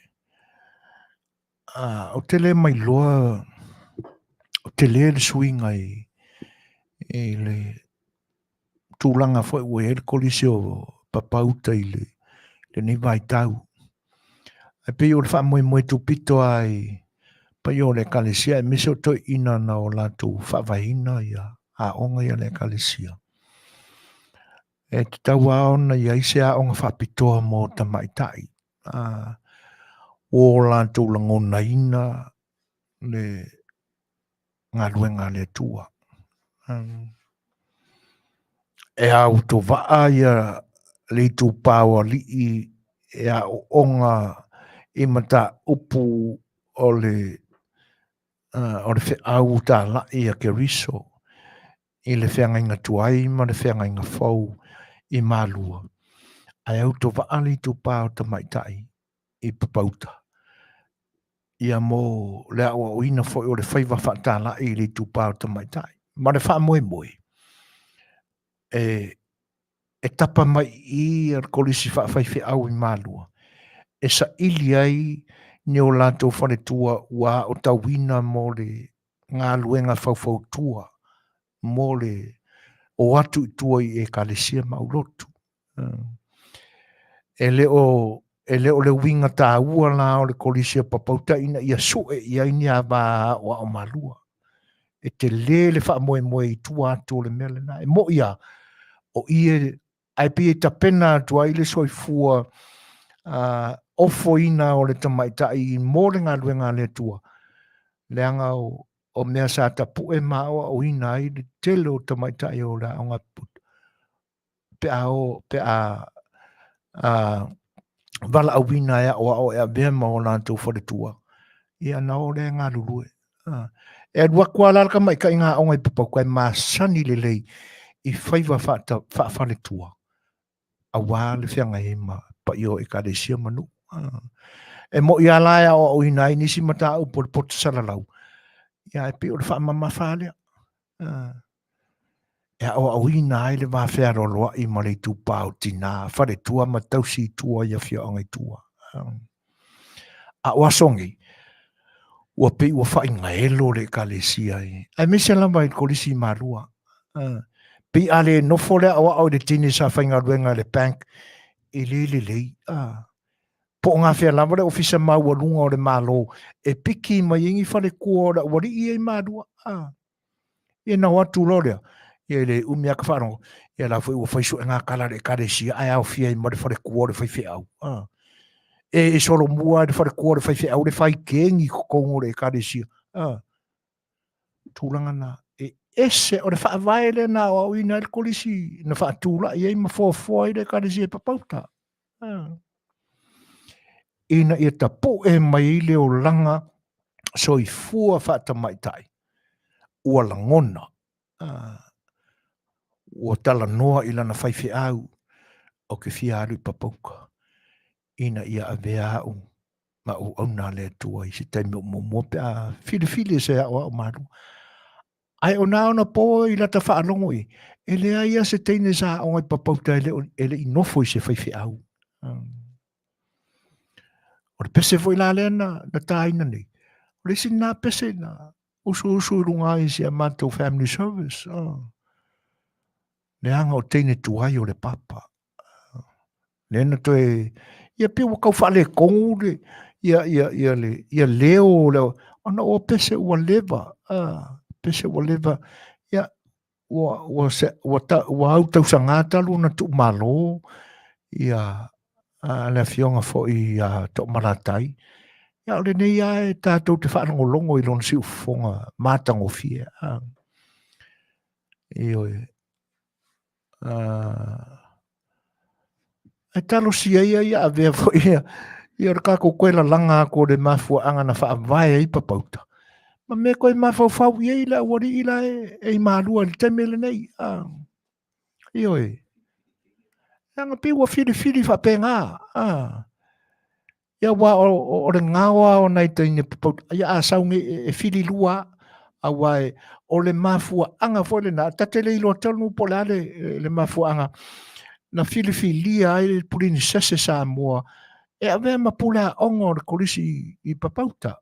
Ou te le mailoa, o tele le suiga i le tulaga foi ua i ai le Kolisi o Papauta i lenei vaitau. Ae pei o le faamoemoe tupito lava i paia o le Ekalesia aemaise o toeaiina na o latou faavaeina ia aoga ia a le Ekalesia. E tatau lava ona i ai se aoga faapitoa mo tamaitai, ua o latou lagonaina le galuega a le Atua. E autovaa ia le itupa o alii e aooga i mataupu o le o le feau talai a Keriso i le feagaiga tuai ma le feagaiga fou i Malua, ae autovaa le itupa o tamaitai i Papauta. Ia mo le aoaoina foi o le faiva faatalai i le itupa o tamaitai. Ma le faamoemoe, e, e tapa mai i i le kolisi faafaifeau i Malua, e saili ai ni o latou faletua ua aotauina mo le galuega faufautua mo le o atu i tua i Ekalesia ma aulotu. E le o e le o le uiga taua la o le Kolisi o Papauta ina ia sue i ai ni ava aoao malua. E tele le faamoemoe i tua atu o le mea lena. E mo'i lava, o i e, ae pei e tapena atu ai le soifua ofoina o le tamaitai mo le galuega a le Atua, leaga o mea sa tapue ma aoaoina ai le tele o tamaitai o le aoga pe a o, pe a valaauina e aoao e avea ma o latou faletua, ia na o lea e galulue. E alu atu lava la le tamaitaiga aoga i Papauta e masani lelei i faiva faafaletua, aua le feagai ai ma paia o Ekalesia ma nuu. E mo'i lava la e aoaoina ai nisi mataupu o le poto salalau, ia ae pei o le faamamafa lea. E aoaoina ai le va fealoaloai ma le itupa o tina, faletua ma tausi i tua i afioaga i tua. A o aso nei, ua pei ua faaigaelo le ekalesia i, aemaise lava i le Kolisi i Malua. Pei a le nofo le aoao i le teine sa faigaluega i le bank, e le lelei. Po o gafea lava le ofisa maualuga o le Malo e piki mai ai ni faletua o le aualii ia i Malua. Ia na o atu loa lea, ia e le umi lava ka faalogo, ia la foi ua fai suega tala a le ekalesia ae aofia ai ma le faletua o le faifeau. E solomua i le faletua o le faifeau le fai kegi i totonu o le ekalesia. Tulaga na e ese o le faavae lea na aoaoina ai le kolisi na faatulai ai ma foafoa ai le ekalesia i Papauta. Ina ia tapu'e mai ai le olaga soifua faatamaitai ua lagona, ua talanoa i lana faifeau, ou te fia alu i Papauta ina ia avea au ma auauna a le Atua i se taimi o muamua pe a filifili e se aoao malu. Ae o na ona po i lata faalogo i, e leai lava se teine sa aoga i Papauta e le i nofo i se faifeau. O le pese foi la lea na, na tāina nei. O le isi lena pese na usuusu i luga ai i si a matou family service. Oh. Leaga o teine tuai o le papa. Lea na toe, ia pei ua tau faaletonu le, ia, ia, ia, le, ia leo o le, ona ua pese ua leva, pese ua leva, ia, ua, ua, se, ua, ta, ua au tausaga talu ona tuumalo, ia, a le afioga foi ia Toomalatai, ia o lenei lava e tatou te faalogologo i lona siufofoga matagofie. Ioe. Ae talosia ia ia avea foi ia, ia le tatou toe lalaga atu o le mafuaaga na faavae ai Papauta, ma mea toe mafaufau i ai le aualii la e, e i Malua i le taimi lenei. Ah, ioe. Leaga pei ua filifili faapena. Ah. Ia aua o le gao lava o nai teine papauta, ia a sau nei e fili lua lava, aua o le mafuaaga foi lena, ta te le iloa tonu po o le a le mafuaaga na filifilia ai le Purinisese Samoa e avea ma pule aoga o le Kolisi i Papauta.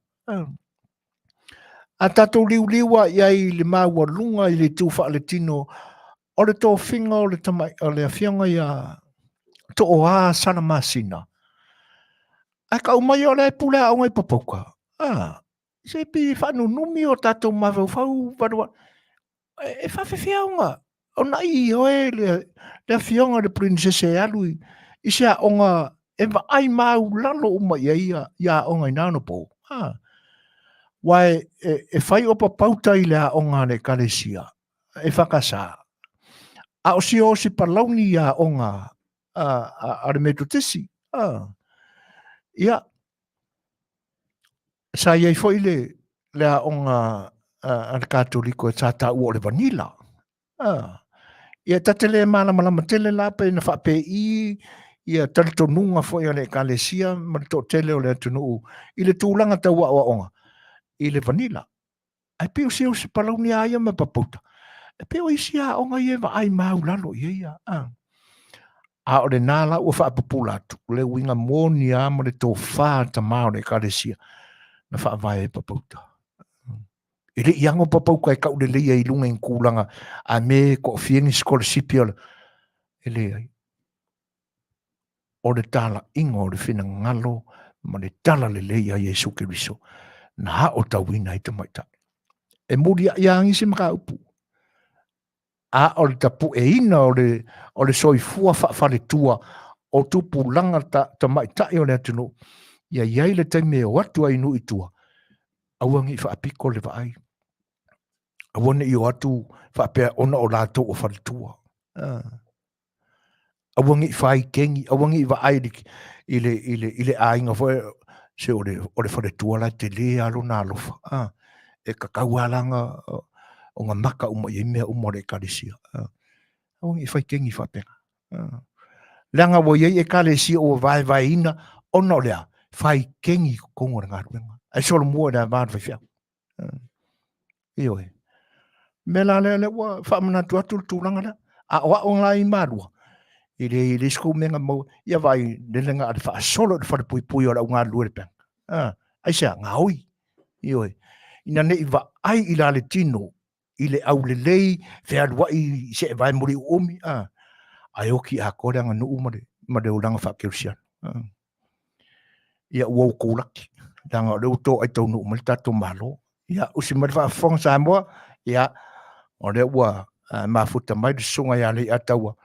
A tatou liuliu lava i ai i le maualuga i le itu faaletino o le tofiga o le tamai o le afioga ia Tooa Salamasina, ae tau mai o la e pule aoga i Papauta. A, se pei e faanunumi o tatou mafaufau valu e faafefea ona ona ioe le, le afioga i le princess e alu i, i se aoga e vaai maulalo uma i ai ia, ia aoga i na ona po. A, aua e, e, e fai o Papauta i le aoga a le ekalesia, EFKS, a o si o si palauni i aoga a, a, a le Metotisi. A. Ia, sa i ai foi le, le aoga a, a le Katoliko e sa taua o le vanila. A. Ia, ta te le malamalama tele la pe na faapei ia talitonuga foi a le ekalesia ma le toatele o le atunuu i le tulaga tau aoaoga i le vanila. Ae pei o se o se palauni a ia ma Papauta, e pei o isi aoga ia e vaai maulalo i ai ia. A, a o lena la ua faapupula atu, le uiga moni lava ma le tofa tama o le ekalesia na faavae ai Papauta. E le i ago Papauta e tauleleia i luga i ni tulaga a me toafia ni sikolasipi o le, e leai. O le talaiga o le finagalo ma le talalelei a Iesu Keriso na aotauina ai tamaitai. E muliai lava nisi mataupu, a o le tapueina o le, o le soifua faafaletua o tupulaga ta, tamaitai o le atunuu, ia i ai le taimi e o atu ai i nuu i tua, aua ne i faapito le vaai. Aua ne i o atu faapea ona o latou o faletua. Ah. Aua ne i faikeni, aua ne i vaai i le, i le, i le aiga foi, se o le, o le faletua la e tele lava lona alofa. A, e tatau lava la ona, ona maka uma i ai mea uma o le ekalesia. A, aua ne i faikeni faapena. A, leaga ua i ai ekalesia ua vaevaeina Ona o le a? Fai kegi i totonu o le galuega. Ae solomua i le va o le faifeau. Ioe. Mea la lea, lea ua faamanatu atu le tulaga lea. A o au la i Malua, i le i le isi kou mea na maua, ia vaai lele na ale faasolo i le falepuipui o le au galulue i le bank. Ah, aisea, gaoi. Ioe. Ina ne i vaai i la le tino, i le aulelei, fealuai i see vae muli uumi, ah, ae oki atoa le aganuu ma le olaga faakerisiano. Ah. Ia ua outou laki, leaga o lea ua toai taunuu mai le tatou Malo. Ia, usi mai le faafofoga Samoa, ia, o lea ua mafuta mai le susuga ia Leiataua,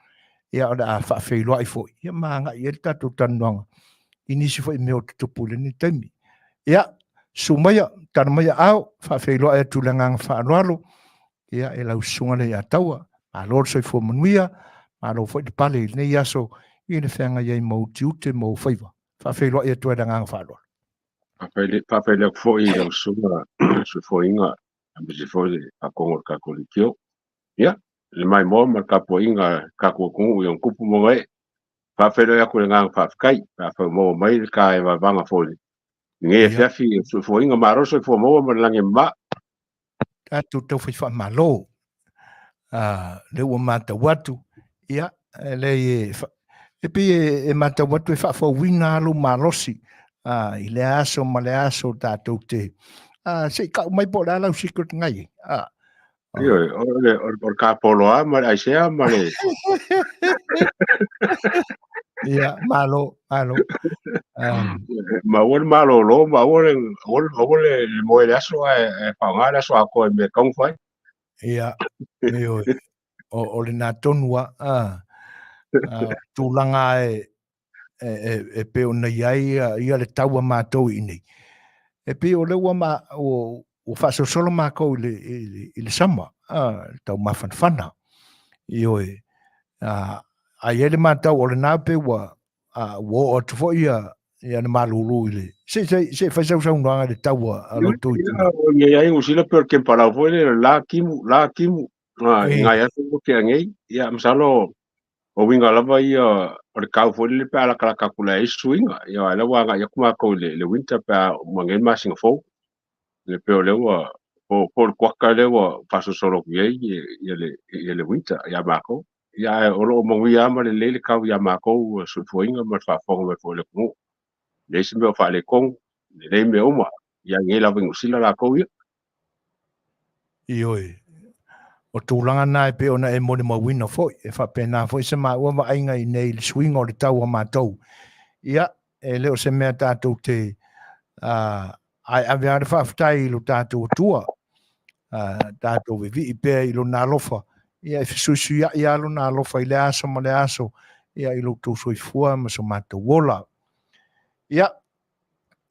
ia, o le a faafeiloai foi, ia, ma agai i ai le tatou talanoaga i nisi foi mea o tutupu i lenei taimi. Ia, susu maia, tala mai aao, faafeiloai atu i le agaga faaaloalo, ia, e lau susuga Leiataua, malo le soifua manuia, malo foi le pale i lenei aso i le feagai ai ma ou tiute ma ou faiva. Faafeiloai atu ai le agaga faaaloalo. Faafeiloai atu foi i lau susuga Soifuaina, aemaise foi le faafofoga o le tatou leitio. Ia, le maimoa ma le tapuaiga a le tatou atunuu i ona tupu ma ona ee. Faafeiloai atu i le agaga faafetai pe afai ua maua mai le ta evaevaga foi i lenei afiafi o Soifuaina. Malo le soifua maua ma le lagi e mama. Tatou taufai faamalo. Lea ua matau atu, ia, e leai e, e pei e matau atu e faafouina lava lou malosi i lea aso ma lea aso tatou te, se i kau mai po o le a lau secret na i ai. Ioe, o le kapoloa ma le aisea ma le... Ia, malo, malo. Ma aua le malolo, ma aua le, aua, aua le, le moe le aso ae faaaoga le aso atoa i mea e tatau ona fai. Ia, ioe, o lena tonu lava, tulaga e, e pei ona i ai ia le tau a matou i inei. E pei o lea ua, ma, ua, ua faasolosolo matou i le, i le, i le sama, le tau mafanafana. Ioe, a i ai le matau o lena pei ua, ua oo atu foi ia, ia le malulu i le, se, se, se fai sau saunoaga i le tau a lo outou itu. Ia ai Niu Sila pei o le kempalau foi lea, la timu, la timu. I ngai aso ua tea nei. Ia, masalo o uiga lava ia o le kau foi lele pe a latalata atu le ai suiga. Ia, ae la ua agai atu matou i le winter pe a uma nei le masina fou. Le pei o lea ua po o le kuaka lea ua faasolosolo atu i ai ia le winter ia matou. Ia, ae o lo o manuia lava ma lelei le kau ia matou soifuaina ma le faafofoga mai foi a le atunuu. E leai se mea o faaletonu, lelei mea uma. Ia, nei lava i Niu Sila latou ia. Ioe. O tulaga na e pei ona e molimauina foi, e faapena foi se maua vaaiga i nei i le suiga o le tau a matou. Ia, e le o se mea tatou te ae ave lava le faafetai i lo tatou Atua, tatou vivii pea i lona alofa, ia e fesuisuiai lava lona alofa i lea aso ma lea aso, ia i lo outou soifua ma so matou ola. Ia,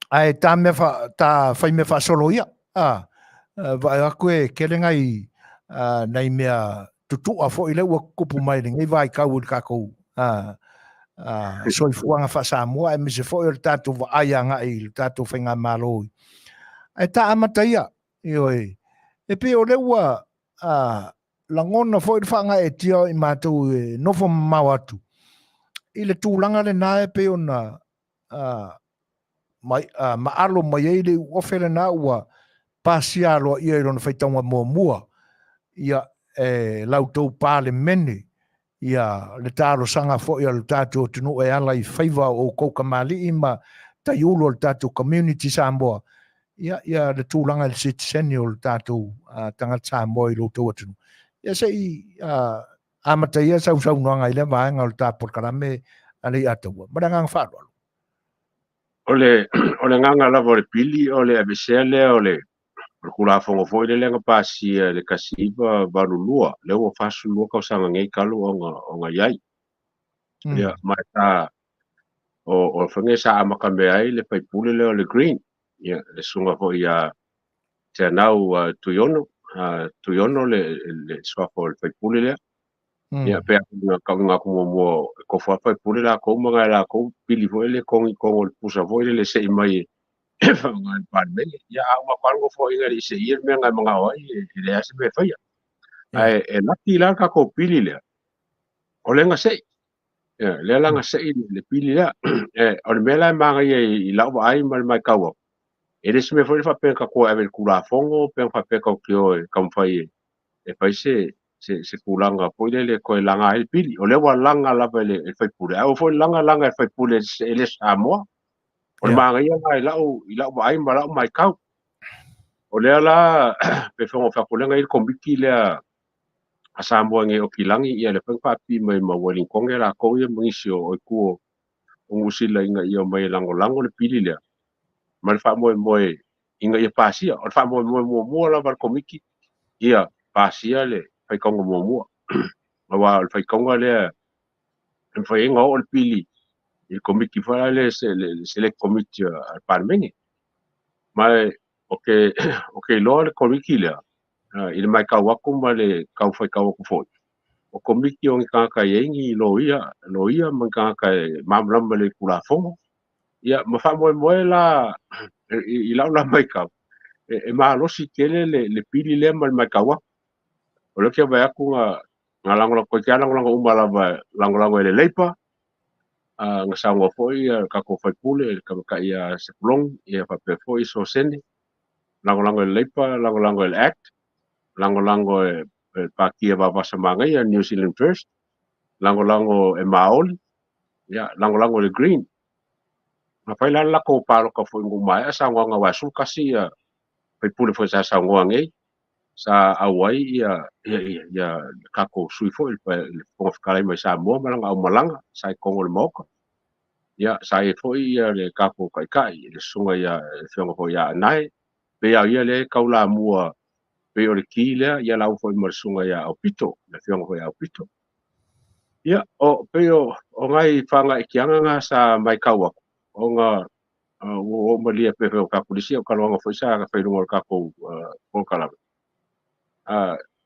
ae ta mea fa, ta fai mea faasolo ia, a, vaai atu e tele nai, nai mea tutua foi lea ua tutupu mai lenei vaitau i le tatou soifuaga faa-Samoa, aemaise foi o le tatou vaai agai i le tatou faigamalo. Ae ta amata ia, ioe, e pei o lea ua lagona foi le faagaeetia o i matou e nofo mamao atu i le tulaga lena e pei ona maalo mai ai le iuofe lena ua pasia aloaia i lona faitauga muamua ia e la outou Palemene ia le talosaga foi a le tatou atunuu e ala i faiva o outou kamali'i ma taiulu o le tatou community Samoa ia ia le tulaga i le sitiseni o le tatou tagata Samoa i lo outou atunuu. Ia se i amata ia sau saunoaga i lea vaega o le ta polokalame a Leiataua. Ma le agaga faaaloalo. O le, o le agaga lava o le pili, o le aveesea lea o le, o le Tulafono foi lea na pasia i le 1982, lea ua 42 tausaga nei talu ona, ona i ai. Ia, ma sa, o le faiga sa amata mea ai le faipule lea o le Green, ia, le susuga foi ia Teanau Tuiono, Tuiono le, le suafa o le faipule lea. Ia, pe na kauga atu muamua e kofo a faipule lakou ma ngai lakou pili foi le kongi kongo le pusa foi le sei mai e faaaoga i le Palemene. Ia, a uma atu lava le nofoaiga e le i seia le mea na e manao ai, e leai se mea e faia. Ae e laki la le tatou pili lea, o lea na sei. Ia, lea la na se'i le pili lea. E, o le mea la e magaia i lau vaai ma le matau atu, e le o se mea foi lea faapea na tatou ave i le Tulafono pe na faapea tatou te o e taumafai e fai se tulaga foi lele e toe laga ai le pili. O lea ua laga lava e le sui usufono, ae aua foi le laga, laga e le sui usufono e le Samoa. O le magaia lena i lau vaai ma lau matau. O lea la pe fofoga fai atu o lea na i ai le Komiti lea a Samoa nei o Kilagi, ia lea foi na faapipii mai ma Ueligitone latou ia ma nisi o itu o Niu Sila ina ia omai e lagolago le pili lea ma le faamoemoe ina ia pasia. O le faamoemoe muamua lava a le Komiti ia pasia le faitauga muamua, aua o le faitauga lea e mafai ai ona oo le pili i le Komiti foi lea, le Select Committee a le Palemene. Ma ou te iloa le Komiti lea i le matau atu ma le tau faitau atu foi, o Komiti o ni tagata e i ai ni loia, loia ma ni tagata e malamalama i le Tulafono. Ia, ma faamoemoe la i lau la matau, e malosi tele le pili lea ma le matau atu. O lea ou te vaai atu na lagolago, toeitiiti lava lagolago uma lava, lagolago e le Labour, na saunoa foi le tatou sui usufono le tamaitai ia Sepuloni, ia faapea foi Sosene, lagolago e le Labour, lagolago e le ACT, lagolago e le Pati Vaavasa Manaia, New Zealand First, lagolago e Maori, ia, lagolago e le Green. Na fai la le latou palota foi ina ua maea saunoaga aua e 11 ia sui usufono foi sa saunoa nei, sa auai ia le tatou sui foi le Fofoga Fetalai mai Samoa ma lana aumalaga sa i totonu o le Maota. Ia, sa i ai foi ia le tatou taitai le susuga ia le afioga foi ia Anae, pei lava o ia lea e taulamua pei o le ki lea, ia laua foi ma le susuga ia Aupito, le afioga foi ia Aupito. Ia, o pei o nai faagaitiaga na sa matau atu, ona ua ou malie pei foi o tatou lisi o talanoaga foi sa fai i luga o le tatou polokalame.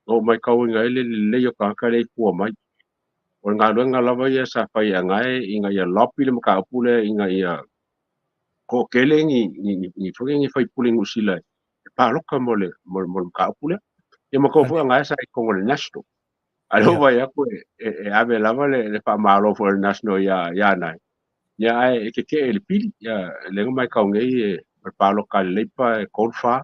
Ou matauina ai le lelei o tagata lea i tua mai. O le galuega lava ia sa fai e Anae ina ia lobby le mataupu lea ina ia toatele ni foi ni sui usufono Niu Sila e palota mo le mataupu lea. Ia ma foi Anae sa i totonu o le National. Ae lea ua vaai atu e ave lava le faamalo foi o le National ia Anae. Ia ae e tetee i le pili. Ia lea na matau nei e o le palota a le Labour e 34,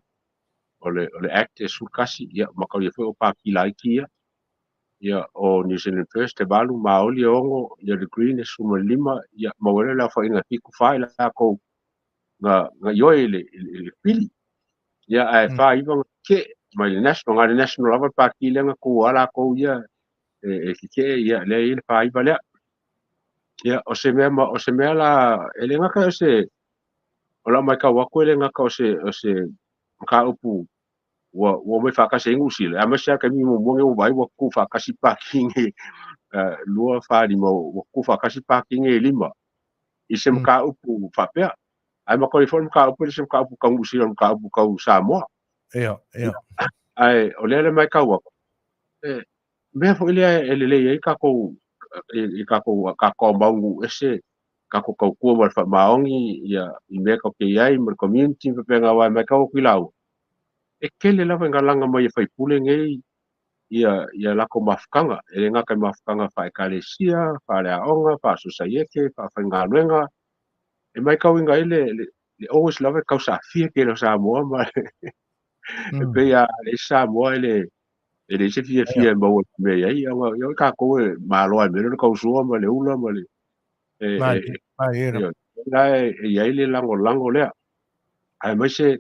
o le ACT e 11, ia mataulia foi o Pati laiti ia. Ia o New Zealand First e 8, Maori e 6, ia le Green e 15, ia maua ai le aofaiga e 74 i latou na ioe i le pili. Ia ae 49 na tetee mai le National, na o le National lava le pati lea na tu lava latou ia e tetee, ia lea e i ai le 49 lea. Ia o se mea o se mea la e le gata o se o lau matau atu e le gata o se mataupu ua omai faatasi ai Niu Sila, aemaise lava taimi muamua nei ua vaai ua tutu faatasi pati nei 2, 4, 5, ua tutu faatasi pati nei e 5 i se mataupu faapea. Ae mataulia foi le mataupu e le o se mataupu tau Niu Sila, o le mataupu tau Samoa. Ia, ia. Ae o lea le matau atu, e mea foi lea e lelei ai tatou i tatou mau nuu ese, tatou tautua ma le faamaoni ia i mea tatou te i ai ma le community ma faapena, aua e matau atu i lauga, e tele lava ina laga mai e sui usufono nei ia latou mafutaga, e le gata i mafutaga faale-ekalesia, faale-aoga, faasosaiete, faafaigaluega. E matauina ai le always lava e tausaafia tele o Samoa ma e pei a leai se Samoa e leai se fiafia e maua i mea i ai, ona ia tatou e malo lava i mea lea o le tausua ma le ula ma le la e i ai le lagolago lea. Aemaise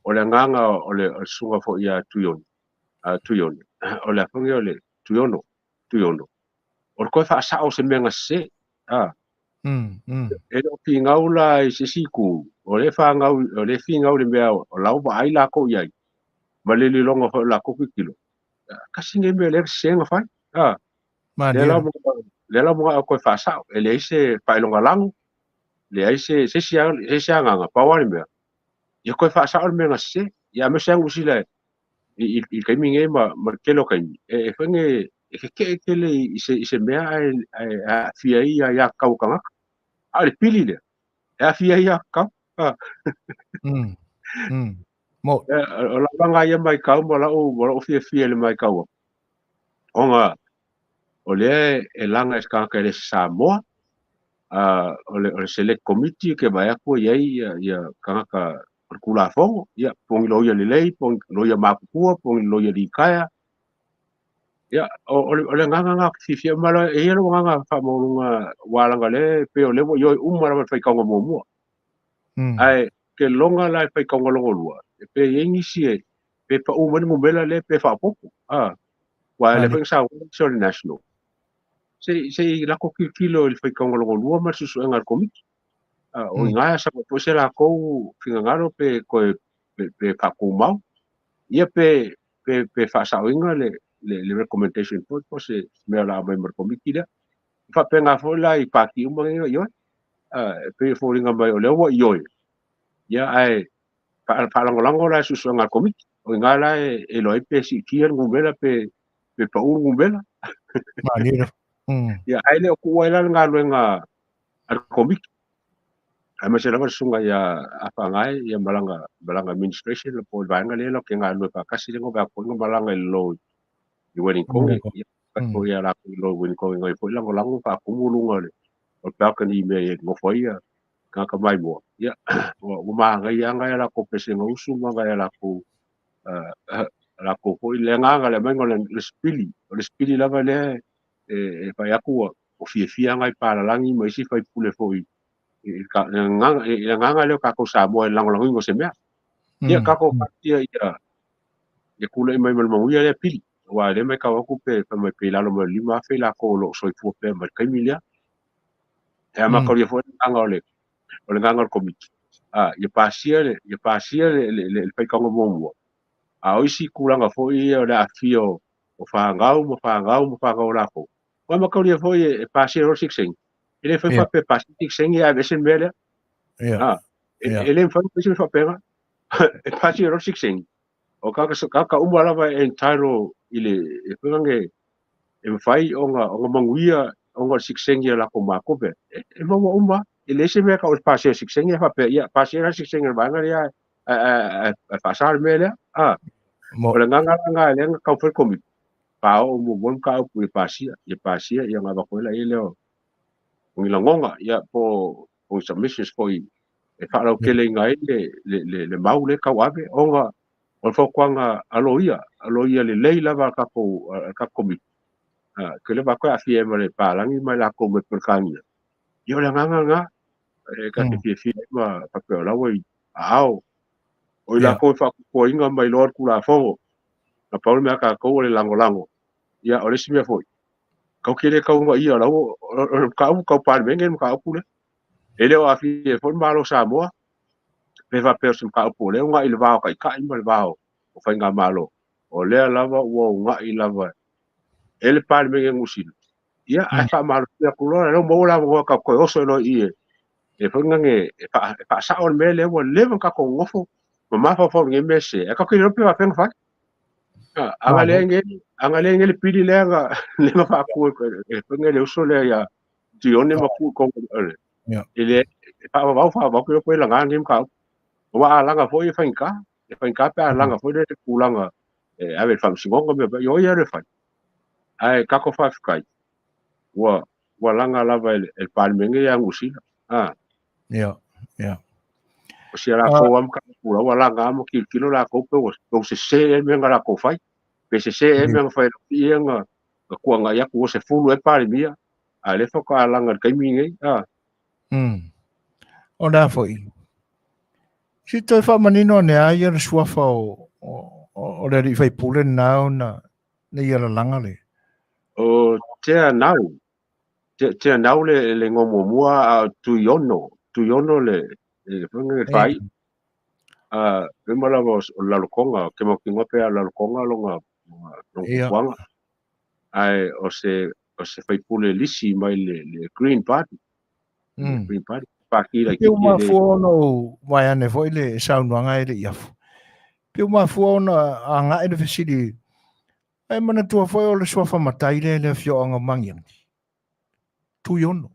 o le agaga o le susuga foi ia Tuiono, Tuiono, o le a foi o le Tuiono, Tuiono, o le toe faasao o se mea na sese. E le o finau la i se isi itu, o lea fanau, o lea finau i le mea o la ua vaai latou i ai, ma le liloga foi o latou tilotilo. Tasi lenei mea lea sese na fai. Lea la ua manao toe faasao, e leai se faailogalanu, leai se isi agaga, pau lava le mea, ia toe faasao le mea na sese. Ia aemaise lava Niu Sila i le taimi nei ma le tele o taimi, e fai nei e tetee tele i se mea ae aafia ai ia tatau a tagata. A o le pili lea, e aafia ai ia tatau. O lau laga ia matau ma lau fiafia i le matau atu, ona O lea e laga e se tagata e le se Samoa, o le select committee ke vaai atu e i ai ia tagata o le Tulafono, ia, po o ni loia lelei, po o ni loia matutua, po o ni loia litaea. Ia, o le agaga lena ou te fiafia ma e i ai lou agaga faamaualuga aua leaga o lea e pei o lea ua ioe uma lava i le faitauga muamua. Ae ke loga la i le faitauga lona lua, e pe i ai nisi e pe pau mai le numera lea pe faaopoopo, a, aua o lea foi na saunoa nisi o le National, se i lako tilotilo i le faitauga lona lua ma le suesuega a le Komiti. O i ina e sau ai foi se latou finagalo pe toe pe faatumau, ia pe pe faasaoina le recommendation foi po o se mea o le a aumai ma le Komiti lea. E faapena foi la i pati uma nei na ioe. E pei e foliga mai o lea ua ioe, ia ae faalagolago la i suesuega a le Komiti. O i ina la e iloa ai pe siitia le numera pe pau le numera. Ia ae le o tuua ai la le galuega a le Komiti, aemaise lava le susuga ia Afagai ia ma lana administration po o le vaega lea latou te galulue faatasi lea na vaai atu foi na malaga i lalo i Wellington, ia foi ia latou i lalo i Wellington ina ia foi lagolago ma faatumu luga o le balcony i mea e nofo ai tagata maimoa. Ia ua manaia lava nai a latou pesega usu ma nai a latou latou foi le agaga le aumaiga o le sipili, o le sipili lava lea e fai atu ua fiafia nai palalagi ma isi faipule foi i le agaga lea o tatou Samoa i le lagolagoina o se mea. Ia tatou taatia ia tulai mai ma le manuia lea pili, aua o lea e matau atu pe fai mai pe i lalo mai o le 5,000 latou o lo o soifua pea mai le taimi lea. E amatalia foi le agaga o le agaga o le Komiti, ia pasia le faitauga muamua, a o isi tulaga foi ia o le aafia o fanau ma fanau ma fanau a latou. Ua amatalia foi e pasia loa le sikseni. E le mafai faapea e pasia le sikseni ae aveese le mea lea. E le mafai ona fai se mea faapena. E pasia loa le sikseni. O tagata uma lava e entitle i le e foi lea e mafai ona manuia ona o le sikseni a latou matua. E maua uma. E leai se mea e tau o le pasia o le sikseni ae faapea, ia pasia la le sikseni a le vaega lea ae faasa le mea lea. O le agaga la lena lea na taumafai le Komiti, paoo muamua le mataupu ia pasia, ia pasia ia ona avatu ai lea o ni lagona, ia po o ni submissions foi e faalauteleina ai le mau lea e tauave, ona o le fautuaga a loia lelei lava a le tatou Komiti, ke le va toe aafia ai ma le palagi ma i latou mai Peretania. Ia o le agaga lena, e ta te fiafia ai ma faapea o la ua i aao o i latou e faakoakoaina mai loa le Tulafono, na pau le mea a tatou o le lagolago. Ia o le isi mea foi, kau ke le tau ia la o le mataupu tau Palemene le mataupu lea. E le o aafia ai foi le Malo o Samoa, pe faapea o se mataupu o lea uga'i i le va o taitai ma le va o faigamalo. O lea lava ua uga'i lava e le Palemene o Niu Sila. Ia, ae faamalosia atu loa, lea ua maua le avanoa tatou toe oso ai loa i i e foi lea e faasao le mea lea ua leva ona tatou nonofo ma mafaufau i lenei mea sese. Ae tatou te le iloa pe faapefea ona fai. Aga lea nei le pili lea na faatu e foi lea le uso lea ia Tuione ma tuu i totonu i le faavavau faavavau ke iloa po o laga lenei mataupu. Aua a laga foi e faigata, e faigata pe a laga foi le tulaga e ave i le faamasinoga ma mea, ia o ia le fai. Ae tatou faafetai, ua laga lava e le Palemene ia Niu Sila. Ia, ia. O si a latou lava mataupu la ua laga ma tilotilo latou pe ua sese ea le mea na latou fai. Pe sese ea le mea na fai e ia na tuanai atu ua 10 ea Palemia, a o lea faatoa laga i le taimi lenei. O le a foi. Si toe faamanino ane a ia le suafa o le alii faipule lena ona na ia lalaga le. O Tea Nau. Tea Nau le igoa muamua, a o Tuiono. Tuiono le fai. Pe ma lava o Lalotoga, ke mautinoa pe a Lalotoga longa tupuaga. Ae o se faipule lisi mai le Green Party. Green Party. Paki la ki Pe mafua ona o vae ane foi le saunoaga e le i afu. Pe mafua ona aga'i le fesili, ae manatua foi o le suafa matai lea i le afioaga o Magiagi. Tuiono.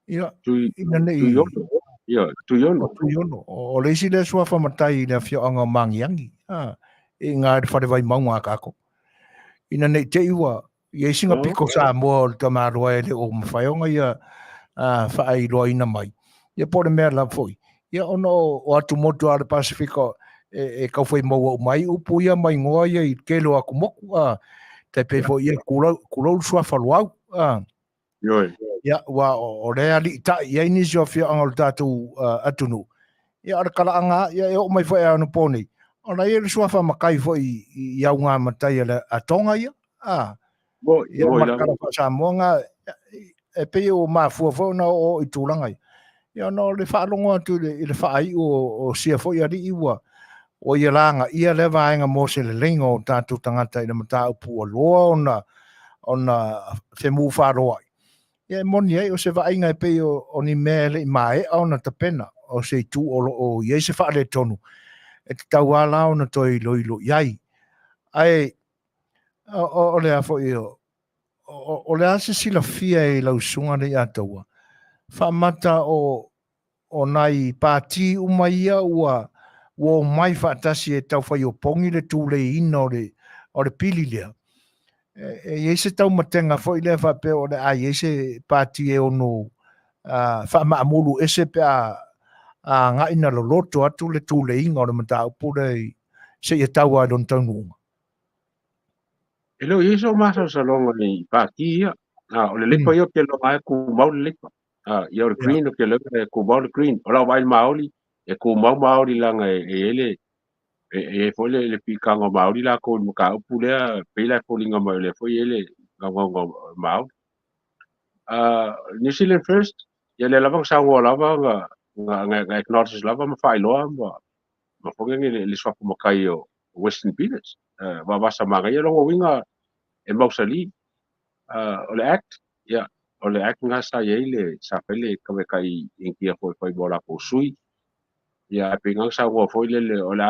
Ia, ina nei Tuiono. Ia, Tuiono. Tuiono. O le isi lea suafa matai i le afioaga o Magiagi. I ngā le whare vai maunga a kākou. Ina nei te iwa, I ai sina piko Samoa o le tamaloa e le o mafai ona ia faailoaina mai. Ia po o le mea lava foi. Ia ona o atumotu a le Pasefika e tau fai maua uma ai upu ia ma igoa ia i le tele o atumotu. Tai pei foi ia tulou le suafa Loau. Ia, ua o lea aliitai i ai nisi o afioaga o le tatou atunuu. Ia, o le talaaga, ia, e oo mai foi i anapo nei, ona e i ai le suafa matai foi i auga matai a le Tonga ia. Ia, ma le tala faa-Samoa na, e pei ua mafua foi ona oo i tulaga ia. Ia, ona o le faalogo atu i le faaiu o sia foi alii ua ia lagaia lea vaega mo se leleiga o tatou tagata i le mataupu ua loa ona femu faloai. Ia e moni ai, o se vaaiga e pei o ni mea e le i maea ona tapena, o se itu o lo o i ai se faaletonu e tatau lava la ona toe iloilo i ai. Ae o le a foi, o le a se silafia i lau susuga Leiataua, faamata o nai pati uma ia ua omai faatasi e tau fai opogi le tuleiina o le pili lea. E i ai se taumatega foi lea faapea o le a i ai se pati e ono faamaamulu ese pe a agai na loloto atu le tuleiga o le mataupu lea seia tau lava i lona taunuuga. E le o i ai sou masalosaloga i pati ia. O le Labour ia ou te iloa e tumau le Labour. Ia o le Green ou te iloa e tumau le Green. O lau vaai i le Maori, e tumau Maori leaga e i ai le e i ai foi le piitaga o Maori latou i le mataupu lea, pei la e foliga mai o lea foi e i ai le naunauga o Maori. New Zealand First, ia lea lava na saunoa lava na acknowledge lava ma faailoa ma foi le suafa matai o Western Peters. Vaavasa manaia lona uiga e mausali. O le Act, ia, o le Act na sa i ai le, sa fai le tamaitai Initia foi e fai mo latou sui. Ia, ae pei na saunoa foi lele o le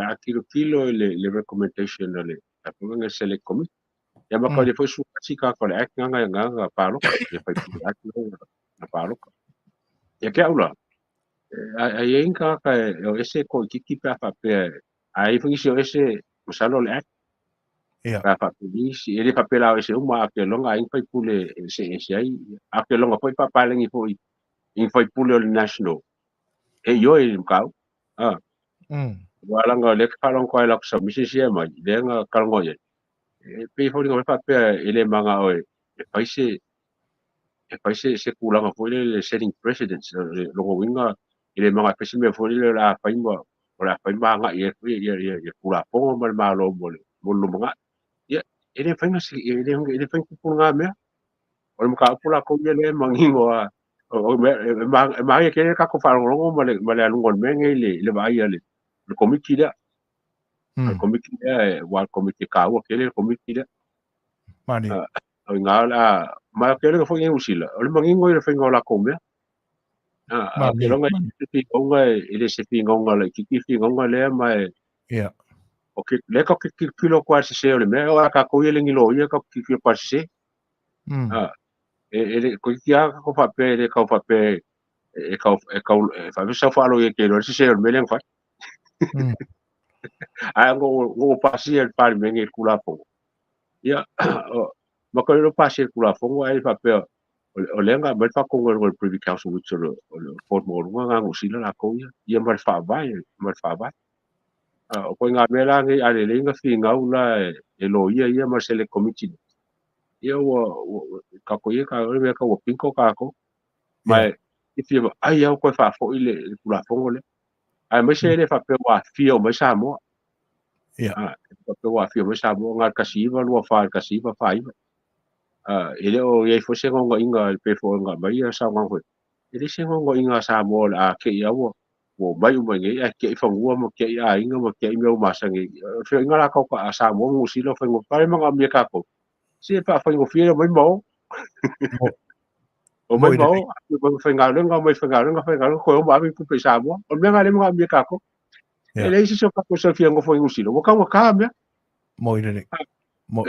a tilotilo i le recommendation a le Select Committee. Ia ma kau foi su si ka ko le Act nga nga nga palota. Ia fai le Act nga palota. Ia ke au la, ai ai ka ka o ese ko kiki pe fa pe ai foi si o ese masalo le Act. Ia. Ka fa polisi e le fa pela o ese uma a ke longa ai fai pule se ese ai a ke longa foi pa palengi foi in fai pule o le national. E yo e kau. Ah. Wala nga le ka long ko la sa misi sia mai le nga ka ngo ye. E pe foi ngo fa pe e le manga o e fai se e fai se se kulanga foi le setting precedents longo winga e le manga fe se me foi le la fai mo o la fai manga e foi ye ye kula pongo ma malo mo le mo lo manga. Ia e le fai se e le fai ku nga me. O le ka pula ko ye le mangingo a o me ma ye ke ka ko fa longo ma le alungo me nge le vai le le komiti lea. Le komiti lea wa komiti ka ua ke le komiti lea. Mani. O ngā la ma ke le foi usila. O le mangingo i le fai la ko me. A ke longa i te onga e le se fingonga le ki fingonga le ma e. Ia. O ke le ka ke kilo kwa se se o le me o ka ko ile ngilo ia ka ki kilo kwa se. E le ko ki a ko fa pe le ka fa pe e ka e ka fa sa fa lo ye ke lo se se o me le fa. A ngo pasi el pari me ngi kula po. Ia ma ko lo pasi el kula fo ai fa pe o le nga me fa ko ngo el Privy Council which o le Fort mo nga ngo sila la ko ia ia ma fa vai ma fa vai. O ko nga me la ngi ale le nga fi ngau la e lo ia ia ma se le committee. Ia ua ka ko ia ka le ka ua pinko ka ko. Ma i fi ai au ko fa fo i le kula fo le. Ai me se le fa pe wa fi o me sa mo. Ia. Fa pe wa fi o me sa mo nga ka si va lua fa ka si va fa i. E le o ia fo se ngongo inga pe fo nga mai ia sa ngongo. E le se ngongo inga sa mo a ke ia wo wo mai uma ngi a ke fa ngua mo ke ia inga mo ke me o masa ngi. Fe inga la ko ka sa mo ngu si lo fa ngo pa ma nga ka ko. Si pa fa ngo fi mai mo. O mai mo mo fa nga nga mai fa nga nga fa nga ko ma mi ku pe sa mo. O me nga le nga mi ka ko. E le si so ka ko so fi ngo fo ngu si lo. Wo ka wo ka me. Mo ile le.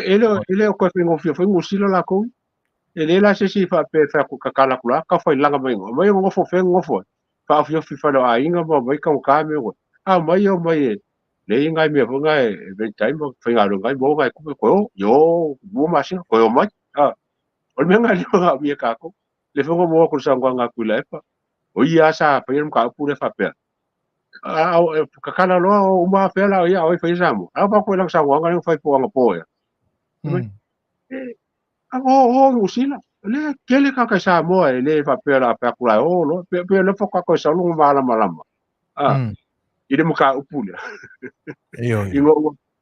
E le o ko fi ngo fi fo ngu si lo la ko. E le la se si fa pe fa ku ka kala kula ka fa langa mai ngo. Mai ngo fo fe ngo fo. Fa fi fi fa lo a inga mo mai ka ka me wo. A mai o mai e. Le i ngai mea foi nga e vaitai ma faigaluega ai maua nai tupe toe o, ia o 2 masina toe o mai. O le mea lena lea e manaomia e tatou. Le foi na maua atu i le saunoaga a Tuilaepa, o ia lava sa faia le mataupu lea faapea, a tatala loa o uma afea la o ia a o ai e faia Samoa. A ua i lana saunoaga lea na fai po o anapo ea. O o i Niu Sila, o lea e tele tagata i Samoa e le faapea o le a fai atu la e o loa. Pei o lea faatoa toe sau lona malamalama i le mataupu lea. Ina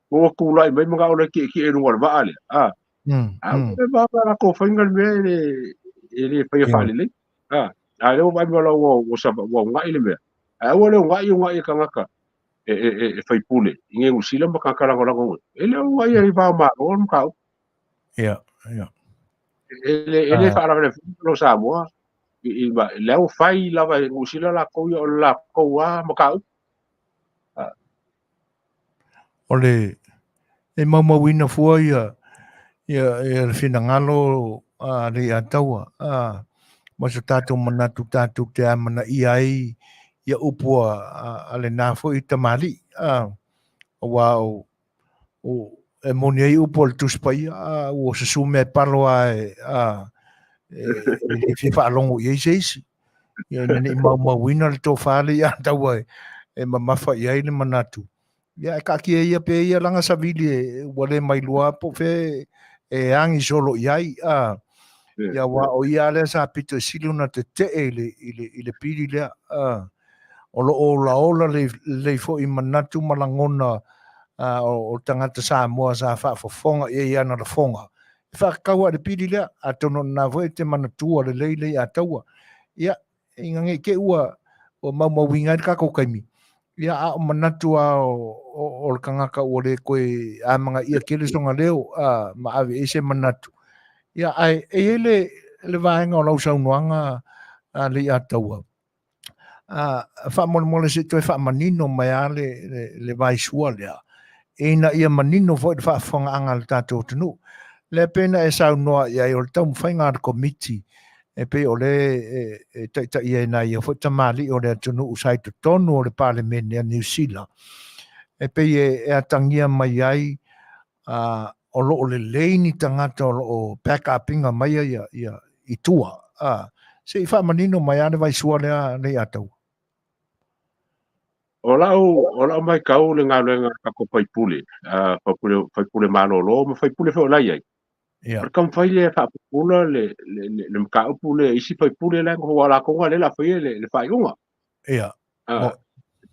ua tulai mai manao loa e tietie i luga o le vaa lea. A ua va latou faiga le mea e le faia faalelei. A lea ua vaai mai loa ua uunai le mea. Ae aua le uunai uunai e tagata e faipule i Niu Sila ma tagata lagolago. E le uunai i va o Malo le mataupu. Ia, ia. E le faalavelave lo Samoa. Lea ua fai lava e Niu Sila latou ia o le latou lava mataupu. O le e maumauina fua ia ia ia le finagalo a le Ataua a ma so tatou manatu tatou te amanaia ai ia upu a lena foi tamalii a aua o e moni ai upu o le Tusi Paia, a ua susu mea e palo a e a e le fia faalogo i ai se isi. Ia ina ne i maumauina le tofa le ia taua e mamafa i ai le manatu. Ia e kaatia ia pe ia langa savili e ua le mailoa po o fea e agi solo i ai. A, ia aua o ia lea sa pito e sili ona tetee i le pili lea. A, o lo o olaola lelei foi manatu ma lagona o tagata Samoa sa faafofoga i ai i ana lafoga. E faatatau lava i le pili lea, atonu o lena foi e te manatua lelei le ia taua. Ia, ina ne i te i ua maumauina ai le tatou taimi, ia a o manatu lava o le tagata ua le toe amanaia tele sona leo ma ave i ai se manatu. Ia, ae e i ai le vaega o lau saunoaga le ia taua, faamolemole se i toe faamanino mai lava le vaisua lea, ina ia manino foi le faafofogaaga a le tatou atunuu. Lea pei ona e saunoa i ai, o le taumafaiga a le Komiti, e pei o lea e taitaia e nai ia foi tamalii o le atunuu sa i totonu o le Palemene a Niu Sila, e pei e atagia mai ai o lo o lelei ni tagata o lo o back up ina mai ia i tua. Se i faamanino mai lava le vaisua lea le ia taua. O lau matau le galuega a tatou faipule, faipule malolo ma faipule foi o la e i ai. O le taumafai lea e faapupula le mataupu lea i isi faipule la e noho, aua o latou lea o le a faia le faaiuga.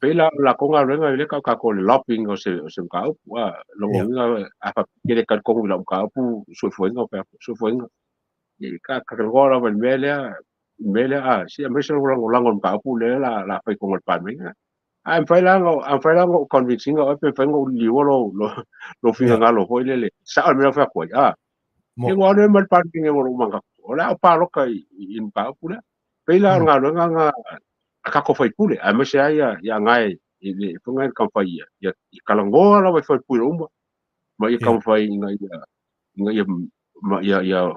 Pei la o latou galuega lea e tau tatou o le lobbying o se mataupu. Lona uiga a faapea e le talitonu i lau mataupu, suefuega, suefuega. Ka talanoa lava i le mea lea, se aemaise lou lagolago i le mataupu lea o le a fai i totonu o le Palemene. Ae mafai la ona ou convince ina oe pe mafai ona ou liliua lou finagalo foi lele, sao le mea lea ua fai atu ai. Ia ua alu ai ma le Palemene ma lou manatu, o le a ou palota i le mataupu lea. Pei la o le galuega lena a tatou faipule, aemaise lava ia gae i le foi lea taumafai ia talanoa lava i faipule uma, ma ia taumafai ina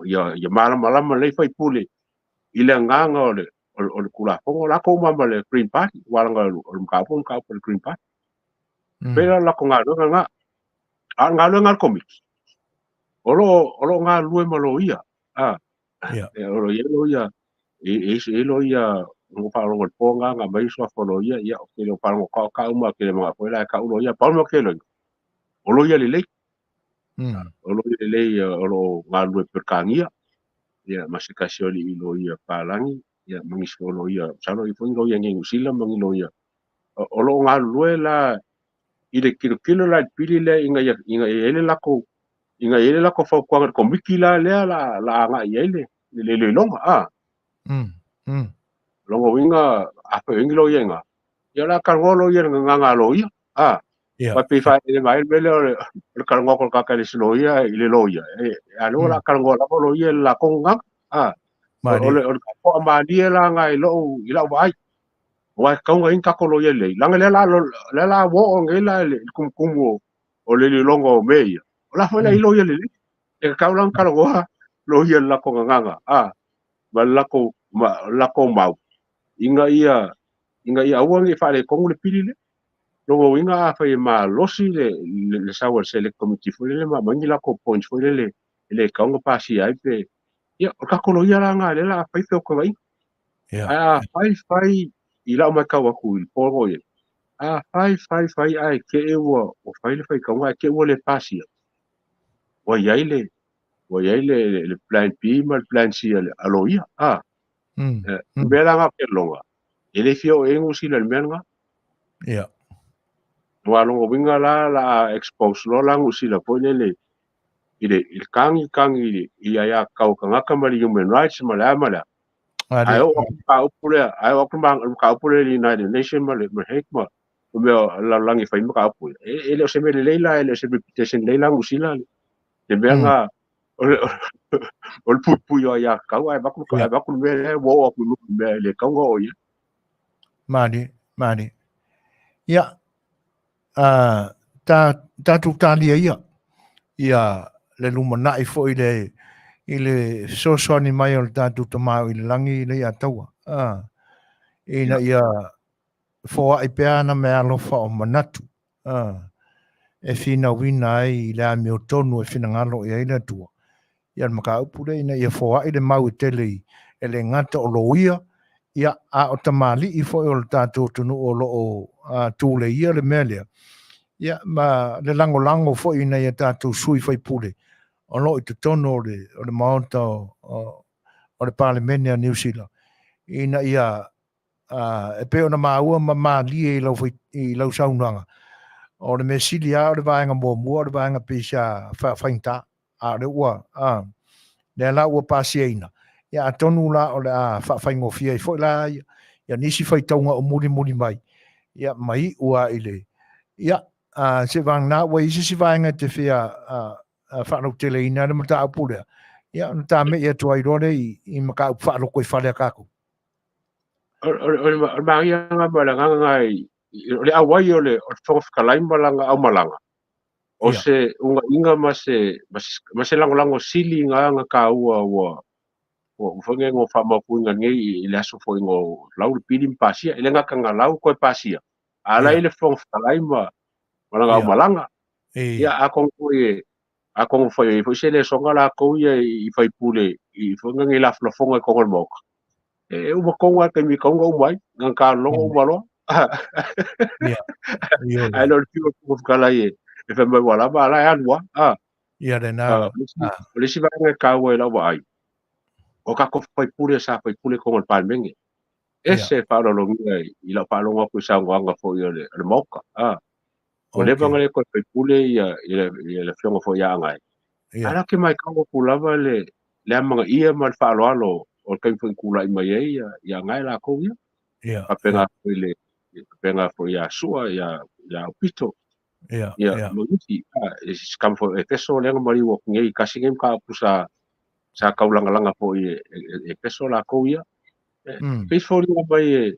ia malamalama lelei faipule i le agaga o le Tulafono. Latou uma ma le Green Party, aua leaga o le mataupu o le mataupu a le Green Party. Pei la o le latou galuega lena. A o le galuega a le Komiti, o lo o galulue ma loia. O lo o i ai loia, e i loia, na faalogo i le po lena na aumai suafa o loia, ia, ou te le o faalogo tau uma, ou te le manao foi la e tau loia. Pau le mea ou te iloaina, o loia lelei. O loia lelei o lo o galulue i Peretania, ia, ma se tasi o alii loia palagi, ia, ma nisi o loia, masalo e i ai foi ni loia i Niu Sila ma ni loia. O lo o galulue la i le tilotilo la i le pili lea ina ia i ai le latou ina ia i ai le latou fautuaga i le Komiti la lea la agai i ai le iloiloga. Lona uiga, a fai o i ai ni loia i ina, ia o le a talanoa loia i le gagana a loia. Aua pei e faaeleele mai ai le mea lea o le talanoa atu o le tagata e le o se loia i le loia, a o lea ua o le a talanoa lava loia i le latou gagana. O le toamalie la lena i lau vaai. Aua e tatau ona i ai ni tatou loia lelei, leaga lea la ua oo nei la i le tumutumu o le iloiloga o mea ia, o la foi la i ai loia lelei. E tatau la ona talanoa loia i le latou gagana, ma le latou mau, ina ia aua ne i faaletonu le pili lea. Lona uiga afai e malosi le le sau a le select committee foi lele ma aumai ni latou points foi lele e le tatau ona pasia ai pe, ia, o le tatou loia la lena lea o le a fai feotoaiga. Ae afai fai i lau matau atu i le po o i ai, afai fai fai ae te i ua fai le faitauga ae te i ua le pasia, ua i ai le ua i ai le le plan B ma le plan C a le a loia, a. O le mea la lena ou te lagona, e le fia oo i ai Niu Sila i le mea lena. Aua o lona uiga la o le a expose loa la Niu Sila foi lele i le i le kagi kagi i aiatatau a tagata ma le human rights ma le a ma le a. Ae oo atu le mataupu lea, ae oo atu le mataupu lea i le United Nation ma le Hague ma mea o le lalolagi e fai mataupu ia. E le o se mea lelei la, e le o se reputation lelei la Niu Sila le mea lena o le o le puipui o aiatatau ae avatu avatu le mea lea ua oo atu i luga i le mea e le tatau ona oo i ai. Malie, malie. Ia, ta, tatou talia ia, ia le lumanai foi i le, i le fesoasoani mai o le tatou Tama i le lagi le Ataua. Ina ia foai pea ana meaalofa o manatu, e finauina ai i le amiotonu e finagalo i ai le Atua. Ia le mataupu lea ina ia foai le mau e tele i, e le gata o loia, ia, a o tamalii foi o le tatou atunuu o lo o tuleia le mea lea, ia, ma le lagolago foi i nai a tatou sui faipule o lo o i totonu o le, o le Maota o, o le Palemene a Niu Sila, ina ia e pei ona maua ma malie i lau, i lau saunoaga, o le mea sili lava o le vaega muamua, o le vaega pei sa faafaigata, a o lea ua, a, lea la ua pasiaina, ia atonu la o le a faafaigofie ai foi la ia, ia nisi faitauga o mulimuli mai, ia ma iu lava i le, ia, a, se vagana ua i ai se isi vaega e te fia a, a, faalauteleina le mataupu lea, ia ona tame'i atu ai loa lea i, i mataupu faalotoifale a tatou. O le manaia ma le agaga lena o le auai o le Fofoga Fetalai ma lana aumalaga, o se unaiga ma se lagolago sili na na taua ua foi nei na faamautuina nei i le aso foi na lau le pili ma pasia. E le gata na lau toe pasia, a la i le Fofoga Fetalai ma lana aumalaga. Ia, atonu foi e atonu foi e i ai foi se lesona latou ia i faipule i foi nei lafolafoga i totonu o le Maota. E uma tonu lava le taimi e tatau ona uma ai, na ona talologo uma loa. Ae le o le fiu o le Fofoga Fetalai e fai mai ua lava, a o la e alu lava. A. Ia lena. O le isi vaega e taua i lau vaai, o tatou faipule sa faipule i totonu o le Palemene. Ese e faaaloalogia i lau faalogo atu i saunoaga foi o le Maota. A. Ua leva ona le toe faipule ia le afioga foi ia Agai. Ae la ke matau atu lava le le amanaia ma le faaaloalo o le taimi foi na tulai mai ai ia ia Agai latou ia. Faapena foi le faapena foi ia Sua ia ia Aupito. Ia ma nisi e si tama foi o Efeso lea na maliu atu nei tasi nei mataupu sa sa taulagalaga foi e Efeso latou ia. E pei e foliga mai e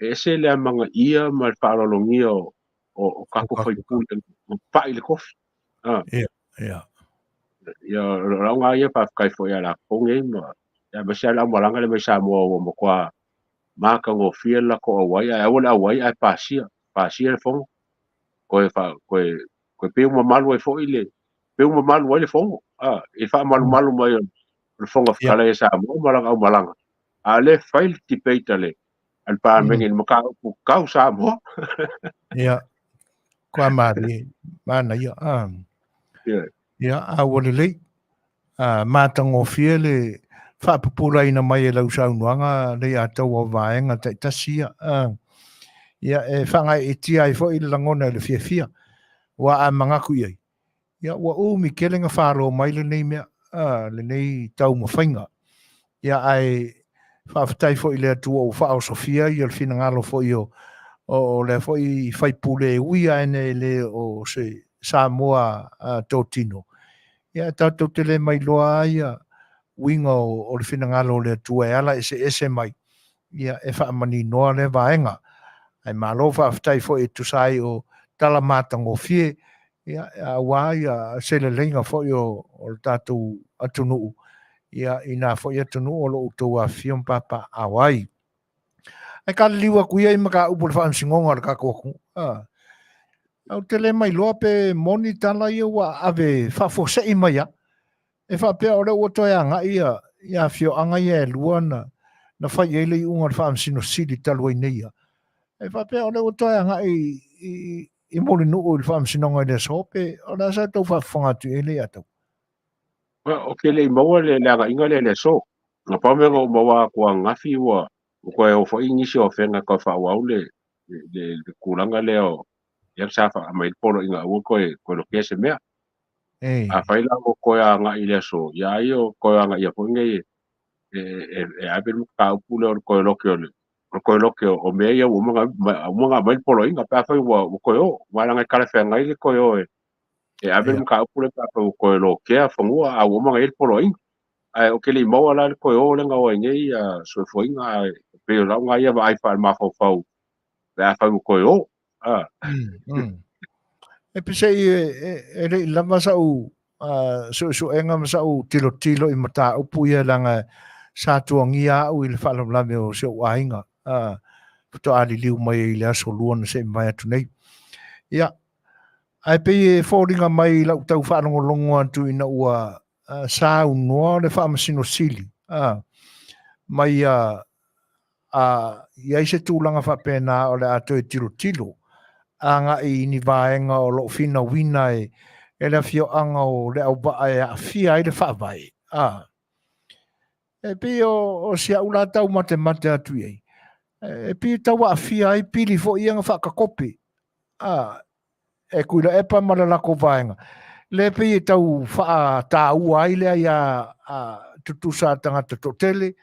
e ese le amanaia ma le faaaloalogia o o tatou faipule na pai le tofi. Ia, ia. Ia, o lau lena ia faafetai foi ia latou nei ma aemaise lava le aumalaga lea mai Samoa ua matua matagofie le latou auai, ae aua le auai ae pasia, pasia le fono. Toe fa, toe, toe pei ua mamalu ai foi le, pei ua mamalu ai le fono, a, i le faamalumalu mai o le Fofoga Fetalai a Samoa ma lana aumalaga. A o lea e fai le debate a le, a le Palemene i le mataupu tau Samoa. Ia, kua malie, manaia. Ah. Yeah. Ia, a ua lelei. Ah, matagofie le faapupulaina mai e lau saunoaga le Ataua o vaega taitasi ia. Ah. Ia, e faagaeetia ai foi le lagona i le fiafia. Ua a manatu i ai. Ia, ua umi tele na falo mai lenei mea, lenei taumafaiga. Ia, ae faafetai foi i le Atua ua faaosofia ia le finagalo foi o, o lea foi faipule e ui lava ina e le o se Samoa totino. Ia, tatou te le mailoa lava ia uiga o, o le finagalo o le Atua e ala eseese mai, ia, e faamaninoa lea vaega. Ae malo faafetai foi e tusa ai o tala matagofie ia, aua ia se leleiga foi o, o le tatou atunuu, ia, i nā foi atunuu o lo o outou afifio ma papaaao ai. Ae kaliliu atu ia i mataupu o le faamasinoga o le tatou atunuu. Ou te le mailoa pe moni tala ia ua ave faafuasei mai a. E faapea o lea ua toe agai ia, ia afioaga ia e lua na, na fai ai le iuga o le Faamasino Sili talu ai nei ia. E faapea o lea ua toe agai i, i, i Mulinuu i le Faamasinoga i le aso pe o le a sa tou faafofoga atu i ai le ia tau. O ke le i maua le le agaiga lea i le aso. Na pau mea na ou maua atu ananafi ua ua toe o foi nisi o afega e toe faaauau le le le tulaga lea o lea sa aumai ai le poloaiga aua toe toe lokea se mea. Afai la ua toe agai i le aso, ia ai o toe agaia foi nei e e e ave le mataupu lea o le toe loke o le o le toe loke o mea ia ua uma ona aumai le poloaiga pe afai ua ua toe o. Aua leaga e talafeagai le toe o e e ave le mataupu lea pe afai ua toe lokea fanua a ua uma ona i ai le poloaiga. Ae ou te le i maua la le toe o lea na o ai nei soifuaina, ae pei o lau lena ia vaai faalemafaufau pe afai ua toe o. A. E pesei e le i lava sa'u suesuega ma sa'u tilotilo i mataupu ia leaga sa tuagia a'u i le faalavelave o si o'u aiga faatoa liliu mai ai i le aso lua na se'i mavae atu nei. Ia, ae pei e foliga mai i la'u tau faalogologo atu ina ua saunoa le Faamasino Sili mai a i ai se tulaga faapena o le a toe tilotilo agai i ni vaega o lo o finauina e le afioaga o Leauvaa e aafia ai le faavae. A e pei o si au la tau matemate atu i ai, e pei e tau aafia ai pili foi ia na faatakope a e Tuilaepa ma le latou vaega, lea pei e tau faataua ai le aia tutusa a tagata toatele,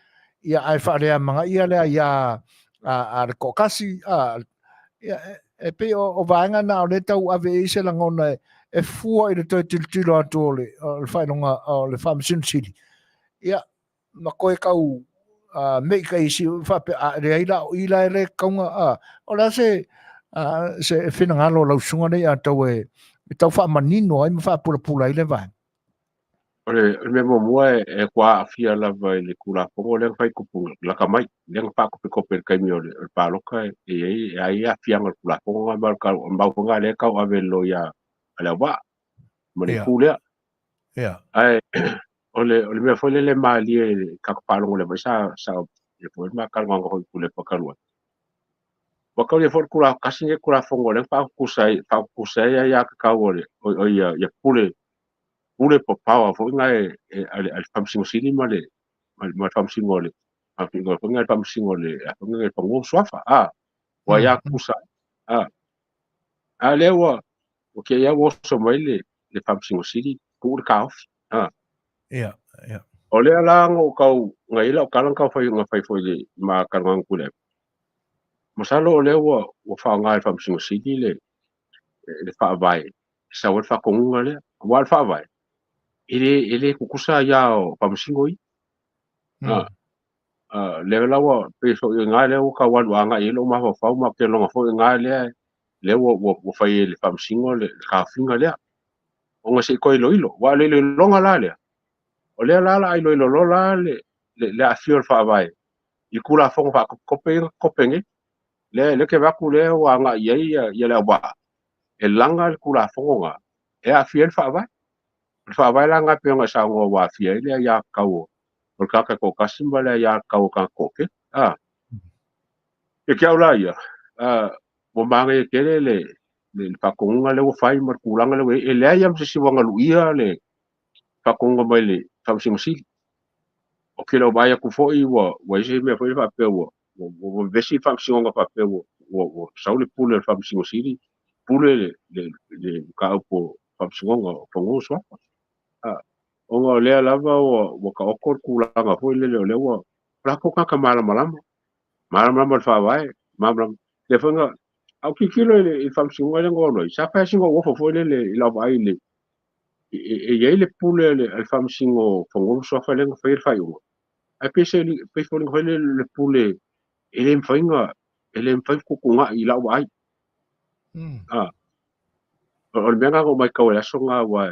ia ae faaleamanaia le aia a le toatasi. A, ia, e pei o vaega na o lea tau ave i ai se lagona e fua i le toe tilotilo atu o le faailoga o le Faamasino Sili. Ia, ma toe tau mei ka isi faapea a leai la o i la e le kauga a o le a se se finagalo o lau susuga nei a tau e tau faamanino ai ma faapulapula ai le vaega. O le mea muamua e ua aafia lava i le Tulafono lea na fai tupu lata mai, lea na faatopetope i le taimi o le palota e i ai e ai aafiaga o le Tulafono lena ma o le mau foi lena lea e tau ave i le loia a Leauvaa ma le itu lea. Ae o le mea foi lele e malie i le tatou faalogo leva sa sa ia foi ma talanoaga foi i Tuilaepa talu ai. Ua taulia foi le Tulafono tasi lenei Tulafono lea na faatutusa ai faatutusa ai aiatatau o le o ia ia pule pule po o power foi na e a le Faamasino Sili ma le ma le Faamasino o le foi na le Faamasino o le foi na le Fanua ma Suafa a ua aiatutusa a a lea ua ua te i lava ua oso mai le le Faamasino Sili tuu le taofi a Ia, ia. O lea la na ou tau na i ai lau tala na tau fai na fai foi i le ma talanoaga Tuilaepa. Masalo o lea ua ua faaaoga e le Faamasino Sili le le faavae e sau ai le faatonuga lea. Aua o le faavae, e le e le tutusa aia o Faamasino ia. A lea la ua pei foi o i ina lea ua tau alu agai i ai lou mafaufau ma ou te lagona foi o i ina lea lea ua ua ua fai e le Faamasino le taofiga lea. Ona se i toe iloilo. Aua o le iloiloga la lea, o lea la o le a iloilo loa la le le aafia o le Faavae i Tulafono faatopetope ia na totope nei. Lea lea ou te vaai atu lea ua agai i ai ia Leauvaa e laga le Tulafono lena e aafia ai le Faavae. O le Faavae la lena e pei ona e saunoa ua aafia ai le aiatatau o le tagata e toatasi ma le aiatatau o tagata toatele. A. Ia te au la ia, ua manaia tele le le faatonuga lea ua fai ma le tulaga lea ua i ai. E leai lava ma se isi ua galuia le faatonuga mai le Faamasino Sili. Ou te le o vaai atu foi ua ua i ai se mea foi lea faapea ua ua vevesi le Faamasinoga faapea ua ua ua sau le pule a le Faamasino Sili pule le le le mataupu o Faamasinoga o Fanua ma Suafa. A, ona o lea lava ua ua taoto le tulaga foi lele o lea ua o latou tagata malamalama, malamalama i le Faavae, malamalama. Lea foi na a ou tilotilo i le Faamasinoga lea na ou alu ai, sa fai lava sina ou ofo foi lele i lau vaai i le e i ai le pule a le Faamasino o Fanua ma Suafa lea na faia le faaiuga, ae pei se pei foliga foi lele le pule e le mafai ona e le mafai ona fetuutuunai i lau vaai. A, o le mea lena na ou matau ai i le aso lena aua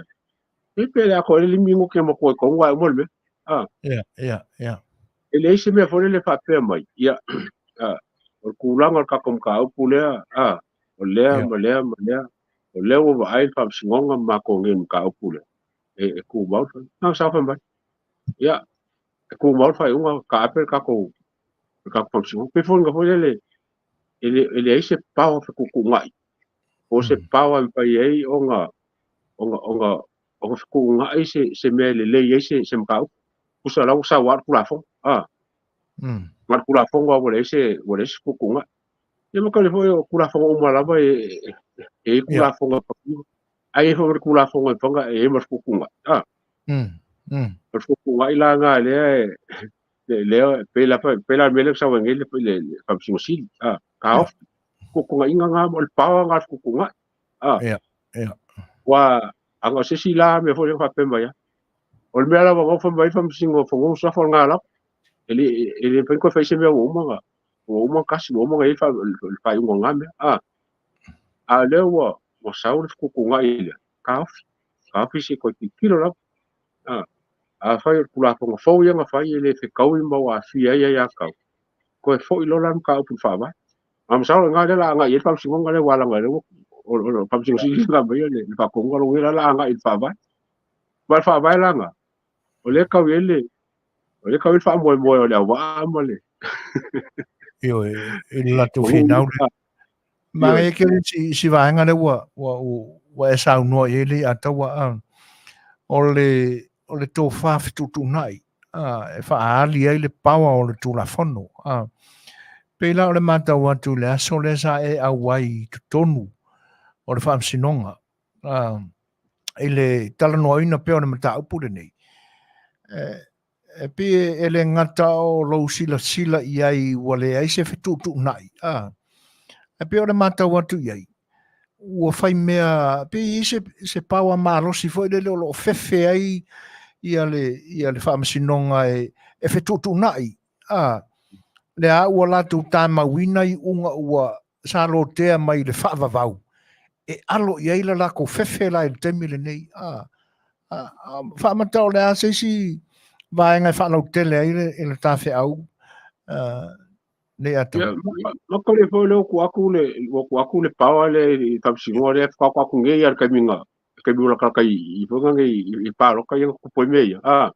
e pei le atoa ai le 5 minute ma tua i tonu ae uma le mea. A. Ia, ia, ia. E leai se mea foi lele faapea mai, ia, a, o le tulaga o le tatou mataupu lea, a, o lea ma lea ma lea. O lea ua vaai le Faamasinoga ma matou nei i le mataupu lea, e tumau le faaiuga. Na sa fai mai, ia, e tumau le faaiuga, taape le tatou Faamasinoga. Pei foi foi lele, e leai se power fetuutuunai, po o se power e mafai ai ona fetuunai se mea e lelei ai se mataupu. Tusa la ua sau lava le Tulafono. Ma le Tulafono lava ua leai se fetuutuunai. Ia ma tali foi o Tulafono uma lava e i ai Tulafono e patino. Ai e foi le Tulafono e fanga e i ai ma le fetuutuunai. O le fetuutuunai la na lea e pei la le mea lea sau ai nei le Faamasino Sili. Taofi. Fetuutuunaiga na o le power na fetuutuunai. Ua anga o se isi la mea foi lea faapea mai. O le mea lava na fai mai Faamasino o Fanua ma Suafa o le ngā lava. E le mafai ona fai se mea ua uma kasi, ua uma na i ai le faaiuga o ngā mea. A lea ua sau le fetuutuunai lea, taofi. Taofi se toe tilotilo lava. Afai o le Tulafono fou ia na fai e le fetaui ma ua aafia ai aiatatau, toe foi loa la le mataupu i le Faavae. A masalo i ina lea o le a agai i ai le Faamasinoga lea ua laga o le Faamasino Sili na aumaia le faatonuga lona lea o le a agai i le Faavae. Ma le Faavae la na, o lea e tau i ai le faamoemoe o le auvaa ma le Ioe, i le latou finau le. Ma e ke si vaega lea ua e saunoa i ai le Ataua, o le tofa fetuutuunai, e faaali ai le power o le Tulafono. Pei la o le matau atu i le aso lea sa e auai i totonu o le Faamasinoga, i le talanoaina pea o le mataupu lenei. E pei e le gata o lou silasila i ai ua leai se fetuutuunai. E pei o le matau atu i ai, ua fai mea, pei i se power malosi foi lele o lo o fefe ai ia le Faamasinoga e fetuutuunai. Lea ua latou tamauina i uga ua sa lotea mai le faavavau, e alo i ai la latou fefe la i le taimi lenei. Faamata o le a se isi vaega e faalautele ai le tafeau nei Ataua. Ma kore foi le ua atu le power le i Faamasinoga lea whakako aku nei a le kaimi ula kalaka i whanga nei i pāloka ia kupu e mea ia.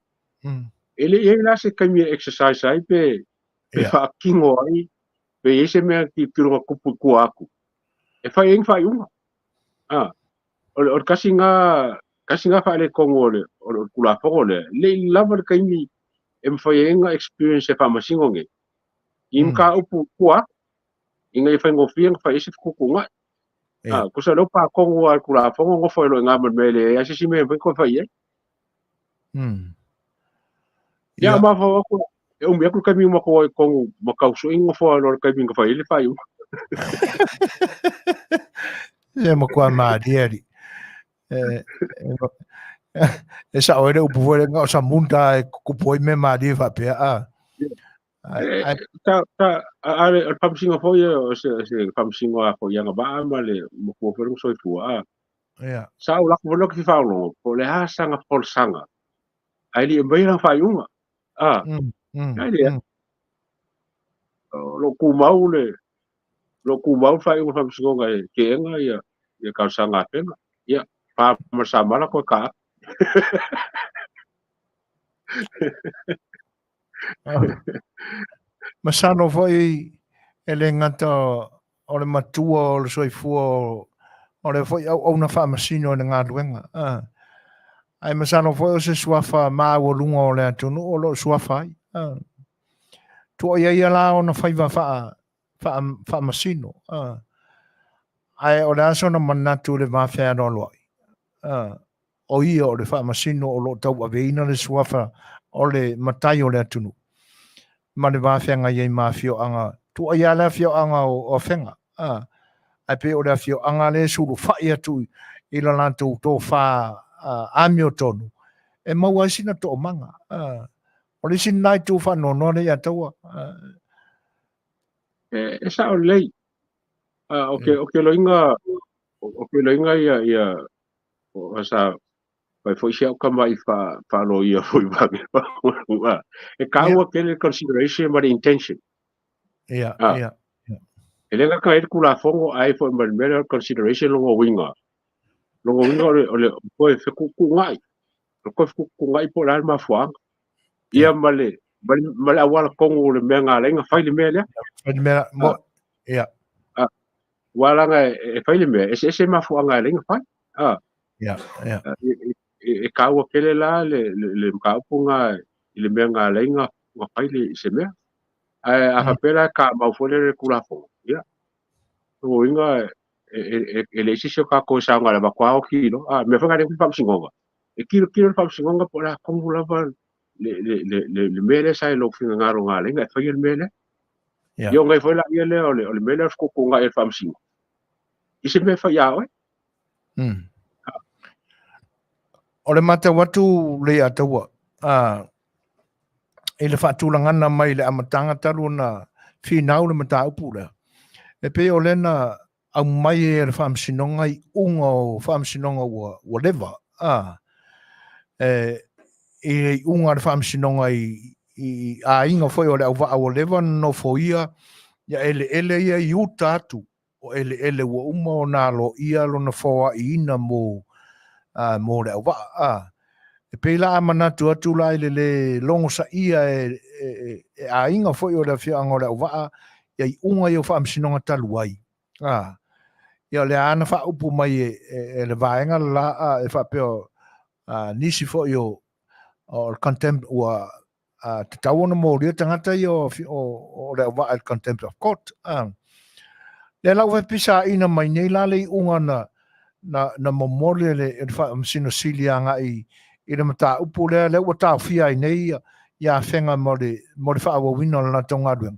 E le i ai la se kaimi e exercise ai pe whaakingo ai pe i se mea ki pironga kupu i kua aku. E whai ai whaiunga. O le kasi ngā whaale kongo o le Tulafono lea, le i lava le kaimi e mwhai ai ngā experience e whaamasingo nge. I mga upu kua aku, i ngā i whaingofia ngā whai ese whukuku ngai. Kusa leo pā kongo a le Tulafono ngofo e lo i ngā manmele e asisi mea whai koe whai ai. Ia mawhau aku, e umi aku kaimi mako ai kongo makauso i ngofo a lo le kaimi ngā whai le whai unga. Se makua maariari. E sa oe le upu foi le ngā o sa munta e kupu ai me maari whapea. Ta a le Faamasinoga foi o se Faamasinoga a foi anga vaa ma le matua foi le soifua. Sa o lako foi le ki whaolongo, po le a sanga folasaga. Ai li e mai la whaiunga. Ai lea. Lo kumau le lo kumau whaiunga Faamasinoga e ke enga ia kausaga afega. Ia, pā ma samala koe ka. Masalo foi e le gata o le matua o le soifua o le foi auauna faamasino i le galuega. Ae masalo foi o se suafa maualuga o le atunuu o loo suafa ai. Tuai ai ia la ona faiva faamasino. Ae o le aso na manatu le vafealoaloai. O ia o le faamasino o loo tauaveina le suafa o le matai o le atunuu. Ma le vafeagai ai ma afioaga, tuai lava le afioaga o Afega. Ae pei o le afioaga lea e sulufai atu i le latou tofa amiotonu, e maua ai sina toomaga. O le isi lena itu faanoanoa lea ia Taua. E sao lelei. O ke loiga ia o sa pai foi se au kama i whaalo ia foi mange. E kāua kele consideration ma le intention. E le ngaka e le Tulafono ai foi ma le mea consideration longa winga. Lona uiga o le toe fetuutuunai, o le toe fetuutuunai po o le a le mafuaaga. Ia ma le ma le auala tonu o le mea na ala ai ona fai le mea lea. Fai le mea, mo, ia. Aua leaga e fai le mea, e eseese mafuaaga e ala ai ona fai. Ia, ia. E taua tele la le mataupu lena i le mea na ala ai ona fai se mea. Ae a faapea la e tamau foi lele i le Tulafono, ia, lona uiga e leai se isi o tatou e saoga e avatu lava oti loa. A mea foi na lea e faamasinoga, e tilotilo le faamasinoga po o le a tonu lava le mea lea sa i lou finagalo na ala ai ona e faia le mea lea. Ia ona i ai foi laia lea o le mea lea o le fetuutuunai e le faamasino i se mea e fai ia oe. O le matau atu Leiataua, i le faatulagana mai i le amataga talu ona finau le mataupu lea, e pei o lea na aumai e le Faamasinoga iuga o Faamasinoga ua leva, e, i le iuga a le Faamasinoga i aiga foi o le auvaa ua leva ona nofoia ia eleele ia i uta atu o eleele ua uma ona aloaia lona foaiina mo le auvaa. E pei la a manatu atu la i le lē logosaia e aiga foi o le afioaga o Leauvaa ia iuga ia o Faamasinoga talu ai. Ia o lea na faaupu mai e le vaega le la e faapea nisi foi o le contempt ua tatau ona molia tagata ia o Leauvaa i le contempt of court. Lea la ua fepisaina mai nei la le iuga na momoli e le Faamasino Sili agai i le mataupu lea, lea ua taofia ai nei ia Afega mo le faaauauina o le latou galuega.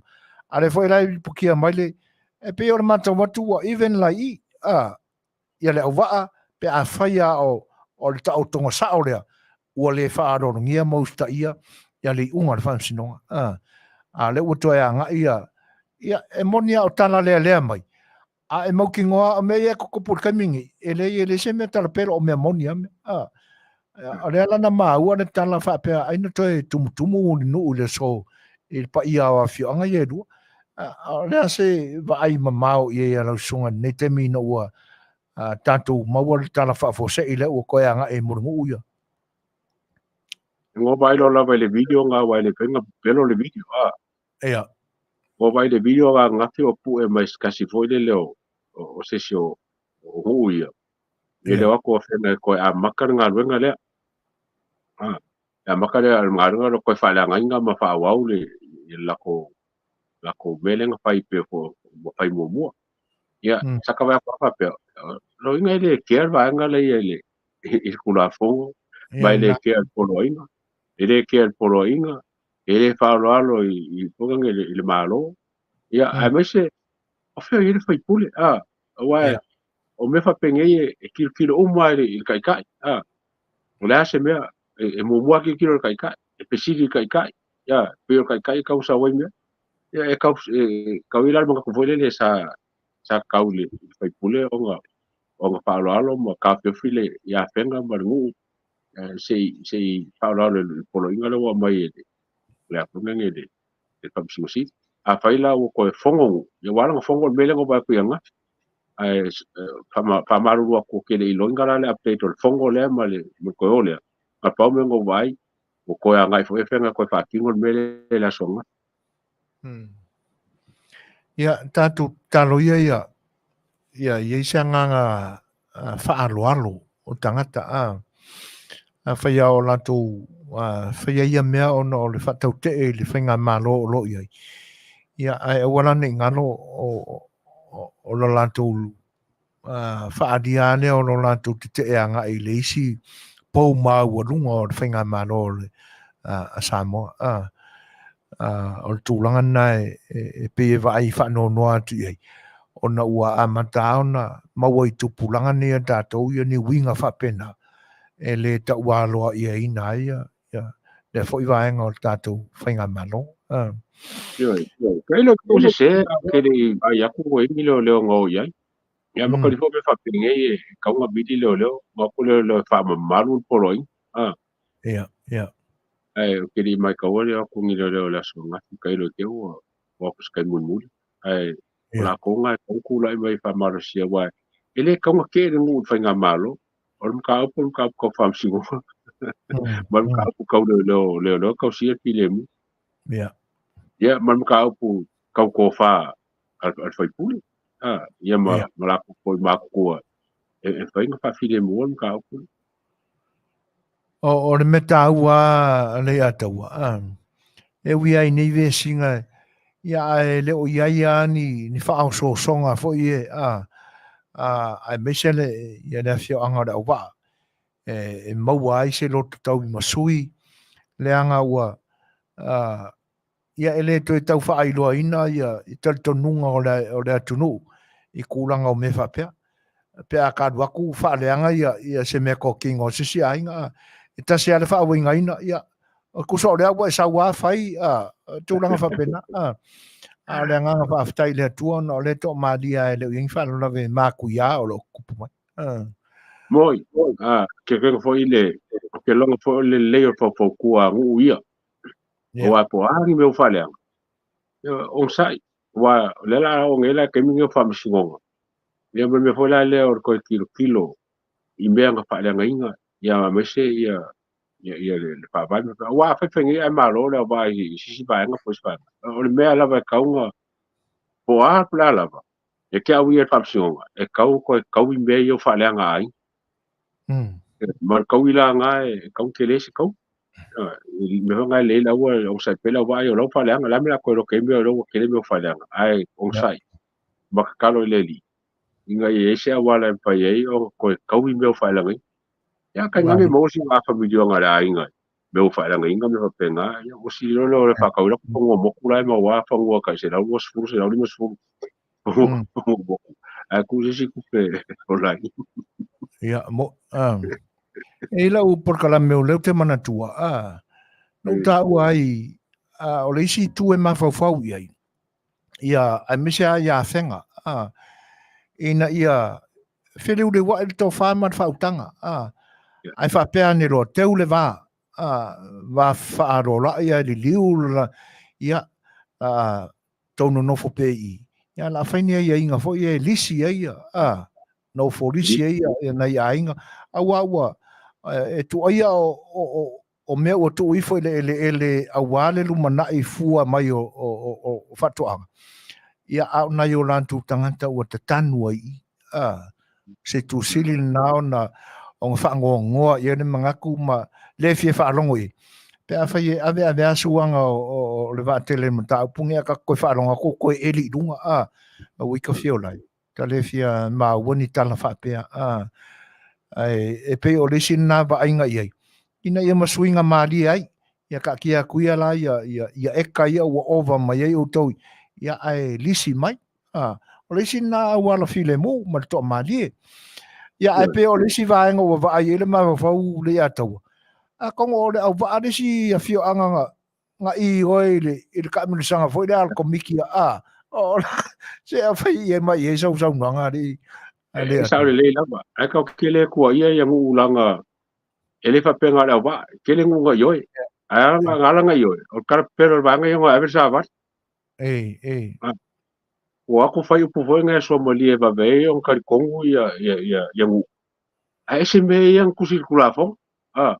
A lea foi la e lipotia mai le, e pei o le matau atu ua even laii ia Leauvaa pe a fai lava o le taotoga sao lea ua le faaaloalogia ma usitaia ia le iuga o le Faamasinoga. A lea ua toe agai ia, e moni lava o tala lealea mai, a e mautinoa o mea ia e tutupu i le taimi lenei, e leai e leai se mea talapelo, o mea moni lava mea. O lea la na maua le tala faapea ai na toe tumutumu Mulinuu i le aso i le paia o afioaga ia e lua. O le a se vaai mamao i ai a lau susuga i lenei taimi ina ua tatou maua le tala faafuasei lea ua toe agai i Mulinuu ia? Ua vaai loa lava i le video nga aua e le mafai ona pepelo le video. Ia. Ua vaai i le video nga ananafi o pue mai se tasi foi lele o se isi o nuu ia. E le o atu Afega e toe amata le galuega lea. E amata le galuega lea toe faaleagaina ma faaauau le latou mea lea na fai pei ua fai muamua. Ia, saka vaai atu lava faapea, lona uiga e le kea le vaega lea i le Tulafono, ma e le kea i le poloaiga, e le kea i le poloaiga, e le faaaloalo i le Malo. Ia, aemaise, o fea o i ai le sui usufono, aua o mea faapenei e tilotilo uma lava i le taitai. O le a se mea, e muamua tilotilo i le taitai, e fesili i le taitai, ia, pei o le taitai e tau sau ai mea. Ia, e tau i ai la le manatu foi lele sa tatau i le sui usufono ona faaaloalo ma taofiofi le Afega ma le nuu se i faaaloalo i le poloaiga lea ua aumai e le Afioga nei le Faamasino Sili. Afai la ua toe fono nuu, ia ua ala ona fono le mea lea na ou vaai atu i ananafi. Ae faamalulu atu ou te le i iloaina la le update o le fono lea ma le toe o lea. Na pau mea na ou vaai, ua toe agai foi Afega e toe faatino le mea lea i le aso ananafi. Ia, tatou tatalo ia ia i ai se agaga faaaloalo o tagata, afai lava o latou faia ia mea ona o le faatautee i le faigamalo o lo o i ai, ia, ae aua la ne i galo o lo latou faaalia lava lea o lo latou tetee agai i le isi pou maualuga o le faigamalo a Samoa. O le tulaga lena e pei e vaai faanoanoa atu i ai, ona ua amata lava ona maua i tupulaga nei a tatou ia ni uiga faapena e le taualoaiaina ai lea foi vaega o le tatou faigamalo. Ioe, tailo e sese ke le i vaai atu ua i ai ni leoleo na o i ai. Ia ma kali foi mea faapenei e tatau ona vili leoleo, ma atu leoleo e faamamalu le poloaiga. Ia, ia. Ae ou te le i maitaua le o atu ni leoleo i le aso ananafi, tailo i te i ua o atu i se taimi mulimuli. Ae o latou na e tatau ona tulai mai e faamalosia, aua e le tatau ona tee le nuu i le faigamalo. O le mataupu o le mataupu tau faamasinoga ma le mataupu tau leoleo leoleo tausia le filemu. Ia ma le mataupu tau tofa a le faipule. Ia ma ma latou foi matutua e fai ona faafilemua le mataupu lea. O le mea taua a le Ataua, e ui ai nei vesiga, ia ae le o i ai lava ni faaosoosoga foi e, aemaise le, ia le afioaga o Leauvaa, e maua ai se loto taui ma sui, leaga ua, ia e le toe tau faailoaina ia talitonuga o le atunuu i tulaga o mea faapea. Pe a ka alu atu faaleaga ia se mea totino a se isi aiga, e tasi lava le faauigaina, ia, tusa o lea ua e sau lava fai, tulaga faapena. A o le agaga faafetai i le Atua ona o lea e toamalie lava e le o i ai ni faalavelave matuia o lo o tutupu mai. Moi, ke fega foi le, ke logo foi o le lelei o le faufautua a nuu ia. Aua po o a ni mea ua faaleaga, onosai, aua o lea o le a oo nei la i le taimi lenei o faamasinoga, ia ma le mea foi la lea o le toe tilotilo i mea na faaleagaina, ia aemaise ia ia le faavae. Aua afai fai nei ae malo le auvaa i se isi vaega po o isi vaega, o le mea lava e tatau ona, po o a po o le a lava, e te au ia i le faamasinoga, e tatau ona toe taui mea ia ua faaleaga ai. Ma le taui la lena e tatau ona tele se taui. I mea foi na e lelei la ua onosai pea le auvaa ia o la ua faaleaga, o le a le mea o le a toe lote ai mea o lea ua tele mea ua faaleaga, ae onosai ma tatalo i le Alii ina ia i ai se auala e mafai ai ona toe taui mea ua faaleagaina. Ia tainane maua sina afa miliona a le aiga i mea ua faaleagaina ma mea faapena, ia ua sili loa lea o le faatauina atu fanua motu la e maua lava fanua tai 120, 150 fanua motu, ae tuu se isi tupe o lai. Ia, mo, e i lau polokalame o lea ou te manatua, na ou taua ai, o le isi itu e mafaufau i ai, ia, aemaise lava ia Afega, ina ia feleuleuai le tofa ma le faautaga, ae faapea ane loa, teu le va, va faalolai ae liliu, ia, tou nonofo pea i i, ia o le a fai ni aiaiga foi e lisi ai ia, a, nofo lisi ai ia nai aiga, aua ua e tuaia o mea ua tuu ifo i le eleele aua le lumanai fua mai o faatoaga, ia a o nai o latou tagata ua tatanu ai i i, a, se tusili lena ona ona faanoanoa i ai le manatu ma le fia faalogo i ai. Pe afai e ave ave lava suaga o le vaatele i le mataupu lenei, a tatou toe faalogo atu ua toe eli i luga, a, aua i ka fia ola ai. Ta le fia maua ni tala faapea, a, ae e pei o le isi lena vaaiga i ai, ina ia masuiga malie ai, ia taatia atu ia la ia eka ia ua ova mai ai outou, ia ae lisi mai. A, o le isi lena auala filemu ma le toamalie. Ia, ae pei o le isi vaega ua vaai ai le mafaufau le Ataua, atonu o le auvaa le isi afioaga na i oe i le taamilosaga foi lea a le Komiti a, o, se afai i ai mai i ai sau saunoaga alii. E sao lelei lava, ae tatou te le tuuaia ia nuu leaga e le faapea na o le auvaa, e tele nuu na ioe. Ae ala na ala na ioe, o le talapepelo o le vaega ia na ave le savali. Ei, ei. Ua aku fai upu foi ngai suamalie e vave ai ona talitonu ia ia ia ia nuu. Ae ese mea ia na tusi i le Tulafono. A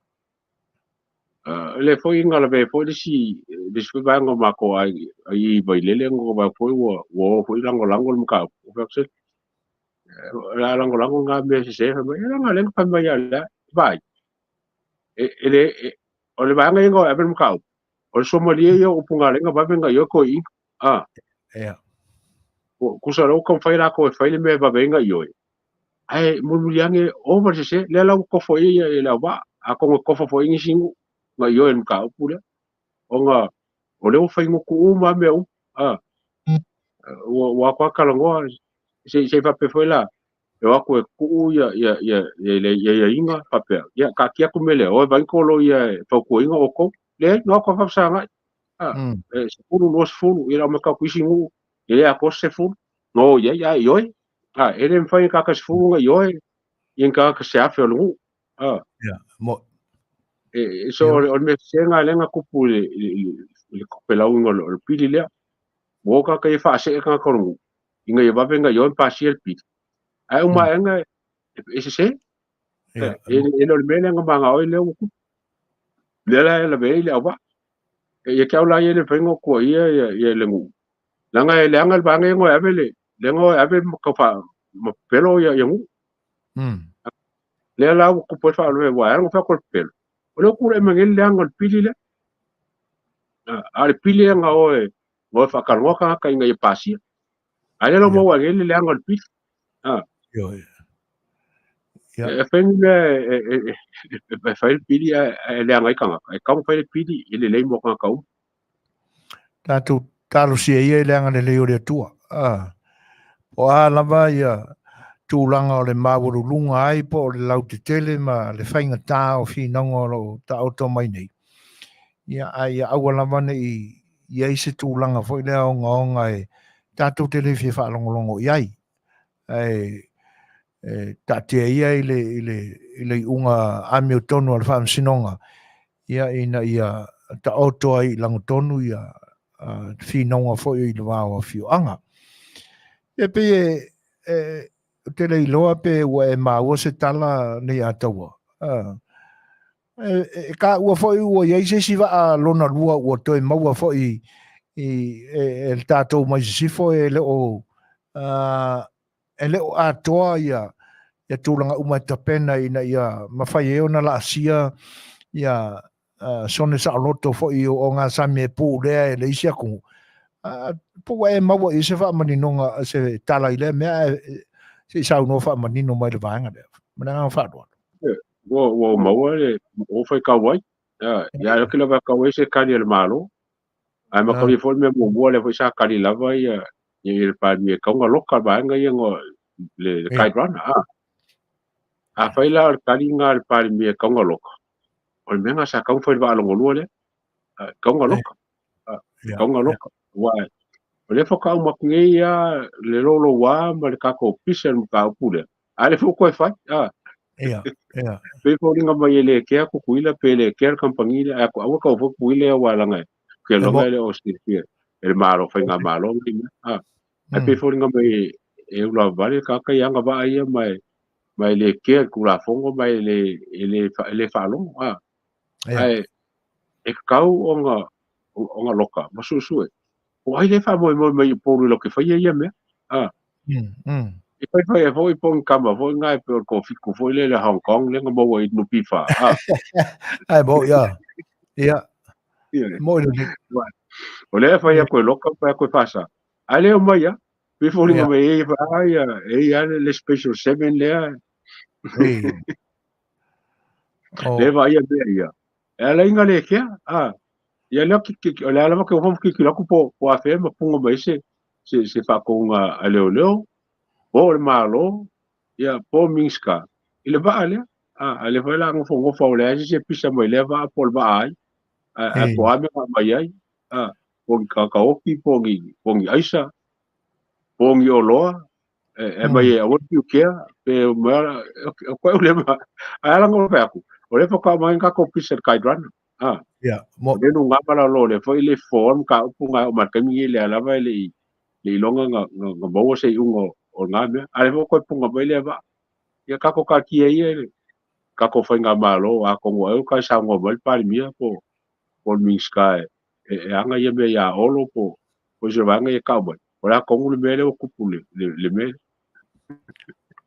le foi na lavea foi le isi le isi foi vaega o matou ai i Vailele ona vaega foi ua ua o foi lagolago le mataupu. Ua fai atu se la lagolago ngā mea sese fai mai, e leaga lea na fai mai ia lea, vaai. E le o le vaega ia na ave le mataupu. O le suamalie ia o upu na lenga vave na ioe toeaiina. A. Ia. Tusa o lea ua taumafai latou e fai le mea e vave ai na ioe. Ae mulimuli ane ova le sese, lea la ua tofo ai ia le auvaa. Atonu e tofo foi nisi nuu na ioe i le mataupu lea. Ona o lea ua fai gutu uma lava mea uma. A. Ua atu lava talanoa, se i faapea foi la, e o atu e tuu ia ia ia ia ia aiaiga faapea, ia taatia atu mea lea, o e vaai ni tou loia e fautuaina outou. Leai, no atu lava faafesagai. E 10, 20, ia lau mai atu isi nuu, e le atoa se 10, no o i ai, ae ioe. E le mafai e tagata 10 ona ioe i ni tagata se 1,000 o le nuu. Ia, mo. E so o le mea sese lena lea na tupu i le topelauina o le pili lea. Ua o tagata ia faasee tagata o le nuu, ina ia vave ona ioe ma pasia le pili. Ae uma aena e sese. Ia. E le o le mea lea na magaoi lea ua tupu. Lea la e lavea ai le auvaa. E ia te au la ia e le mafai ona tuuaia ia, ia le nuu. Leaga e leaga le vaega ia na o e ave le, lea na o e ave ma tau faa, ma pepelo ia, ia nuu. Lea la ua tupu ai le faalavelave aua e ala ona fai atu o le pepelo, o lea ua tulai mai nei le leaga o le pili lea. A o le pili na o e, na o e faatalanoa tagata ina ia pasia. A lea la ua maua nei le leaga o le pili. Ioe. E fai ni mea e fai le pili ae leaga ai tagata. E tatau ona fai le pili e lelei mo tagata uma. Tatou talosia ia i le agalelei o le Atua. Po o a lava ia tulaga o le maualuluga ai po o le lautetele ma le faigata o finauga o lo o taoto mai nei. Ia, ae ia aua lava ne i i ai se tulaga foi lea ogaoga e tatou te le fia faalogologo i ai. Ae e taatia ia i le, i le, i le iuga amiotonu a le Faamasinoga, ia, ina ia taoto ai i lagotonu ia finauga foi i le va o afioaga. E pei e, e, ou te le iloa pe ua e maua se tala nei Ataua. E, e taua foi ua i ai se isi vaa lona lua ua toe maua foi i, e, e le tatou mai sisifo e le o, e le o atoa ia, ia tulaga uma e tapena ina ia mafai ai ona laasia ia sone saoloto foi o ogasami e pulea e le isi atunuu. Po ua e maua i se faamaninoga, se tala i lea mea, ae se i saunoa faamanino mai le vaega lea. Ma le agaga faaaloalo. Ua, ua maua le, ua faitau ai. Ia, ia ke lava kau ai se kali a le Malo. Ae matalia foi le mea muamua lea foi sa kali lava ia, ia le Palemia e tatau ona loka le vaega ia no le, le Kite Runner. Afai la o le kali lena a le Palemia e tatau ona loka, o le mea lena sa tatau ona fai i le vaa lona lua lea. E tatau ona loka. E tatau ona loka. Aua o lea faatoa uma atu nei lava le louloua ma le tatou pisa i le mataupu lea, a o lea foi ua toe fai. Ia, ia. Pei e foliga mai e le kea Tutuila pe le kea le kamupani lea, ae aua tau foi Tutuila ia aua leaga ke loga e le o silafia e le Malo, faigamalo nei mea. Ae pei e foliga mai e ulavavale le tagata ia agavaa ia ma e, ma e le kea le Tulafono ma e le, e le, e le faalogo. Ae e tatau ona, ona loka ma suesue. Po o ai lea e faamoemoe mai i Upolu latou te faia ia mea. E faifai ai foi po o ni tama foi na e pei o le toafitu foi lea i le Hong Kong lea na maua i NPF. Ae mo ia. Ia. Mo i le. O lea e fai atu e loka, fai atu e faasa. Ae le omai lava. Pei e foliga mai e ia, e ia le Special 7 lea. Le vaaia mea ia. E ala ai na le kea. Ia lea ki, ki, o le a lava ke ofo ki ki atu po, po a fea ma punga mai se, se, se faatonuga a leoleo, po o le Malo, ia, po o Minista, i le vaa lea. A lea foi la nofonofo au leai se isi e pisa mai lea vaa po o le vaa ai, a po o a mea na aumai ai, po o ni tagata oti, po o ni, po o ni aisa, po o ni oloa, e aumai e aua le piukea, pe o koe le ma, ae ala ona fai atu, o lea faatoa aumai ni tatou pisa i le Kite Runner. Ia, mo. O lea nu gama la lo, lea foi le fofo mataupu na oo mai i le taimi lenei lea lava e le i le iloga na, na, na maua se iuga o na mea. A lea foi ua toe punga mai lea vaa. Ia tatou taatia ia i le tatou faigamalo, atonu ai o tai saunoa mai le Palemia po po le Minisita e, e, e ana ia mea ia Olo po po isi o vaega ia e tau mai. O le a tonu le mea lea ua tupu le, le, le mea lea.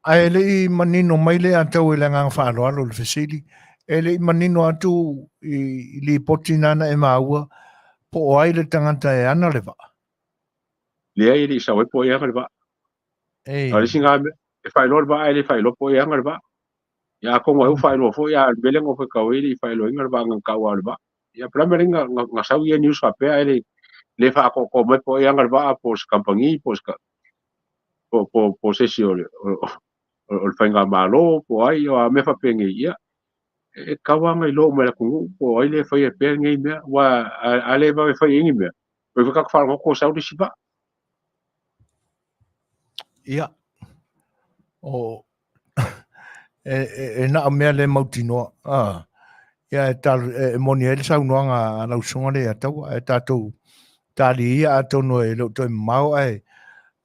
Ae le i manino mai le atau i le agaga faaaloalo i le fesili, e le i manino atu i lipoti nana e maua po o ai le tagata e ana le vaa? Leai, e le i sao ai po o ai e ana le vaa. A o le isi na mea, e faailoa le vaa ae le faailoa po o ai e ana le vaa. Ia atonu ai ua faailoa foi, a o le mea lea na ou faitau ai e le i faailoaina le vaa na tau a o le vaa. Ia po o le a le mea lea na sau ia news faapea ae le faaatoatoa mai po o ai e ana le vaa po o se kamupani po o se po, po, po se isi o le, o, o le faigamalo po o ai, o a mea faapenei, ia, e tatau lava ona iloa uma e le atunuu po o ai lea e faia pea lenei mea, aua a le vave fai i ai ni mea, ua ifo tatou faalogo atu ua sau le isi vaa. Ia, o, e, e, e na o mea le mautinoa. Ah, ia e, talo, e, e moni ai le saunoaga a lau susuga le ia taua, e tatou tali ia atonu e le o toe mamao ae,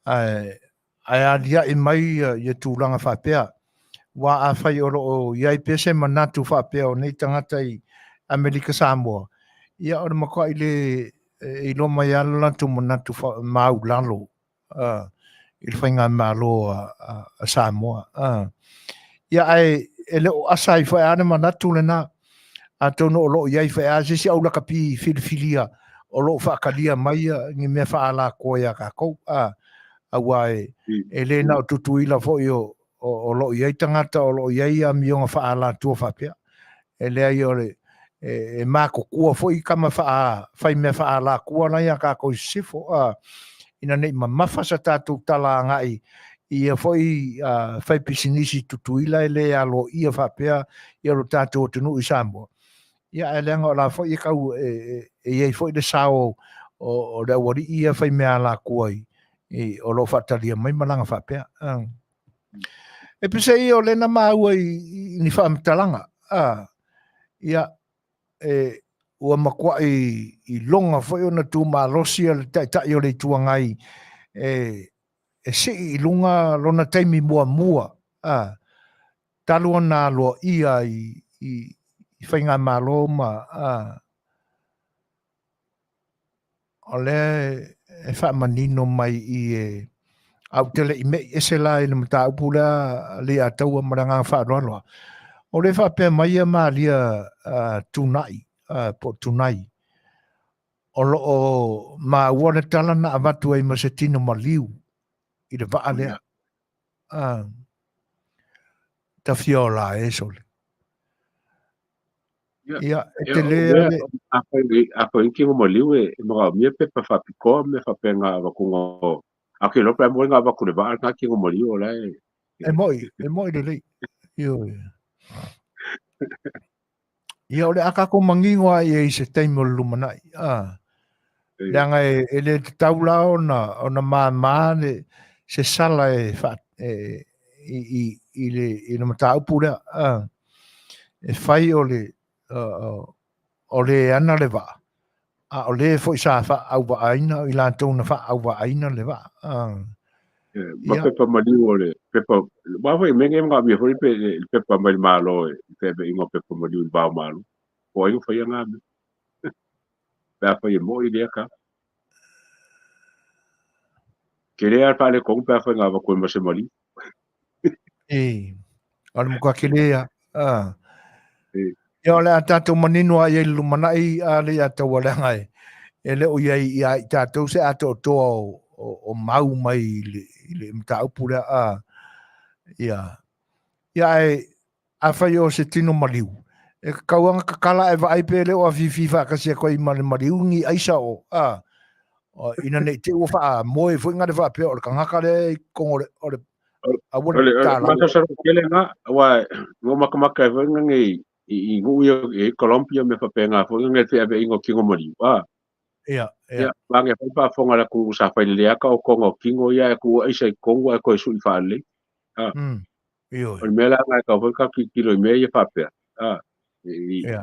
ae, ae aliae mai ia, ia tulaga faapea. Aua afai o lo o i ai pea se manatu faapea o nei tagata i Amerika Samoa, ia o le matuai le iloa mai lava lo latou manatu maulalo i le faigamalo a Samoa. Ia ae e le o asa ai foi lava le manatu lena, atonu o lo o i ai foi lava se isi au lakapi filifilia o lo o faatalia mai ni mea faaalakoa ia tatou, aua e le na o Tutuila foi o lo o i ai tagata o lo o i ai amioga faaalatua faapea. E leai o le e matutua foi tama fai mea faaalatua la ia tatou i sisifo, ina ne i mamafa sa tatou tala agai i ia foi faipisinisi Tutuila e le aloaia faapea ia lo tatou atunuu i Samoa. Ia ae leaga o la foi e tau e i ai foi le sao o le aualii ia fai mea alatua i o lo o faatalia mai malaga faapea. E pese ia o lena maua i ni faamatalaga. Ia, e, ua matuai iloga foi ona tumalosi le Taitai o le Itu Agai e sii i luga lona taimi muamua, talu ona aloaia i faigamalo ma o lea e faamanino mai i e a ou te le i me'i ese la i le mataupu lea Leiataua ma le agaga faaaloalo. O lea faapea mai ia Malia Tunai po o Tunai, o lo o maua le tala na avatu ai ma se tino maliu i le vaa lea. Tafia o la e sole. Ia, e tele le. Afai i tino maliu e manaomia pepa faapitoa ma mea faapena avatuga o a ke loa pe a moe na avatu le vaa lena tino maliu o la e E moi lelei. Ioe. Ia, o le a tatou manino lava i ai i se taimi o le lumanai. Leaga e le tatau la ona māmā le, se sala e, fa, e, i, i, i, le, i le mataupu lea. E fai o le, o le ana le vaa, a o le foi sa faauvaaina, o i latou na faauvaaina le vaa. Ma pepa maliu o le pepa, wa foi me nge manaomia foi pe le pepa mai le Malo e feaveaiga o pepa maliu i le va o Malo. Po o ai o faia ngā mea. Pe afai e mo'i lea ka. Ke lea al faaletonu pe afai ngā avatu e ma se maliu. E, o le matua kele ia. Ia o le a tatou manino a i ai le lumanai a le ia taua leaga e le o i ai ia i tatou se atoatoa o mau mai i le mataupu lea. Ia, ia ae afai o se tino maliu, e tatau lava ona tatala ae vaai pe le o afifi faatasi atu ai ma le maliu ni aisa o, ina ne i te i ua faamoe foi na le faapea o le tagata lea i totonu o le aua le tala. Masaosalo tele na, aua no makamaka e foi na nei i nuu ia i Colombia me faapena foi na nei feaveaiga o tino maliu. Ia, ia. Ia, mange foi faafofoga le atunuu sa fai le aka o konga o tino ia e tuu aisa i totonu ae toe sui faalelei. Ioe. O le mea la na e tau foi ka tilotilo i mea ia faapea.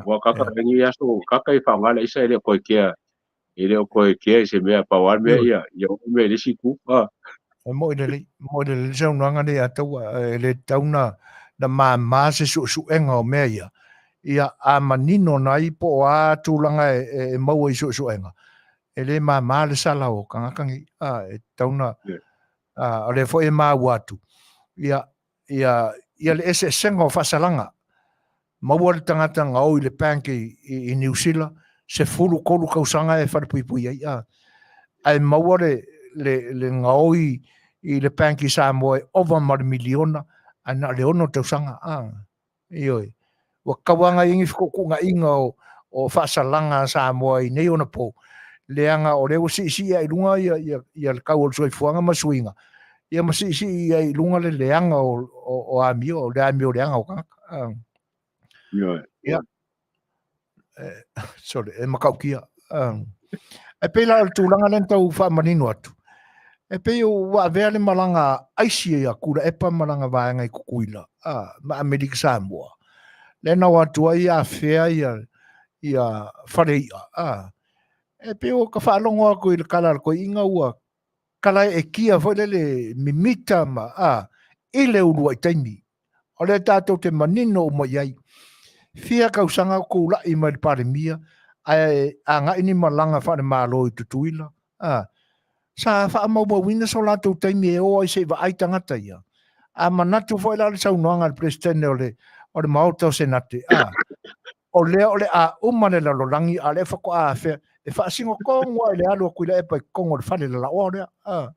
Ua kaka lenei aso, kaka i faaaoga le aisa e le o toe kea, e le o toe kea i se mea, pau lava le mea ia, ia oo mea i le isi itu. E moi lelei, moi lelei le saunoaga lea ia taua, e le tatau na māmā se suesuega o mea ia. Ia, a manino nai po o a tulaga e maua i suesuega, e le māmā le sala o tagata nei. E tatau na, o lea foi e maua atu, ia, ia, ia le eseesega o faasalaga. Maua le tagata na o i le bank i Niu Sila, 13 tausaga e falepuipui ai. Ae maua le gaoi i le bank i Samoa e ova ma le miliona, ae na o le 6 tausaga. Ioe. Ua tauaga ai ni fetuutuunaiga o faasalaga a Samoa i nei ona po, leaga o lea ua siisii ai i luga ia le tau o le soifuaga ma suiga, ia ma siisii ai i luga le leaga o amio, o le amio leaga o tagata. Ioe. Ia. Sorry, e matautia. E pei la o le tulaga lea na tau faamanino atu, e pei ua avea le malaga aisi a Tuilaepa ma lana vaega i Tutuila ma Amerika Samoa, lea na o atu ai afea ia fale i'a. E pei ua ta faalogo atu i le tala a le toeaina ua kalaeetia foi lele mimita ma i le uluai taimi. O lea tatou te manino uma i ai. Fia tausaga o tulai mai le Palemia ae agai ni malaga faale-Malo i Tutuila. A, sa faamaumauina so latou taimi e o ai se i vaai tagata ia. A manatu foi la le saunoaga a le Peresetene o le, o le Maota o Senate, a, o lea o le a uma le lalolagi a o lea faatoa afea e faasino tonu lava i le alu atu i le epa i totonu o le fale lalaoa lea. A,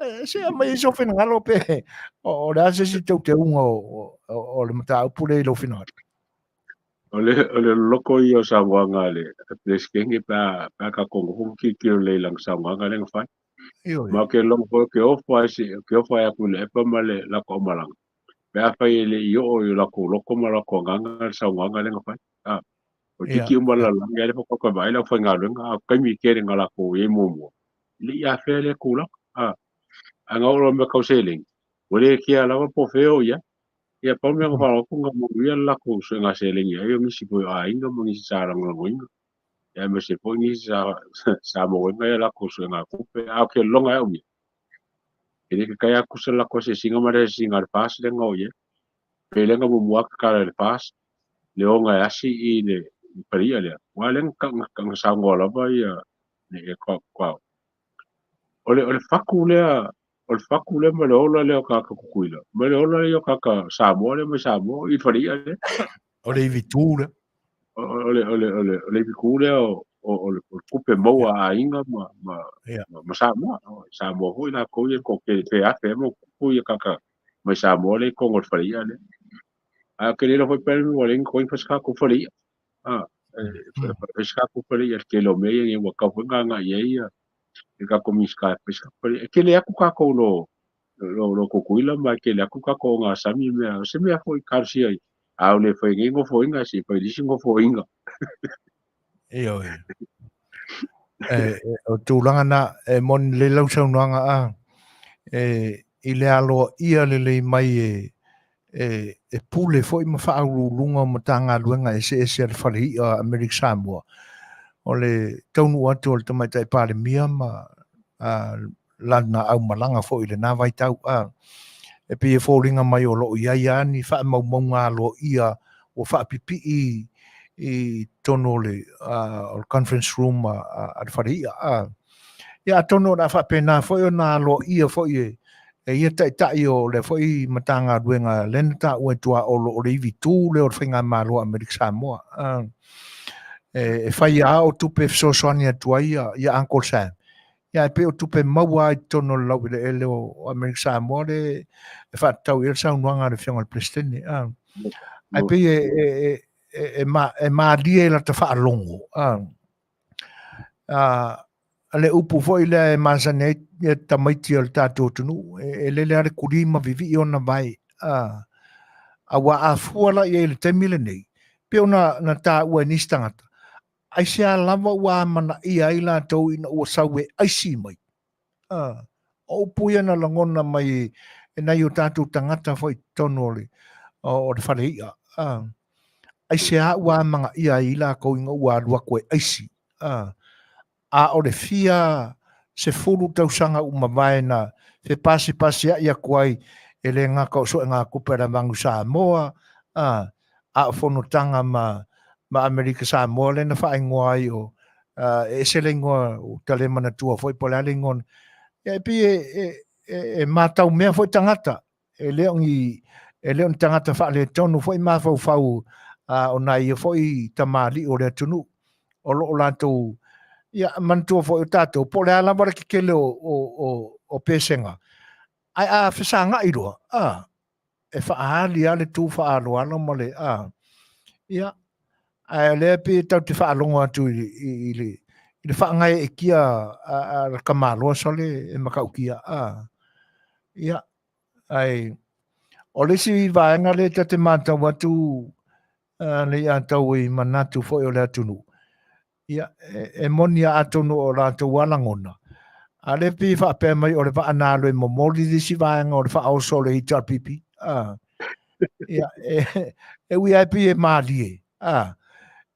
e, se aumai ai sou finagalo pe o le a se isi teuteuga o, o, o le mataupu lea i lou finagalo. O le loko ia o saunoaga a le Peresetene pe a pe a tatou nofo ma tilotilo lelei i lana saunoaga lea na fai. Ioe. Ma ou te iloa foi ou te ofo ai se ou te ofo ai atu i le epa ma le latou aumalaga pe afai e le i oo i o latou loto ma latou agaga le saunoaga lea na fai. A, o titi uma le lalolagi ai lea faatoa toe vaai le aufaigaluega, a o taimi tele na latou i ai muamua, e le i afea lea tulaga. A, ae na oo loa i mea tau seleni, ua le kea lava po o fea o i ai. Ia pau le mea na faalogo atu na manuia le latou suega seleni ai o nisi foi o aiga ma nisi sa lagolagoina, ia aemaise foi nisi sa maua ai a latou suega tupe. A o ke lologa e au ia, e le tatau lava tusa le latou asiasiga ma le asiasiga a le FAST lea na oo i ai. Pe lea na muamua atu tatala e le FAST le oga e asi i le faleia lea, aua lea na saunoa lava ia le o le fatu lea o le fatu lea ma le ola lea o tagata Tutuila, ma le ola lea o tagata Samoa lea mai Samoa i le faleia lea. O le ivitu lea. O le ivitu lea o le tupe maua a aiga ma Samoa. Samoa foi latou ia toatele pe afe ma tupu ia tagata mai Samoa lea i totonu o le faleia lea. Ae ou te le iloa foi pe ua leai ni totogi fai se tatou faleia. Fai se tatou faleia i le tele o mea ia ua tatau foi ona agai i ai ia le tatou Minisita e fai se tatou faleia. E tele atu tatou lo Tutuila ma e tele atu tatou ogasami mea. O se mea foi talosia ai. A o le fai nei nofoaiga, se i fai le isi nofoaiga. Ioe. O tulaga na, e moni lelei lau saunoaga a, e, i le aloaia lelei mai e pule foi ma faauluuluga o Matagaluega eseese a le Fale I'a Amerika Samoa, o le taunuu atu o le Tamaitai Palemia ma lana aumalaga foi i lena vaitau. A, e pei e foliga mai o lo o i ai lava ni faamaumauga aloaia ua faapipii i totonu o le conference room a le Fale I'a. A, ia atonu o le a faapena foi ona aloaia foi e ia taitai o lea foi Matagaluega lea na taua e tuaolo o le ivitu lea o le Faigamalo a Amerika Samoa. E fai lava o tupe e fesoasoani atu ai ia Uncle Sam. Ia ae pei o tupe maua lava i totonu o le laueleele o Amerika Samoa le e faatatau i ai le saunoaga a le Afioga i le Peresetene. Ae pei e malie i lata faalogo. Le upu foi lea e masani ai ia tamaiti o le tatou atunuu, e lele lava le kuli ma vivii ona vae. Aua a fua la i ai i le taimi lenei, pei ona na taua e nisi tagata, aisea lava ua amanaia ai latou ina ua sau e aisi mai. O upu ia na lagona mai e nai o tatou tagata foi i totonu o le fale i'a. Aisea ua amanaia ai latou ina ua alu atu e aisi. A o le fia sefulu tausaga ua mavae na fepasipasia'i atu ai e le gata o suegatupe a le Manu Samoa, a o fonotaga ma Amerika Samoa lea na faaigoa ai o e ese le igoa ua ta le manatua foi po o le a le igoa. Ia e pei e matau mea foi tagata, e le o ni tagata faaletonu foi mafaufau o nai ia foi tamalii o le atunuu o lo o latou, ia manatua foi o tatou, po o le a lava le tetele o pesega, ae a fesagai loa, e faaali lava le tu faaaloalo ma le, ia, ae o lea pei tatou te faalogo atu i le faagaeetia a le tamaloa sole e matautia, ia, ae o le isi vaega lea ta te matau atu le i atau i manatu foi o le atunuu, ia, e moni lava atonu o latou lava lagona, a o lea pei e faapea mai o le vaa na alu e momoli le isi vaega o le faaoso o le HRPP. Ia, e ui lava e pei e malie,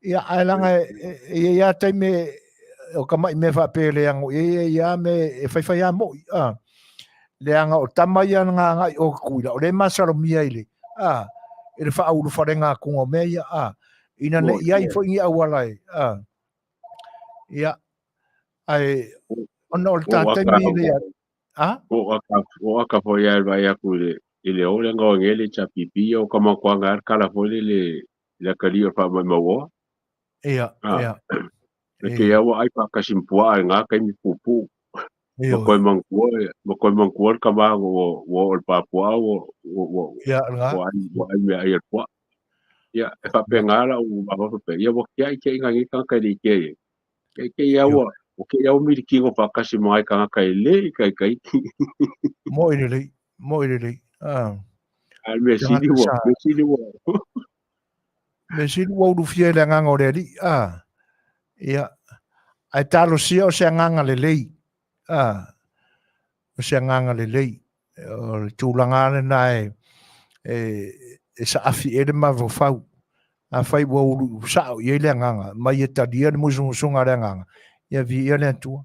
ia, ae leaga e i ai lava taimi o tamai mea faapea e le ano i ai, e i ai lava mea e faifai lava moi, leaga o tama ia na agai o Tutuila, o lea e masalomia i le, i le faaulufalega atuga o mea ia, a, ina ne i ai foi ni auala e, a, ia, ae, ona o le ta taimi le, a? O aka foi ai vai aku i le i le o le ngaoa ngele HRPP o ka makuanga ar kala foi le le le kali o fa mai maua. Ia, ia. Le ke ia ai pa kasimpua ai ngā kai mi pupu. Ma koe mangkua, ma koe mangkua ka ma o o o papua o o ia nga o ai o ai me ai pua. Ia e fa pe ngā la u ma fa pe ia wo kia i ke inga ngi ka ka ri ke. Ke ke ia o o ke ia o mi ki go pa kasi mai ka ka le kai kai. Mo i le mo i le. Ah. Al me sili wo, me sili wo. Me sili ua ulufia i le agaga o le Alii, a, ia, ae talosia o se agaga lelei, a, o se agaga lelei, o le tulaga lena e, e, e saafi i ai le mafaufau. Afai ua ulu sao i ai le agaga, mai e talia le musumusuga a le agaga, ia viia le Atua.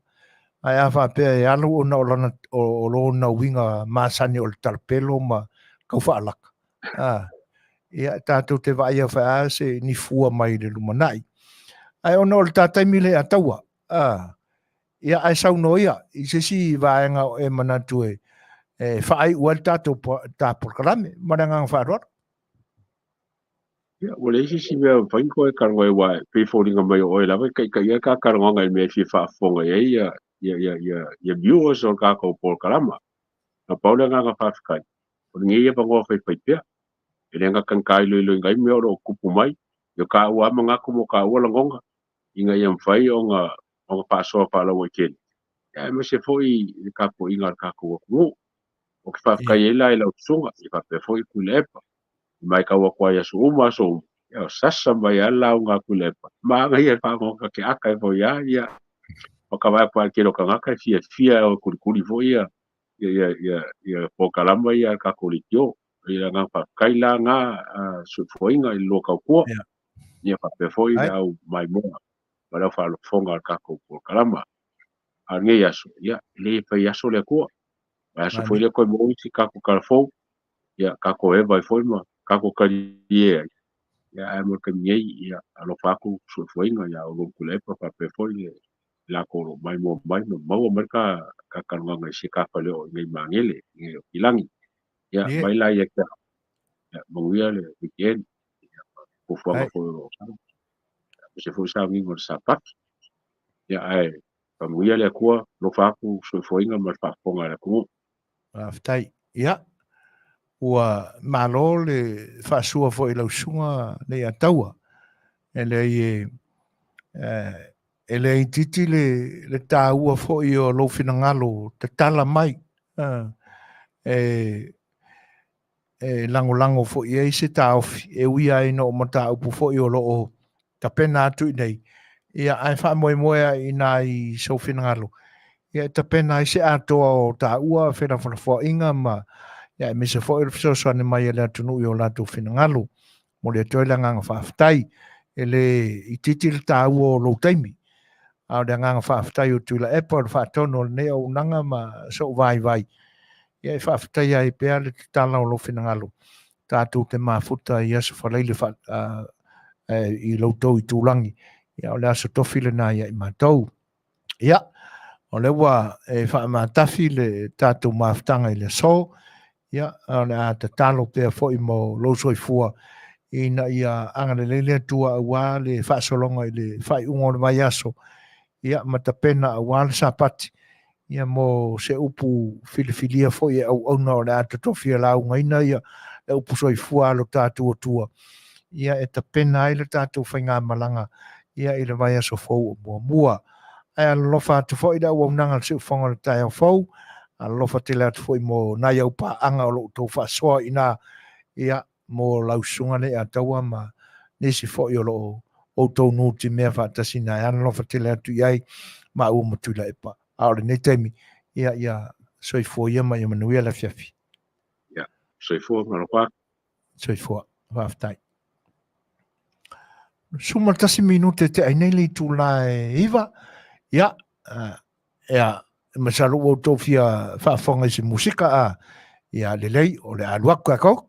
Ae a faapea e alu ona o lana, o, o lona uiga masani o le talapelo ma tau faalaka, a, ia tatou te vaai a faia se ni fua mai le lumanai. Ae ona o le ta taimi le ataua, a, ia ae saunoa ia i se isi vaega o e manatu e, e faaiu ai le tatou ta polokalame ma le agaga faaaloalo. Ia, ua leai se isi mea e mafai ona toe talanoa ai aua e pei e foliga mai o oe lava e taitaia le ta talanoaga i le mea e fia faafofoga i ai ia, ia, ia, ia, ia viewers o le tatou polokalama. Na pau le agaga faafetai, o lenei avanoa faifaipea, e le gata iloiloina ai mea o lo o tupu mai, i o taua lava manatu ma o taua lagona, ina ia mafai ona ona faasoa faalauaitele, aemaise foi i le tapuaiga a le tatou atunuu. Ou te faafetai ai la i lau susuga, ia faapea foi Tuilaepa, i matau atu ai i aso uma aso uma, ia o sasa mai lava le lauga a Tuilaepa, manaia le faagoga te ata e foi lava, ia, ma ka vaai atu lava i le tele o tagata e fiafia e o e kulikuli foi ia ia ia ia ia polokalama ia a le tatou leitio. I le agaga faafetai la na soifuaina i le lua tautua, ia faapea foi le au maimoa ma le au faalofoga o le tatou polokalama. A o lenei aso, ia, e le fai aso le Atua. Vai aso foi lea toe maua isi tatou tala fou, ia, tatou eva ai foi ma tatou talie ai. Ia, ae mo le taimi nei, ia, alofa atu soifuaina ia outou Tuilaepa faapea foi le latou o lo o maimoa mai ma maua mai le ta talanoaga i si ta faleoo i nei Magele, i nei Aukilagi. Ia, mai la ia te au. Ia, manuia le weekend. Ia, fuafuaga foi o lo o sau. Aemaise foi sauniga o le Sapati. Ia, ae faamanuia le Atua, alofa atu soifuaina ma le faafofoga a le atunuu. Faafetai. Ia, ua malo le faasua foi i lau susuga Leiataua. E leai e, e le itiiti le, le taua foi o lou finagalo tatala mai, e, e lagolago foi i ai se taofi, e ui lava ina o mataupu foi o lo o tapena atu i nei, ia, ae faamoemoe lava i ina i sou finagalo, ia e tapena ai se atoa o taua felafolafoaiga ma, ia, aemaise foi o le fesoasoani mai a le atunuu i o latou finagalo. Momoli atu ai le agaga faafetai. E le itiiti le taua o lou taimi, a o le agaga faafetai o Tuilaepa o le faatonu o lenei auaunaga ma sou vaivai, ia e faafetaia ai pea le tatala o lou finagalo tatou te mafuta i Aso Faraile fa, i lo outou itulagi, ia o le aso tofi lena ia i matou. Ia, o lea ua e faamatafi le tatou mafutaga i le aso, ia, o le a tatalo pea foi mo lou soifua ina ia agalelei le Atua aua le faasologa i le faaiuga o le vaiaso, ia, ma tapena aua le Sapati, ia mo se upu filifilia foi e auauna o le a totofia laugaina ia le upu soifua a lo tatou Atua, ia e tapena ai le tatou faigamalaga ia i le vaiaso fou o muamua. Ae alolofa atu foi le auaunaga a le Siufofoga o le taeao fou, alolofa tele atu foi mo nai au paaga o lo o outou faasoa i ina, ia, mo lau susuga Leiataua ma nisi foi o lo o outou nutimea faatasi ina e alolofa tele atu i ai maua ma Tuilaepa. A o lenei taimi, ia, ia soifua ia ma ia manuia le afiafi. Ia, soifua ma alofa atu. Soifua, faafetai. 11 minute te ai nei le itula e 9. Ia, ia, masalo ua outou fia faafofoga i se musika, a, ia, lelei, o le a alu atu tatou.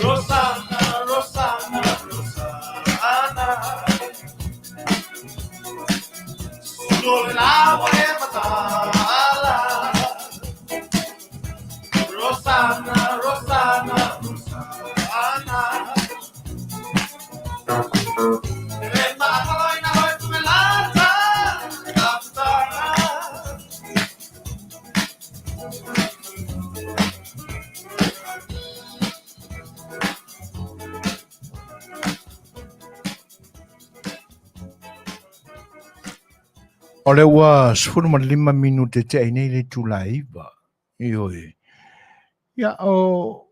Rosanna, Rosanna, Rosanna. Sole lawa e matala. Rosanna, Rosanna, Rosanna. E maakaloina hoi tumelata, kaptana. O le ua 15 minute te ai nei le itula e 9. Ioe. Ia, o,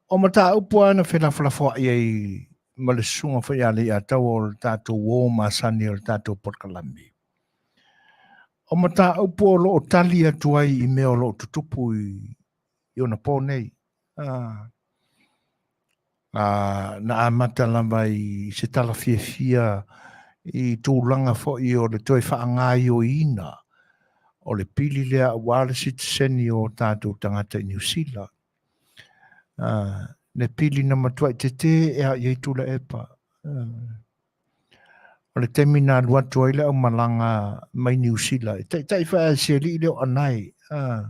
o mataupu lava na felafolafoai ai ma le susuga foi ia Leiataua o le tatou uo masani o le tatou polokalame. O mataupu o lo o tali atu ai i mea o lo o tutupu i, i ona pō nei. Ah, ah, na amata lava i se tala fiafia i tulaga foi o le toe faagaoioiina o le pili lea aua le sitiseni o tatou tagata i Niu Sila. Ah, le pili na matuai tetē e a i ai Tuilaepa. Ah, o le taimi na alu atu ai le aumalaga mai Niu Sila, e taitai foi a si alii lea o Anae, ah,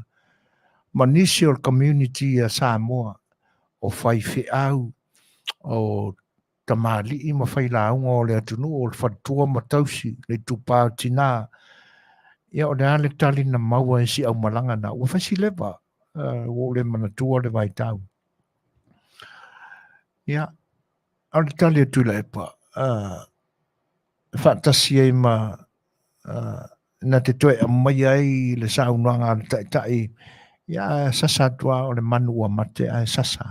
ma nisi o le community a Samoa, o faifeau, o tamalii ma failauga o le atunuu, o le faletua ma tausi, le itupa o tina. Ia, o le a le tali na maua e si aumalaga na, ua fai si leva, ua ou le manatua le vaitau. Ia, a o le tali a Tuilaepa, e faatasi ai ma na te toe aumaia ai le saunoaga a le Taitai, ia ae sasa atu lava o le manu ua mate ae sasa.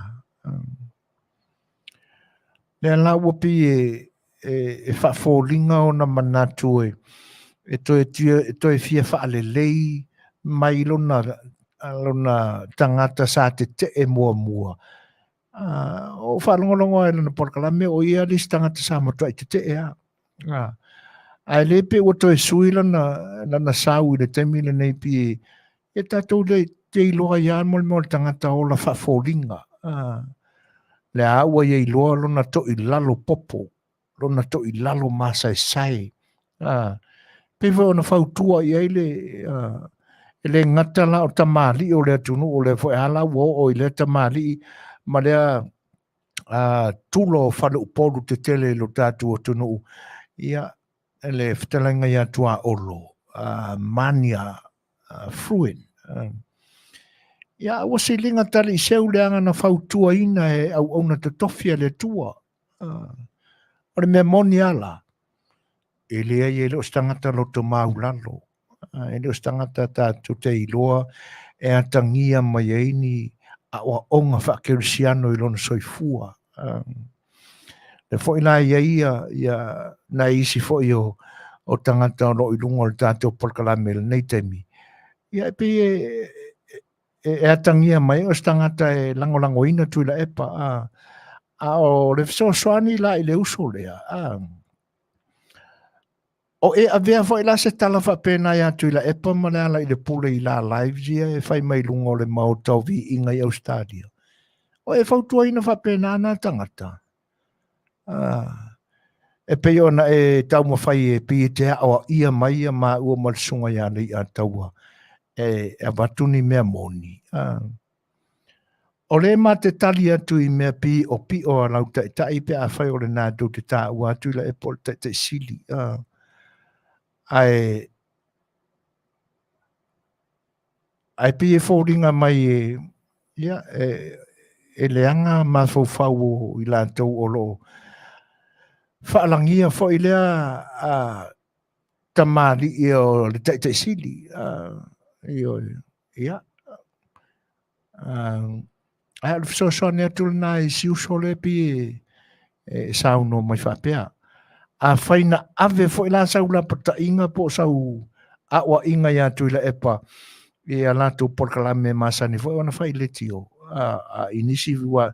Lea la ua pei e, e, e faafoliga ona manatu e, e toe, e toe fia faalelei mai lona, lona tagata sa tetee muamua. O faalogologo ai lona polokalame o ia le isi tagata sa matuai tetee lava. Ae le pei ua toe sui lana, lana sau i le taimi lenei pi e, e tatou le te iloa ai lava mo le mea o le tagata ola faafoliga. Lea ua ia iloa lona toilalo popo, lona toilalo masaesae. Pei foi ona fautua i ai le, e le gata la o tamalii o le atunuu, o lea foi lava la ua oo i lea tamalii ma lea tulo o faleupolu tetele i lo tatou atunuu, ia, le fetalaiga ia Tuaolo, Mania Fruin. Ia, ua siliga tali i seu leaga na fautuaina e auauna totofi a le Atua. O le mea moni lava la, e leai e le o se tagata loto maulalo, e le o se tagata tatou te iloa e atagia mai ai ni aoaoga faakerisiano i lona soifua. Le foi la ia ia, ia nai isi foi o, o tagata o lo o i luga o le tatou polokalame i lenei taimi. Ia e pei e, e, e atagia mai o se tagata e lagolagoina Tuilaepa, a, a o le fesoasoani la i le uso lea, a, O e avea foi la se tala faapena ia Tuilaepa ma le ala i le pule i la lives ia e fai mai luga o le maota o viiga i Australia. O e fautuaina faapena na tagata. Ah, e pei ona e taumafai e pei e te aoaia mai ia maua ma le susuga ia Leiataua e avatu ni mea moni. Ah. O le ma te tali atu i mea piʻopiʻo a lau taitai pe afai o lena tou te taua atu i Laepa o le taitai sili. Ae, ae pei e foliga mai e, ia, e, e leaga mafaufau o i latou o lo o faalagia foi lea a, tamalii o le taitai sili. Ioe, ia. Ae o le fesoasoani atu lena i si uso lea pei e saunoa mai faapea. Afai na ave foi la sau lapataiga po o sau aoaiga ia Tuilaepa i a latou polokalame masani foi ona fai leitio a i nisi ua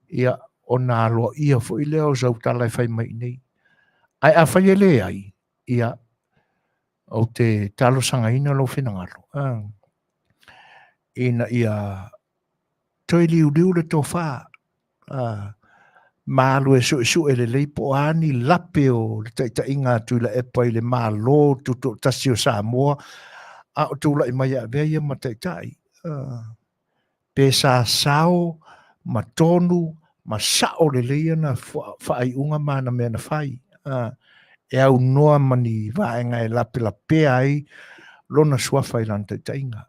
ia ona aloaia foi lea o sau tala e fai mai nei. Ae afai e leai, ia ou te talosagaina lou finagalo ina ia toe liuliu le tofa ma alu e suesue lelei po o a ni lape o le taitaiga a Tuilaepa i le Malo Tutoatasi o Samoa a o tulai mai e avea ia ma taitai. Pe sa sao ma tonu ma sao lelei ana faaiuga ma ana mea na fai, e aunoa ma ni vaega e lapelapea ai lona suafa i lana taitaiga.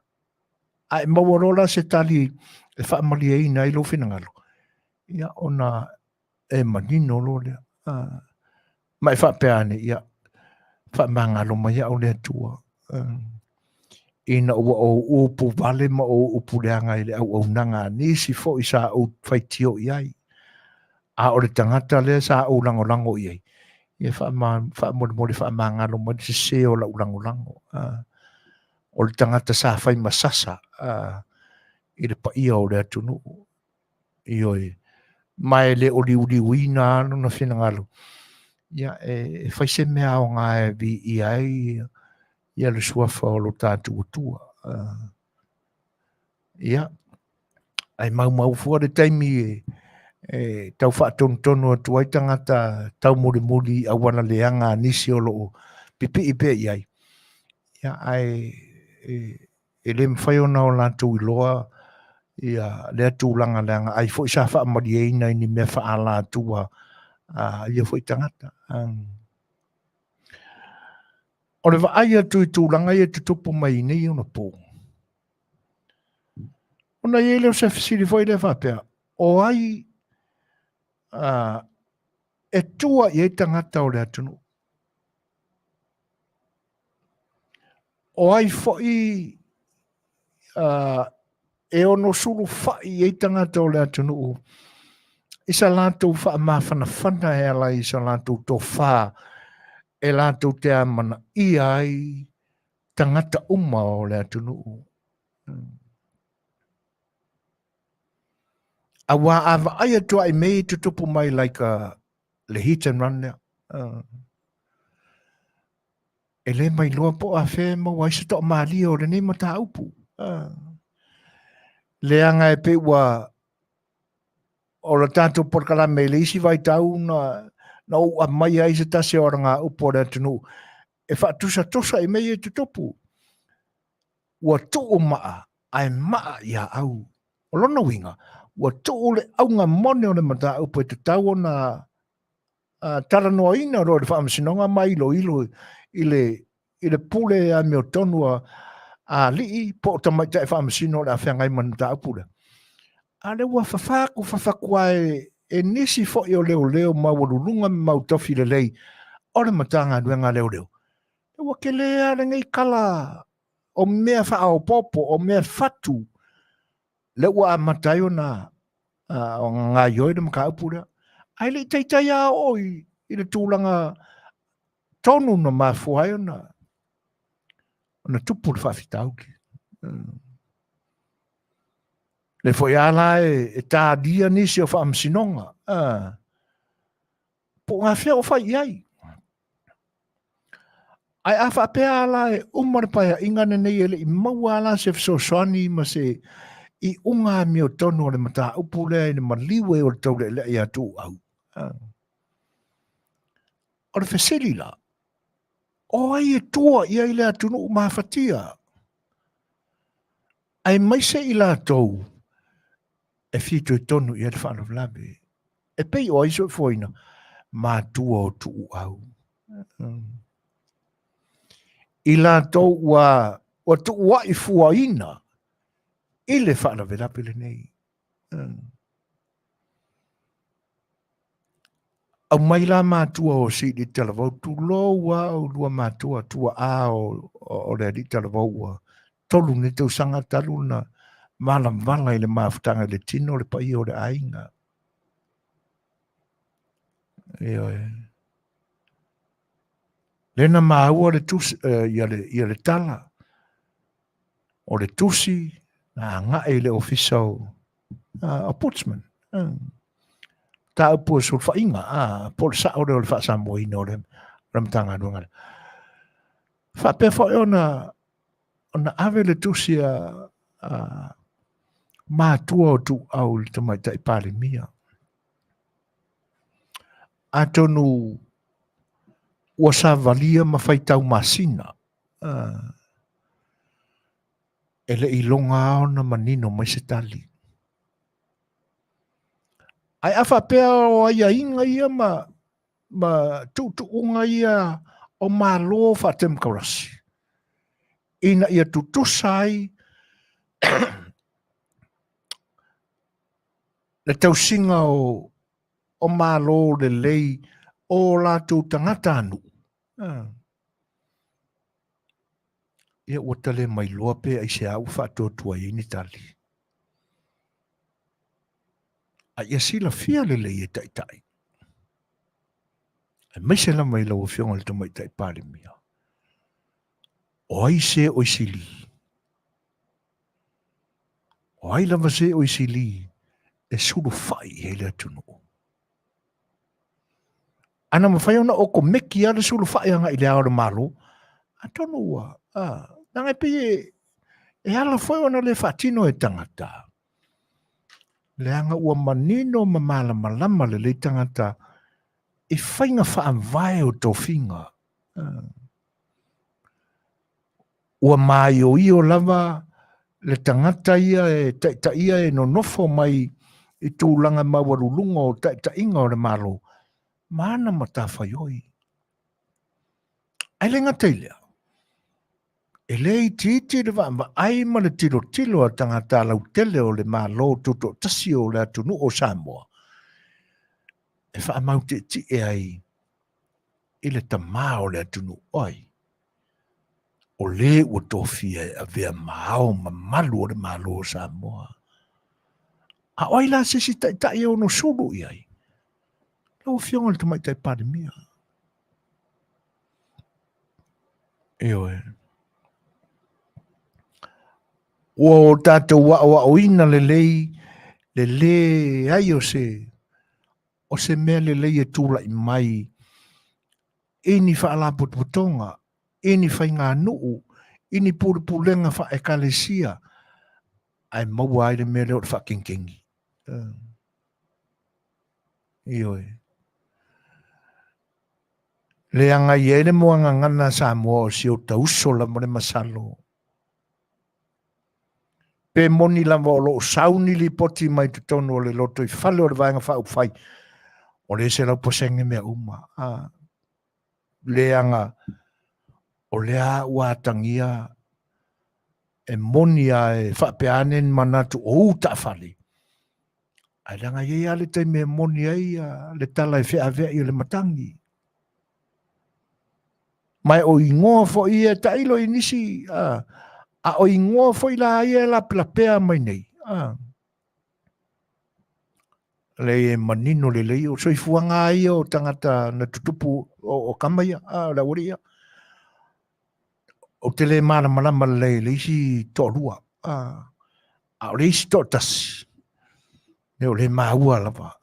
A e maua loa la se tali e faamalieina ai lou finagalo, ia ona e manino loa lea. Ma e faapea ane, ia, faamagalo mai au le Atua, ina ua ou upu vale ma ou upu leaga i le auaunaga a nisi foi sa ou faitio i ai. A o le tagata lea sa ou lagolago i ai, ia faamolemole faamagalo mai le sese o lau lagolago. O le tagata sa fai ma sasa i le paia o le atunuu. Ioe, ma e le o liuliuina lava lona finagalo, ia e fai se mea aoga e viia ai ia le suafa o lo tatou Atua. Ia, ae maumau fua le taimi e tau faatonutonu atu ai tagata taumolimoli i auala leaga a nisi o lo o pipii pea i ai. Ia, ae e le mafai ona o latou iloa ia lea tulaga leaga ai foi sa faamalieina i ni mea faaalatua a ia foi tagata. O le vaai atu i tulaga ia e tutupu mai nei ona po, ona i ai lea o se fesili foi lea faapea, o ai e tua i ai tagata o le atunuu? O ai foi e ono sulufai i ai tagata o le atunuu i sa latou faamafanafana e ala i sa latou tofa e latou te amanaia ai tagata uma o le atunuu. Auā a vaai atu lava i mea ia e tutupu mai like le hit and run lea. E le mailoa po o afea e maua ai se toamalie o lenei mataupu. Leaga e pei ua o le tatou polokalame i le isi vaitau na ou aumaia ai se tasi o alagaupu a le atunuu e faatusatusa i mea ia e tutupu. Ua tuu maa ae maa ia au. O lona uiga, ua tuu le auga moni o le mataupu e tatau ona talanoaina loa i le Faamasinoga ma iloilo i le pule amiotonu a alii po o tamaitai faamasino o le a feagai ma le mataupu lea. A o lea ua fafa atu fafa atu lava e nisi foi o leoleo maualuluga ma mau tofi lelei o le Matagaluega a Leoleo. Ua tele lava lenei tala o mea faaopoopo, o mea fatu, lea ua amata ai ona gaoioi le mataupu lea. Ae le i taitai lava oo i le tulaga tonu na mafua ai ona tupu le faafitauli. Lea foi lava la e talia nisi o faamasinoga, po o gafea o fai i ai. Ae a faapea la e uma le paeaiga lenei e le i maua la se fesoasoani ma se iuga amiotonu o le mataupu lea i le maliu e o le taulealea ia Tuuau. O le fesili la, o ai e tua i ai le atunuu mafatia? Aemaise i latou e fitoitonu i ai le faalavelave. E pei o ai soifuaina? Matua o Tuuau. I latou ua tuuai fuaina i le faalavelave lenei. Aumai la matua o Siili Talavou, tulou a oulua matua, tuaa o le alii Talavou ua 3 nei tausaga talu na Valavala i le mafutaga i le tino o le paia o le aiga. Ioe. Lea na maua le tusi, ia le, ia le tala o le tusi na agai i le ofisa o Ombudsman. Mataupu o sulufaiga, po o le sao lea o le faasamoaina o le Matagaluega lea. Faapea foi ona ave le tusi a matua o Tuuau i le Tamaitai Palemia. Atonu ua savalia ma faitau masina, e le i iloga ona manino mai se tali. Ae a faapea o aiaiga ia ma ma tuutuuga ia o Malo faatemokarasi ina ia tutusa ai le tausiga o Malo lelei o latou tagatanuu. Ia ua tale mai loa pe aisea ua faatuatua ai ni tali. A ia silafia lelei e taitai, aemaise lava i lau Afioga i le Tamaitai Palemia, o ai se oi sili? O ai lava se oi sili e sulufai i ai le atunuu? Ana mafai ona okomeki lava le sulufai agai i le Ao o le Malo, atonu ua, leaga e pei e ala foi ona le faatino e tagata, leaga ua manino ma malamalama lelei tagata i faiga faavae o tofiga. Ua maioio lava le tagata ia e taitaia e nonofo mai i tulaga maualuluga o taitaiga o le Malo ma ana matafaioi. Ae le gata i lea, e le itiiti le vaavaai ma le tilotilo a tagata lautele o le Malo Tutoatasi o le atunuu o Samoa e faamautietie ai i le tama o le atunuu. O ai? O le ua tofia e avea ma ao mamalu o le Malo o Samoa. A o ai la se isi taitai e ono sulu i ai? Lau Afioga i le Tamaitai Palemia. Ioe. Ua o tatou aoaoina lelei le leai o se o se mea lelei e tulai mai i ni faalapotopotoga, i ni faiganuu, i ni pulepulega faa-Ekalesia, ae maua ai le mea lea o le faakenkengi. Ioe. Leaga e i ai le muagagana a Samoa o si ota uso lava le masalo. Pe moni lava o lo o sau ni lipoti mai totonu o le lotoifale o le Vaega Faaupufai, o le 100% mea uma. A, leaga o lea ua atagia e moni a e faapea ane ni manatu o u taafale, ae leaga e i ai lava le taimi e moni ai le tala e feaveai e le matagi. Ma o igoa foi ia e tailo i nisi, a o igoa foi la ia e lapelapea mai nei, leai e manino lelei, o soifuaga lava ia o tagata na tutupu o kama ia, o le aualii ia. Ou te le malamalama lelei i le isi toalua, a o le isi toatasi, o le maua lava.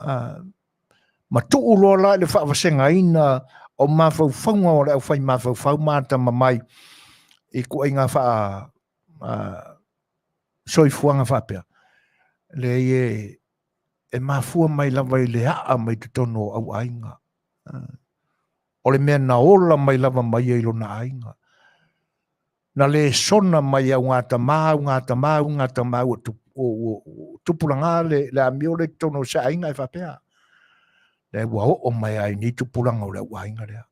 Ma tuu loa la i le faavasegaina o mafaufauga o le aufai mafaufau ma atamamai i ituaiga faa soifuaga faapea, leai e mafua mai lava i le aa mai totonu o auaiga. O le mea na ola mai lava mai ia i lona aiga. Na lesona mai augatama, augatama, augatama, ua tupulaga le amio lea i totonu o se aiga e faapea. Lea ua oo mai lava i nei tupulaga o le auaiga lea.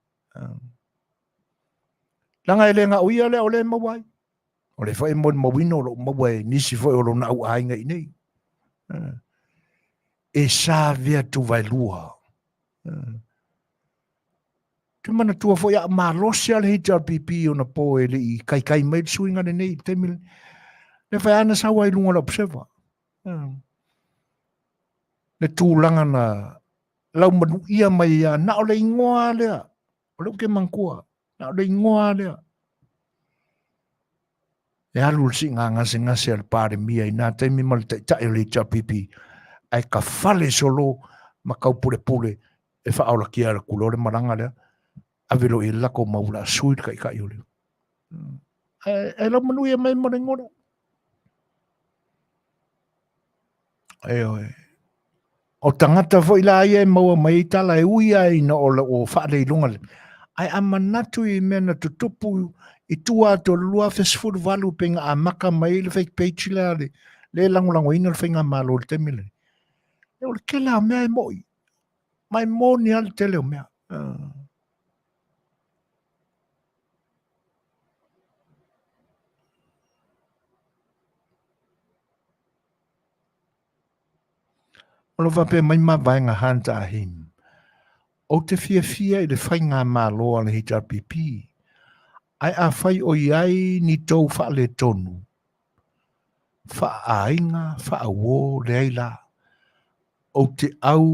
Leaga e le gao ia lea o lea e maua ai. O lea foi e molimauina o lo o maua e nisi foi o lona auaiga i nei. E savea tuvaelua. Te manatua foi a malosi a le HRPP ona po e le i kaikai mai le suiga lenei i le taimi lenei. Le fai ana sau ai lunga o le Observer. Le tulaga na laumanuia mai ia, na o le igoa lea, o lea ou te manatua, na o le igoa lea. E alu le siiga gasegase a le Palemia i nā taimi ma le taitai o le HRPP, ae tafale solo ma taupulepule e faaolatia e le kula o le malaga lea, ave loa i ai le latou mau o le a sui le taitai o le... Ae laumanuia mai ma le igoa lea. Ioe. O tagata foi la ia e maua mai ai tala e ui lava ina o lo o faaleiloga le, ae a manatu i mea na tutupu i tua atu o le 2018 pei na amata mai ai le fake page lea le, le lagolagoina le faigamalo i le taimi lenei. O le tele lava o mea e moi. Ma e moni lava le tele o mea. O lo o faapea mai mavaega Hunter Ahim, Ou te fiafia i le faigamalo a le HRPP, ae afai o i ai ni tou faaletonu, faa-aiga, faa-uo, leai la. Ou te au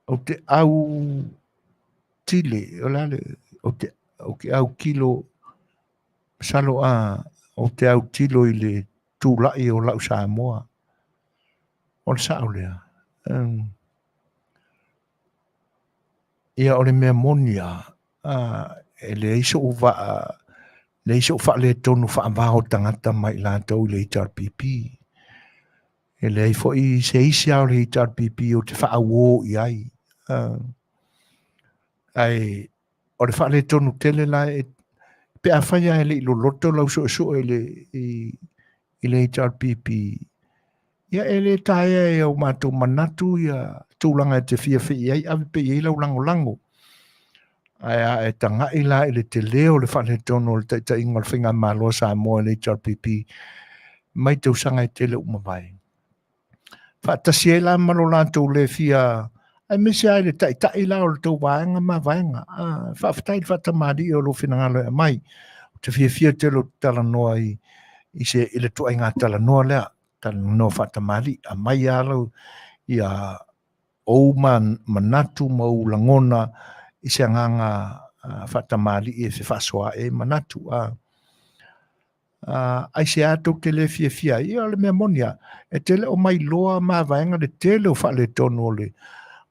ou te au tile, o le a le, ou te, ou te au kilo, masalo a, ou te au tilo i le tulai o lau Samoa. O le sao lea. Um, ia o le mea moni a, a e leai so'u vaa, leai so'u faaletonu faavao tagata mai latou i le HRPP. E leai foi se isi lava o le HRPP ou te faauo i ai. Ae o le faaletonu tele la e, pe afai lava e le i loloto lau suesue i le, i, i le HRPP, ia e le taea e o matou manatu ia tulaga e te fiafia i ai, ave pea i ai lau lagolago. Ae a e tagai la i le tele o le faaletonu o le taitaiga o le Faigamalo a Samoa i le HRPP mai tausaga e tele ua mavae. Faatasi ai la ma lo latou le fia aemaise lava i le taitai la o le tou vaega ma vaega. Faafetai i le faatamalii o lou finagalo e aumai. Ou te fiafia tele ou te talanoa i, i, se, i le tuaiga talanoa lea, talanoa faatamalii. Aumai lava lau, ia, ou manatu ma ou lagona i se agaga faatamalii e fefaasoaai ai manatu. Aisea tou te le fiafia ai? Ia, o le mea moni lava, e te le o mailoa mavaega le tele o faaletonu o le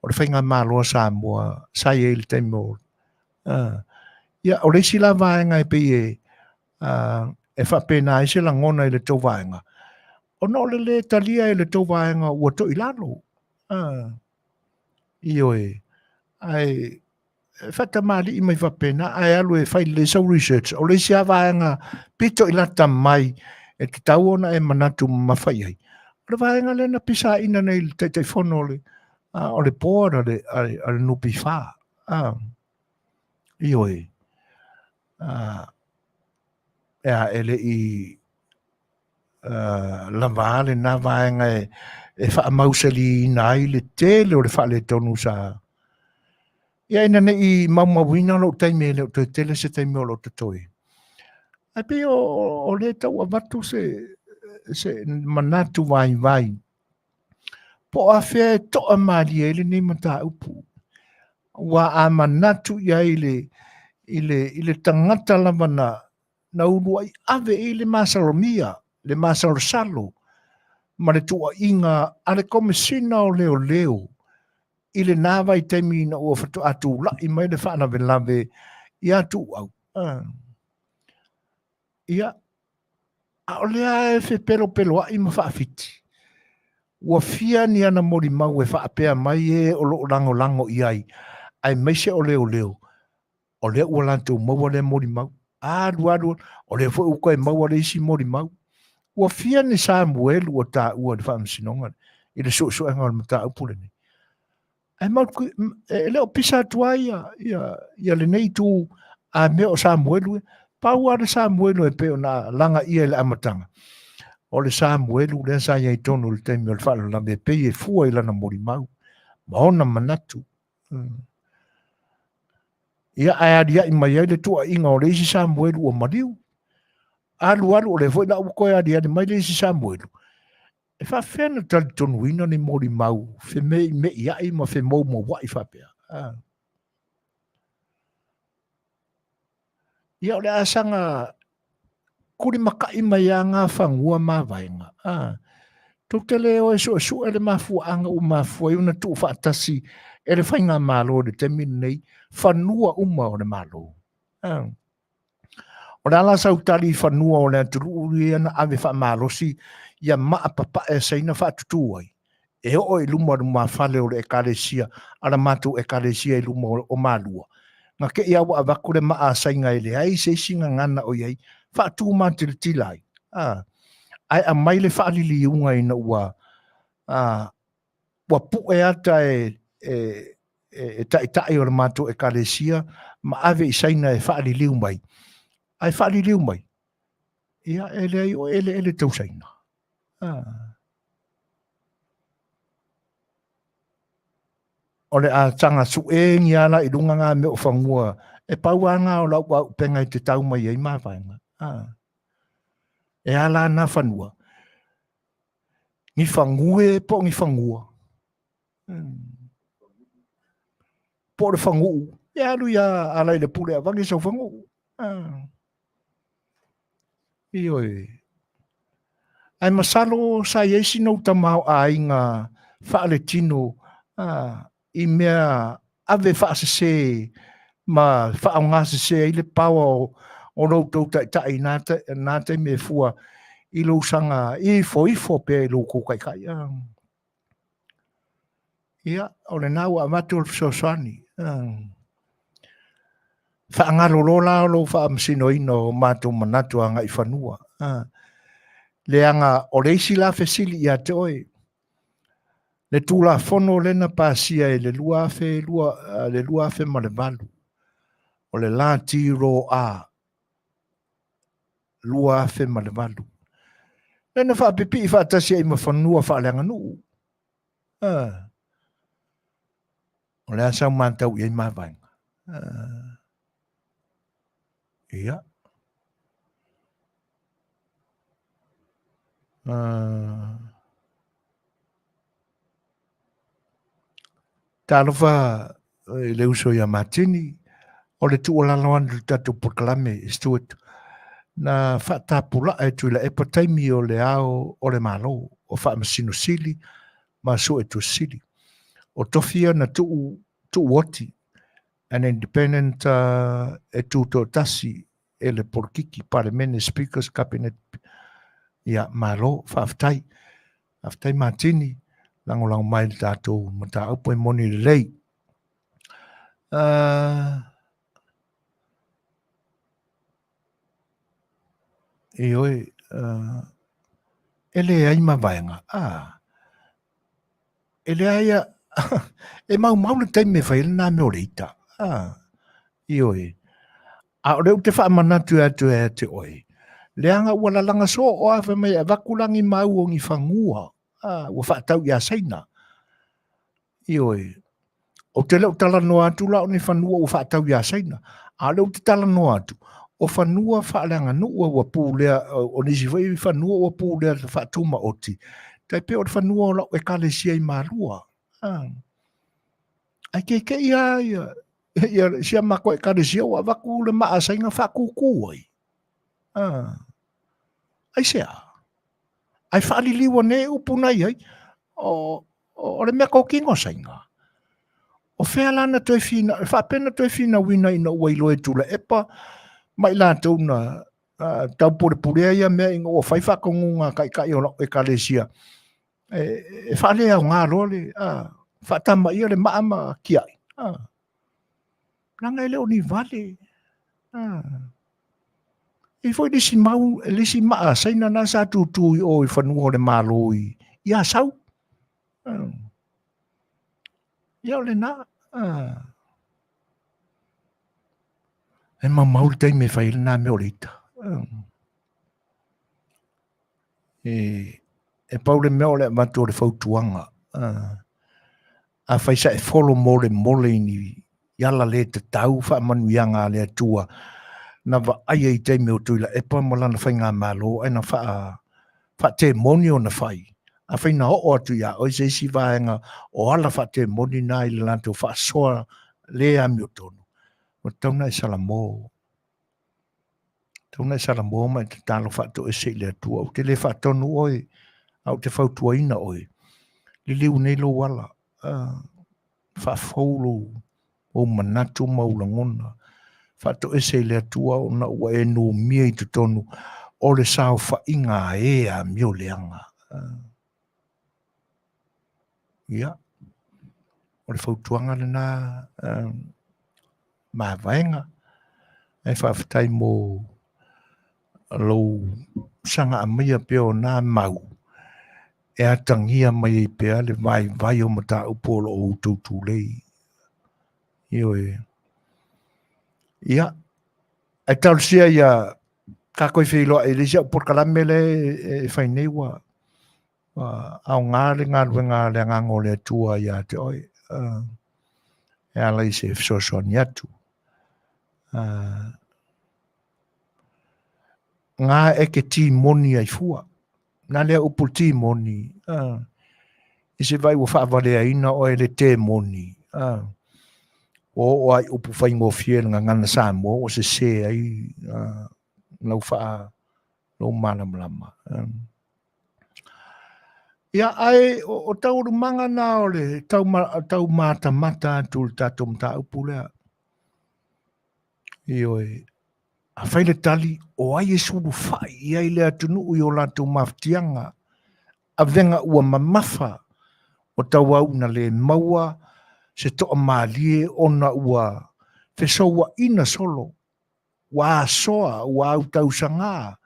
o le faigamalo a Samoa sa i ai i le taimi o Ia, o le isi la vaega e pei e e faapena ai se lagona i le tou vaega, ona o le lē talia e le tou vaega ua toilalo. Ioe, ae faatamalii mai faapena, ae alu e fai lelei sau research. O le isi lava vaega pito i lata mai e tatau ona e manatu mamafa i ai, o le vaega lea na pisaina nei i le Taitaifono o le, o le board a le, a le NPF. Ioe, e le i lava lena vaega e faamausaliina ai le tele o le faaletonu sa ia ina ne i maumauina lou taimi e le o toe tele se taimi o lo o totoe. Ae pei o lea tau avatu se, se manatu vaivai po o afea e toa malie ai lenei mataupu. Ua a manatu i ai i le, i le, i le tagata lava na, na uluai ave i ai le masalomia, le masalosalo ma le tuuaiga a le Komesina o Leoleo i lena vaitaimi ina ua faatoa tulai mai le faalavelave ia Tuuau. Ia, a o lea e fepelopeloa'i ma faafiti, ua fia ni ana molimau e faapea mai e o lo o lagolago i ai, aemaise o leoleo, o lea ua latou maua lea molimau. Alu, alu, o lea foi ua toe maua le isi molimau. Ua fia ni Samuelu ua taua i le faamasinoga i le suesuega o le mataupu lenei. Ae mau, e le o pisa atu ai ia, ia, ia lenei itu a mea o Samuelu. Pau lava le Samuelu e pei ona lagaia i le amataga. O le Samuelu lea sa i ai tonu i le taimi o le faalavelave e pei e fua i lana molimau ma ona manatu. Ia, ae aliaʻi mai ai le tuuaiga o le isi Samuelu ua maliu. Alu alu, o lea foi la ua toe aliali mai le isi Samuelu. E faafefea ona talitonuina ni molimau feme'ime'ia'i ma femoumoua'i faapea? A. Ia, o le a saga kulimaka'i mai lava ngā fagua mavaega. A. Tou te le o e su'esu'e le mafua'aga ua mafua ai ona tuufaatasi e le Faigamalo i le taimi lenei fanua uma o le Malo. A. O le a la sau tali i fanua o le atunuu ia na ave faamalosi ia maa papae a Saina faatutū ai? E oo i luma o lumafale o le Ekalesia a la matou Ekalesia i luma o Malua, na te i lava ua avatu le maa a Saina e leai se isi gagana o i ai, faatū matilatila ai. A, ae aumai le faaliliuga ina ua a, ua pu'e ata e, e, e, e taitai o le matou Ekalesia ma ave i Saina e faaliliu mai. Ae faaliliu mai, ia e leai o eleele tau Saina. Ah. O le a taga su'e ni ala i luga ngā mea o fanua e pau a ngā o lau aupenga i te tau mai ai mavaega. Ah. E ala nā fanua. Ni fangue po o ni fagua. Po o le fagu'u, e alu iā Alailepule e avane sau fagu'u. Ioe. Ae masalo sa i ai sina ou tamaoaiga faaletino i mea ave faasese ma faaaogasese ai le power o lo outou taitai i na taimi e fua i lou saga ifoifo pea i lo outou taitai. Ia, o lena ua avatu le fesoasoani. Faagalo loa la lou faamasinoina o matou manatu agai fanua. Leaga o le isi la fesili ia te oe, le Tulafono lea na pasia i le 2002, le 2008, o le la TROA 2008, lea na faapipii faatasi ai ma fanua faaleaganuu. O le a sau matau i ai mavaega? Ia. Talofa i le uso ia Matini, o le tuualalo atu i le tatou polokalame Stuart, na faatapulaa e Tuilaepa taimi o le ao o le Malo, o Faamasino Sili ma Suetusi Sili. O tofi ia na tuu, tuuoti, an independent e tutoatasi e le polokiki, Palemene, Speakers, Cabinet, ia, malo, faafetai. Faafetai Matini, lagolago mai le tatou mataupu e moni lelei. Ioe, e leai mavaega. E leai a, e maumau le taimi e fai ai lena mea o le ita. Ioe. A o lea ou te faamanatu atu ia te oe, leaga ua lalaga soo a fai mai e avatu lagi mau o ni fagua, ua faatau ia Saina. Ioe. Ou te le o talanoa atu la o ni fanua ua faatau ia Saina, a o lea ou te talanoa atu, o fanua faaleaganuu ua pulea, o nisi foi fanua ua pulea faatumaoti, tai pei o le fanua o lau ekalesia i Malua. Ai keike'i lava ia, ia si a matou ekalesia ua avatu le maa a Saina faatūtū ai. Aisea? Ae faaliliu ane upu na i ai, o, o le mea totino a Saina. O fea la na toe fina, e faapea na toe finauina ina ua iloa e Tuilaepa ma i latou na taupulepulea ia mea ina ua fai faatonuga a taitai o lau ekalesia e faaleaoga loa le faatamaia le maa ma tiai. Leaga e le o ni vale. E i ai foi le isi mau, le isi maa a Saina na sa tutu i o i fanua o le Malo i Asau. Ia o lena. E maumau le taimi e fai ai lena mea o le ita. E pau le mea o le avatu o le fautuaga. Afai sa e folo molemole i ni i ala le tatau faamanuiaga a le Atua na vaaia i taimi o Tuilaepa ma lana faigamalo ae na faa faatemoni ona fai. Afai na oo atu iā oe se isi vaega o ala faatemoni na i le latou faasoa le amiotonu, ua tatau ona e salamo. Tatau ona e salamo ma e tatalo faatoese i le Atua. Ou te le faatonu oe, a ou te fautuaina oe, liliu nei lou ala, faafou lou ou manatu ma ou lagona, faatoese i le Atua ona ua e numia i totonu o le saofaiga a e amio leaga. Ia, o le fautuaga lena mavaega. Ae faafetai mo lou saga aumaia pea o na mau e atagia mai ai pea le vaivai o mataupu o lo o outou tulei. Ioe. Ia, ae talosia ia tatou e feiloai i le isi au polokalame lea e fai nei ua aoga le galuega a le Agaga o le Atua ia te oe e ala i se fesoasoani atu. Ngā e ke timoni ai fua. Nā lea upu timoni, i se vai ua faavaleaina oe le temoni, ua oo ai upu faigofie le gagana Samoa ua sese ai lau faa lou malamalama. Ia, ae o taualumaga na o le tau matamata atu i le tatou mataupu lea. Ioe, afai le tali, o ai e sulufai i ai le atunuu i o latou mafatiaga, avega ua mamafa o tauau ina le maua se toamalie ona ua fesouaina solo, ua asoa, ua autausaga,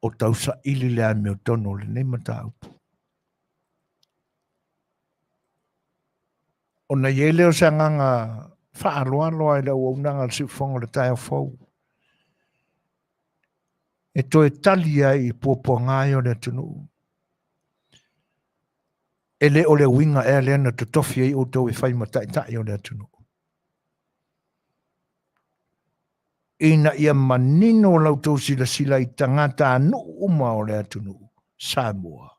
o tausaili le amiotonu o lenei mataupu. Ona i ai lea o se agaga faaaloalo i le auaunaga a le siufofoga o le taeao fou, e toe tali ai i puapuaga ai o le atunuu. E le o le uiga ea lea na totofi ai outou e fai ma taitai o le atunuu. Ina ia manino la outou silasila i tagatanuu uma o le atunuu Samoa.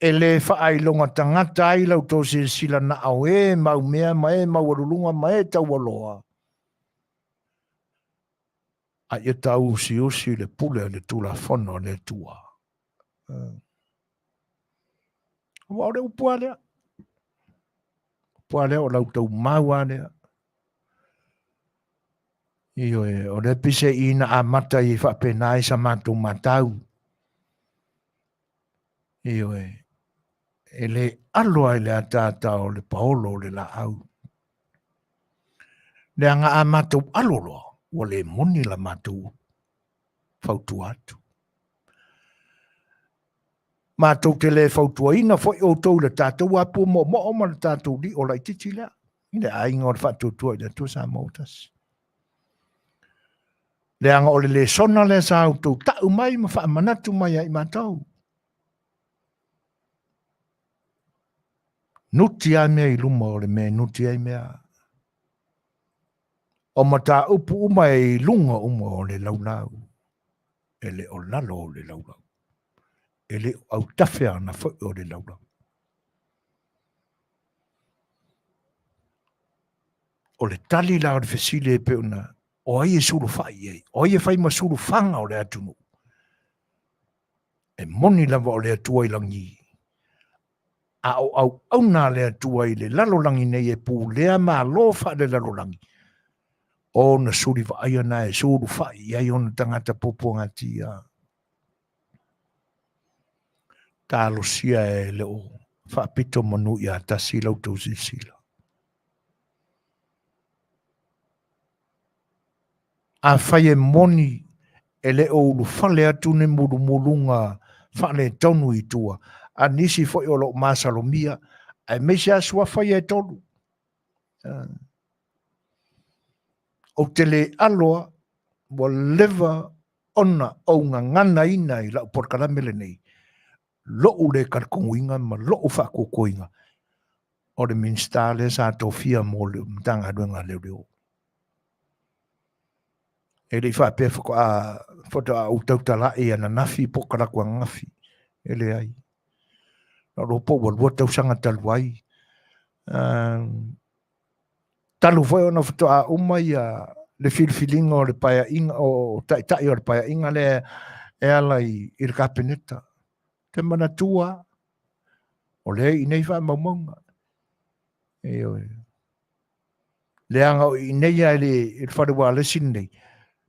E le faailoga tagata ai la outou silasila na o e maumea ma e maualuluga ma e taualoa, a ia tauusiusi le pule a le Tulafono a le Atua. Aua o le upu a lea. Upu a lea o la outou mau a lea. Ioe, o lea pise i na amata i faapena ai sa matou matau. Ioe, e le alo ai le ataata o le paolo o le laau. Leaga a matou alo loa, ua le moni la matou fautua atu. Matou te le fautuaina foi outou i le tatou apua moomoo ma le tatou lio laitiiti lea, i le aiga o le Faatuatua i le Atua Samoa ua Tasi. Leaga o le lesona lea sa outou tau mai ma faamanatu mai ia i matou. Nuti a mea i luma o le mea e nuti ai mea. O mataupu uma e i luga uma o le laulau, e le o lalo o le laulau. E le o autafe ana foi o le laulau. O le tali la o le fesili e pei ona o ai e sulufai i ai, o ai e fai ma sulufaga o le atunuu. E moni lava o le Atua i lagi, a o auauna a le Atua i le lalolagi nei e pulea malo faale-lalolagi, ona suli vaaia na e sulufai i ai ona tagata puapuagatia. Talosia e le o faapito manu ia tasi la outou silasila. Afai e moni e le o ulufale atu ni mulumuluga faaletonu i tua, a nisi foi o lo o masalomia, aemaise lava suafa ia e tolu. Ou te le alo ua leva ona ou gaganaina i lau polokalame lenei, lou le talitonuina ma lou faatuatuaina. o le Minisita lea sa tofia mo le Matagaluega a Leoleo. E le i faapea faatoa faatoa ou tautalai ananafi po o talaatu ananafi. E leai. Na ou iloa po ua 2 tausaga talu ai. Talu foi ona faatoa uma ia le filifiliga o le paeaiga o taitai o le paeaiga lea e ala i le Kapeneta. Ou te manatua o lea i inei faamaumauga. Ioe. Leaga o i inei lava i le fale ualesi lenei,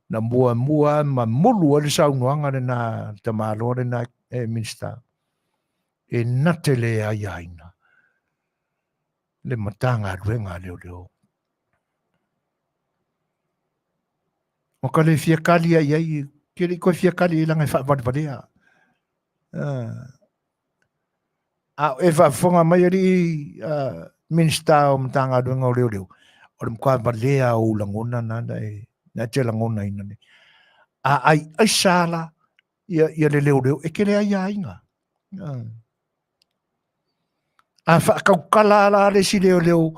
na muamua ma mulu ai le saunoaga lena a le tamaloa lena e Minisita, e na te le aiaina le Matagaluega a Leoleo. O ka le fia kali ai ai, ke le i koe fia kali ai leaga e faavalevalea. A o e faafofoga mai alii Minisita o Matagaluega o Leoleo, o le matua valea o ou lagona na na e, na e te lagonaina nei. A ai aisa la ia, ia le leoleo, e te le aiaina. A faatautala la le isi leoleo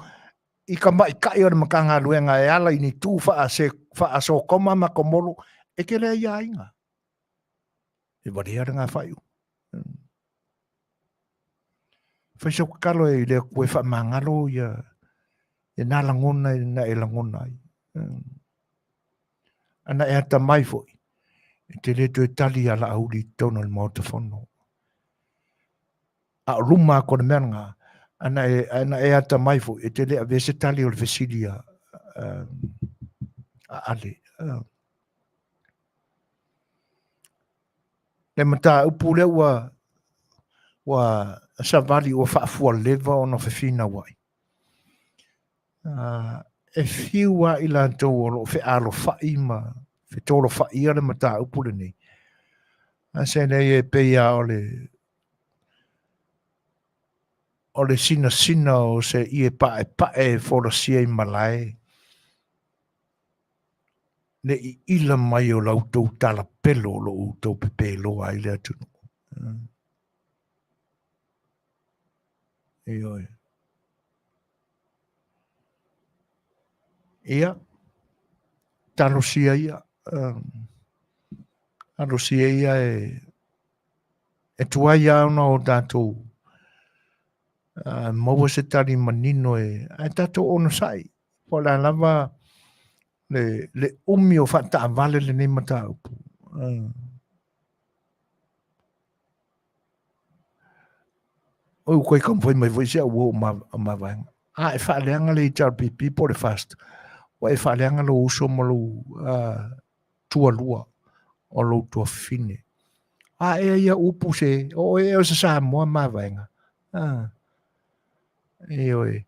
i tamaitai o le Matagaluega e ala i ni tu faasokoma ma komolo, e te le aiaina. E valea lena faaiuga. Fai sau tatalo i le Atua e faamagalo ia na lagona na e lagona ai. Ana e atamai foi, e te le toe tali ia Laauli i totonu o le Maota Fono. A o luma atu o le mea lena, ana e atamai foi, e te le avea se tali o le fesili a Ale. Le mataupu lea ua ua savali ua faafualeva ona fefinauai. E fiu lava i latou o lo o fealofai ma fetolofaia le mataupu lenei, a se leai e pei lava o le o le sinasina o se ie paepae e folasia i malae le iila mai o la outou talapelo o lo o outou pepeloa ai le atunuu. Ioe. Ia, talosia ia, talosia ia e tuai lava ona o tatou maua se tali manino e, ae tatou onosai, po o le a lava le, le umi o faataavale lenei mataupu. Oi, ua toe taumafai mai foi si au uo o mavaega. A e faaleaga le HRPP po o le FAST, ua e faaleaga lou uso ma lou tualua o lou tuafafine. A ea ia upu se, o oe ea o se Samoa mavaega. Ioe.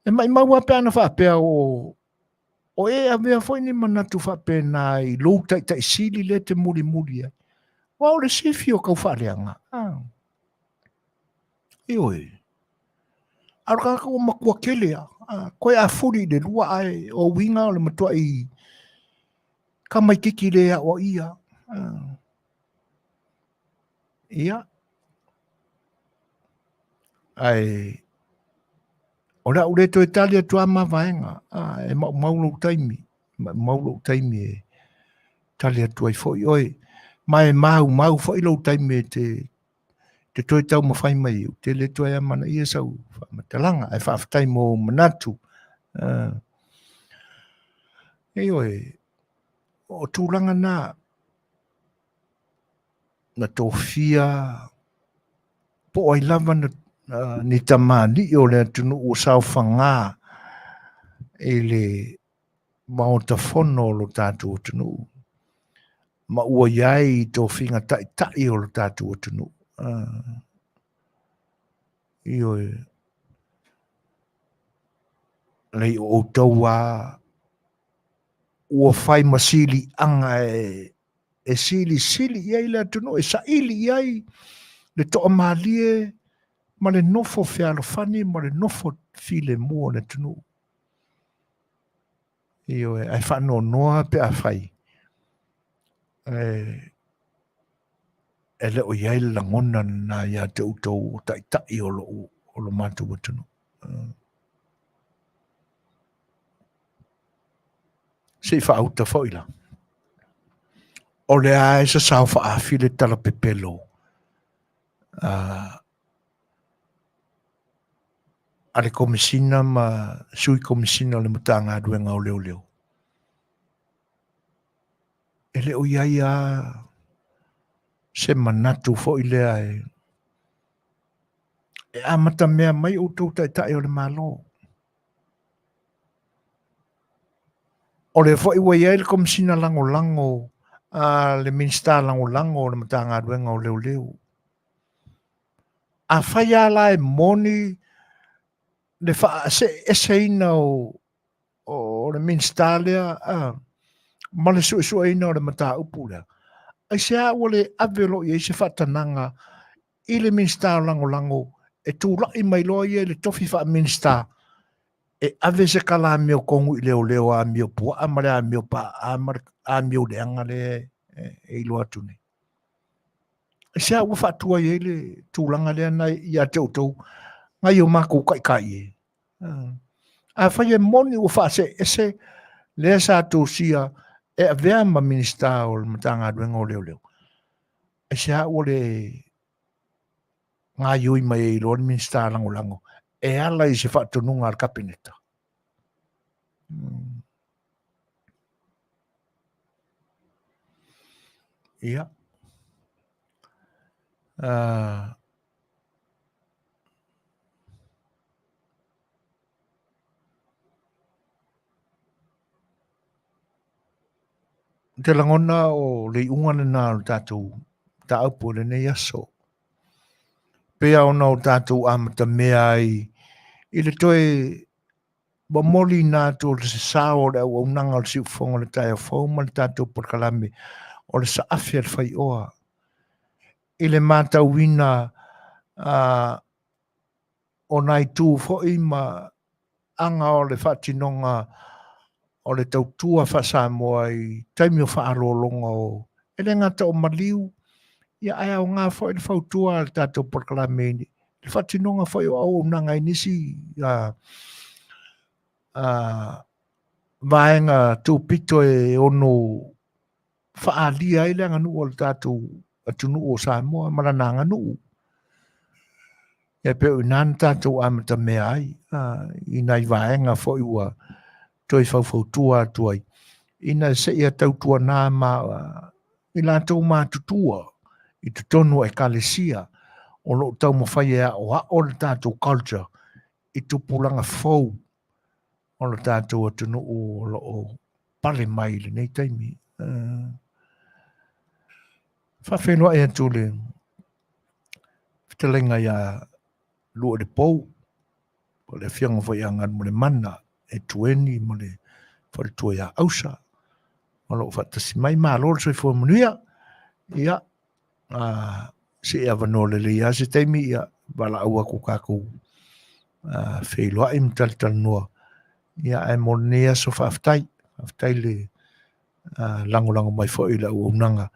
E maimau lava pe ana faapea o o e avea foi ni manatu faapena i lou taitaisili lea e te mulimuli ai. Aua o le sifi o tau faaleaga. Ioe. A o le tagata ua matua tele lava. Toe afuli i le lua ae o uiga o le matuai tamaititi le aoaia. Ia. Ae o le a ou le toe tali atu lava mavaega, e maumau lou taimi, maumau lou taimi e tali atu ai foi oe. Ma e maumau foi lou taimi e te te toe taumafai mai, ou te le toe amanaia sau faamatalaga, ae faafetai mo ou manatu. Ioe, o tulaga na, na tofia po o ai lava na, ni tamalii o le atunuu ua saofaga i le Maota Fono o lo tatou atunuu, ma ua i ai i tofiga taitai o lo tatou atunuu. Ioe, leai o outou lava ua fai ma siliaga e silisili i ai le atunuu, e saili i ai le toamalie ma le nofo fealofani ma le nofo filemu o le atunuu. Ioe, ae faanoanoa pe afai e le o i ai le lagona lena ia te outou o taitai o lo matou atunuu. Se i faauta foi la. O lea e sasao faaafi le tala pepelo a le Komesina ma Sui Komesina o le Matagaluega o Leoleo. E le o i ai lava se manatu foi lea e amatamea mai outou Taitai o le Malo. O lea foi ua i ai le Komesina Lagolago a le Minisita Lagolago o le Matagaluega o Leoleo. Afai lava la e moni le faaseeseina o le Minisita lea ma le suesueina o le mataupu lea, aisea ua le ave loa i ai se faatanaga i le Minisita Lagolago e tulai mai loa ia i le tofi faa-Minisita e ave se kala amio tonu i leoleo amio puaa ma le amio paaa ma le amio leaga lea e iloa atu nei? Aisea ua faatuai ai le tulaga lea na ia te outou nai o matou taitai e? Afai e moni ua faaseese lea sa tosia e avea ma Minisita o le Matagaluega o Leoleo, aisea ua le gaioi mai ai loa le Minisita Lagolago e ala i se faatonuga a le Kapeneta? Ia. Ou te lagona o le iuga lena o le tatou mataupu i lenei aso. Pei lava ona o tatou amatamea ai i le toe momoliina atu o le sao o le auaunaga o le siufofoga o le taeao fou ma le tatou polokalame o le saafi a le faioa i le matauina o nai tu foi ma aga o le faatinoga o le tautua faa-Samoa i taimi o faaaloaloga o e le gata o maliu, ia ae aoga foi le fautua a le tatou polokalame i le faatinoga foi o auaunaga i nisi vaega tupito e ono faaalia ai le aganuu a le tatou atunuu o Samoa ma lana aganuu. E pei o i ina na tatou amatamea ai i nai vaega foi ua toe faufautua atu ai ina seia tautuana ma i latou matutua i totonu o ekalesia o lo o taumafai e aoao le tatou culture i tupulaga fou o le tatou atunuu o lo o pale mai i lenei taimi. Faafeiloai atu le fetalaiga ia Lua le Pou, o le afioga foi ia Galumalemana e Tueni ma le faletua ia Ausa, o lo o faatasi mai. Malo le soifua manuia. Ia, se i avanoa lelei lava se taimi, ia valaau atu tatou feiloai ma talatalanoa. Ia, ae mo lenei aso faafetai. Faafetai le lagolago mai foi i le auaunaga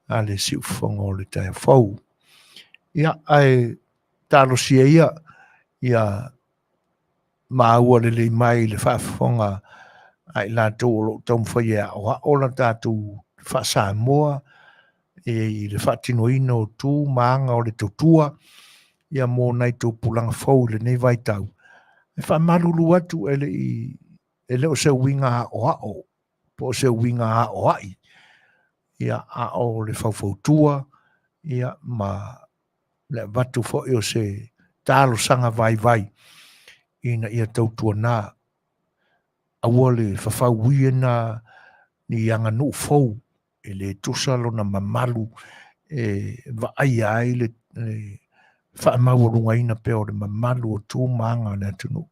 a le siufofoga o le taeao fou. Ia, ae talosia ia, ia maua lelei mai le faafofoga a i latou o lo o taumafai e aoao la tatou faa-Samoa i le faatinoina o tu ma aga o le tautua ia mo nai tupulaga fou i lenei vaitau. E faamalulu atu e le i e le o se uiga aoao po o se uiga aoai ia a o le faufautua ia ma le avatu foi o se talosaga vaivai ina ia tautuana aua le fafauina ni aganuu fou e le tusa lona mamalu e vaaia ai le faamaualugaina pea o le mamalu o tu ma aga o le atunuu.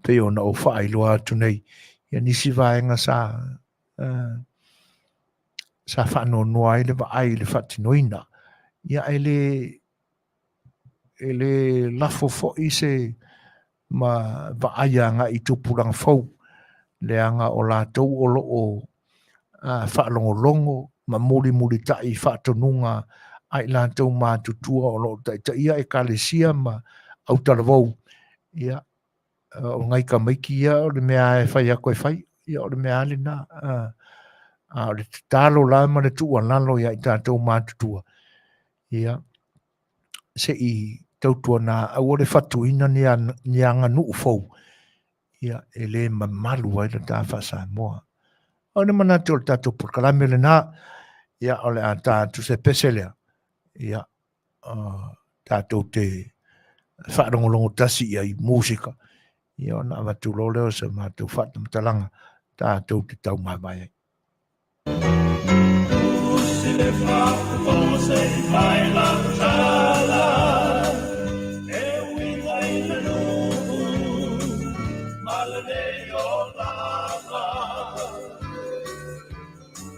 Pei ona ou faailoa atu nei ia nisi vaega sa sa faanoanoa ai le vaai i le faatinoina. Ia e le e le lafo foi se ma vaai agai i tupulaga fou, leaga o latou o lo o faalogologo ma mulimulitai i faatonuga a i latou matutua o lo o taitaia ekalesia ma autalavou. Ia, o ngai tamaiti ia o le mea e fai atu e fai, ia o le mea lava lena. A o le tatalo la ma le tuualalo ia i tatou matutua, ia, se i tautuana aua le fatuina ni, ni aganuu fou, ia, e le mamalu ai le ta faa-Samoa. O le manatu o le tatou polokalame lena, ia, o le a ta atu se pese lea, ia, tatou te faalogologo tasi i ai musika, ia ona avatu loa lea o se matou faatamatalaga tatou te taumavae ai.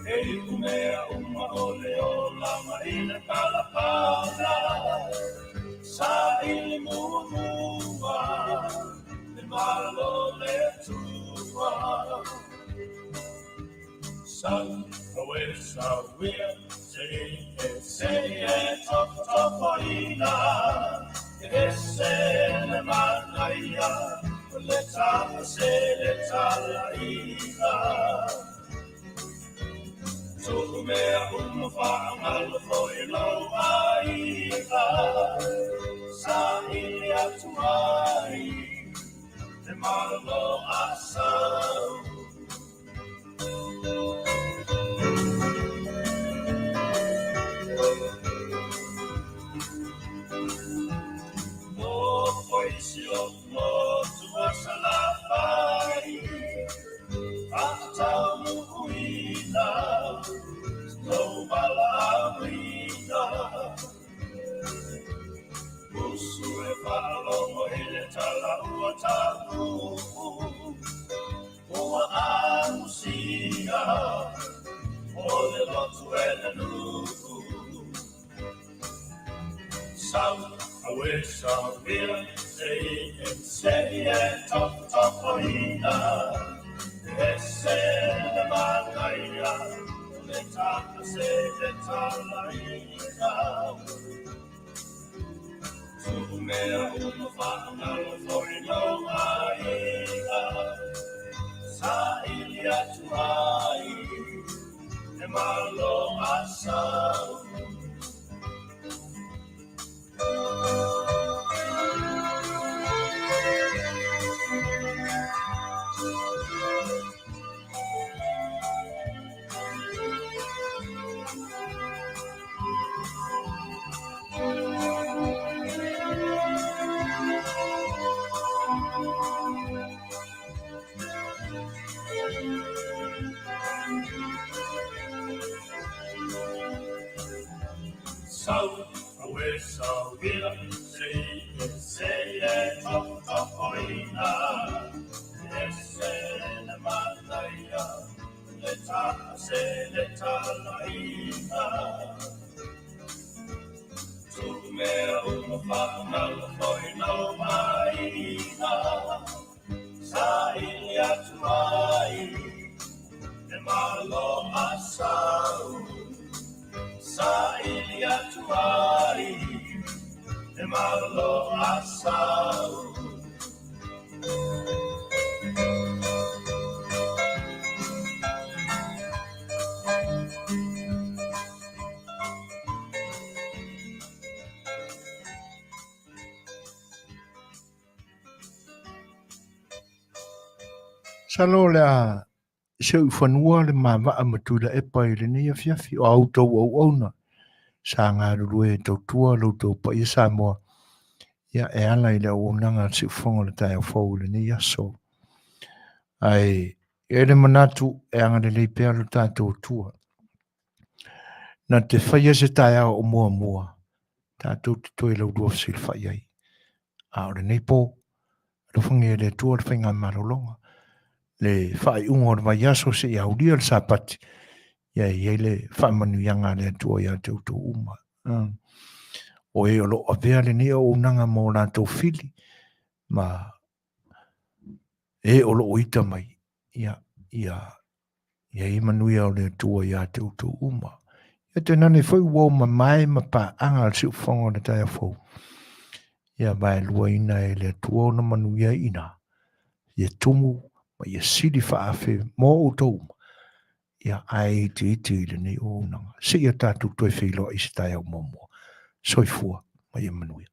E iu mea uma o le olaga i le palapala, Saili muamua le Malo o le Atua. Sau aue sauia se i e se e tofotofoina, E ese le manaia o le tala se le talaina. Tu'u mea uma faagalo foi lou aiga, Saili atu ai le Malo a sau. Nofo i si ou motu o Salafai, Faataunuuina lou valaauina. Usu e faalogo i le tala ua taunuu, Ua amusia o le lotu e le nuu. Sau aue sauia se i e se i e tofotofoina, E ese le manaia o le tala se le talaina. Tu'u mea uma faagalo foi lou aiga, Saili atu ai le Malo a sau. Sau aue sauia se i e se e tofotofoina, E ese le manaia le tala se le talaina. Tu'u mea uma faagalo foi lou aiga, Saili atu ai le Malo a sau. Saili atu ai le Malo a sau. Masalo o le a seufanua le mavaa ma Tuilaepa i lenei afiafi o a outou auauna sa galulue e tautua lo outou paia Samoa ia e ala i le auaunaga a le siufofoga o le taeao fou i lenei aso. Ae e i ai le manatu e agalelei pea lo tatou Atua. Na te faia se taeao o muamua tatou te toe laulua fesilafai ai. A o lenei po, alofagia e le Atua le faigamalologa, le faaiuga o le vaiaso seia aulia le Sapati, ia e i ai le faamanuiaga a le Atua ia te outou uma. O e o lo o avea lenei auaunaga mo latou fili ma e o lo o ita mai, ia, ia Ia i manuia o le Atua ia te outou uma. Ia tainane foi ua o mamae ma paaga a le siufofoga o le taeao fou. Ia vaeluaina e le Atua ona manuia i ina, ia tumu ma ia sili faaafe mo outou uma, ia ae itiiti i lenei auaunaga. Seia tatou toe feiloai i se taeao muamua. Soifua ma ia manuia.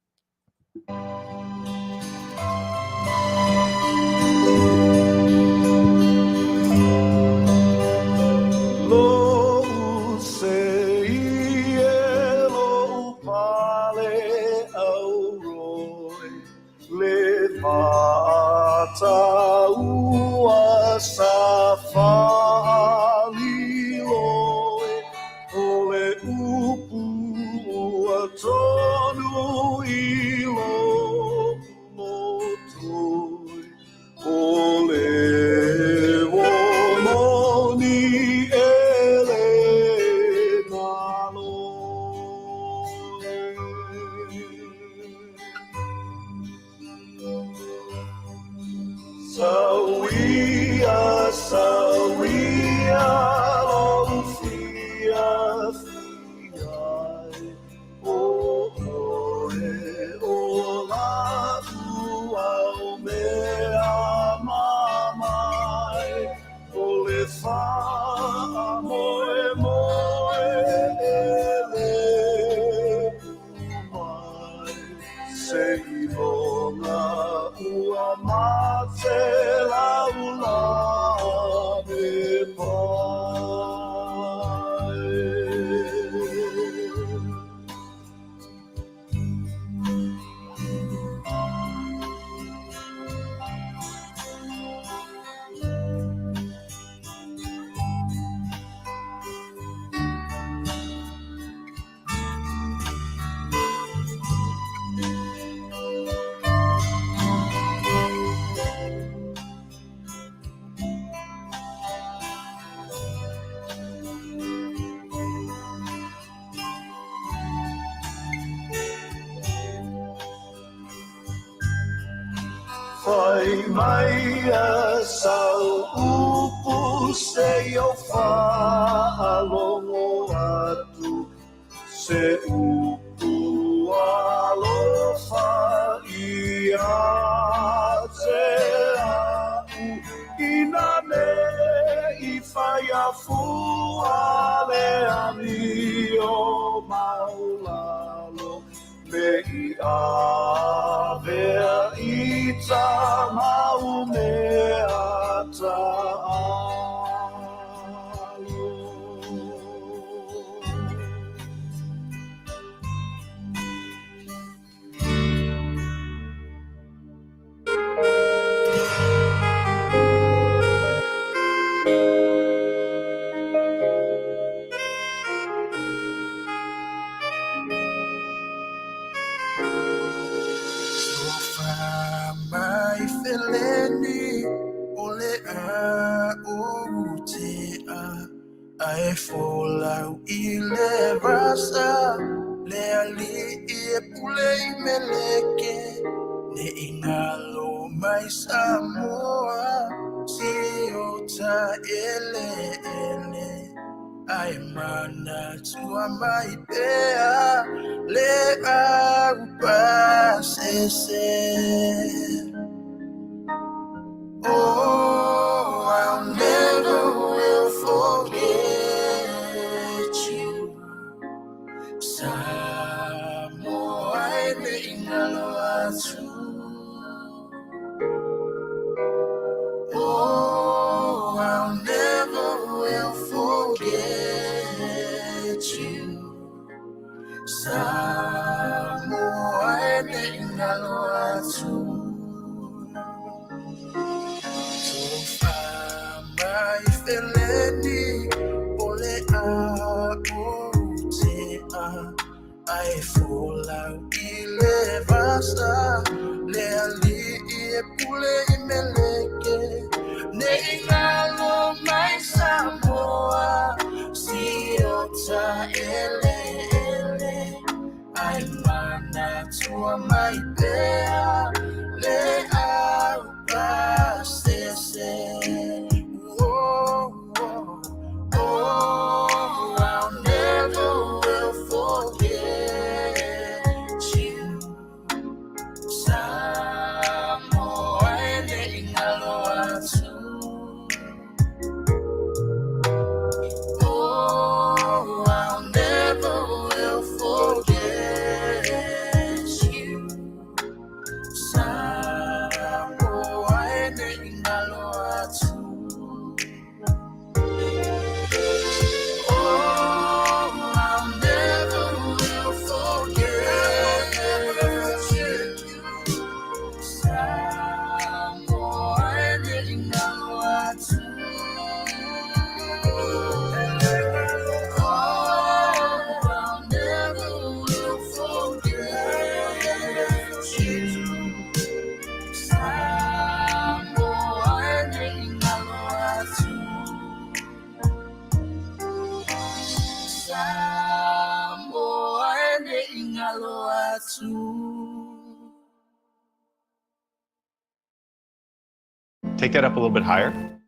Fai mai a sau upu se i ou faalogo atu, se upu alofa ia te au, ina ne i fai afua le amio maulalo, me i avea i ta mau mea taalo. Mai feleni o le a o te a ae folau i le vasa le ali'i e pule i meleke ne i ngalo mai Samoa si o ta ele ele ae manatua mai pea le au pasese. Oh, I'll never will forget you. Samoa e ne i ngalo atu. Oh, I'll never will forget you. Samoa e ne i ngalo atu. Tofa mai feleni o le a o te a ae folau i le vasa le ali'i e pule i meleke ne i ngalo mai Samoa si o ta ele ele ae manatua mai pea le au pasese. Oh, oh, oh, I'll never will forget you. atu. Take that up a little bit higher.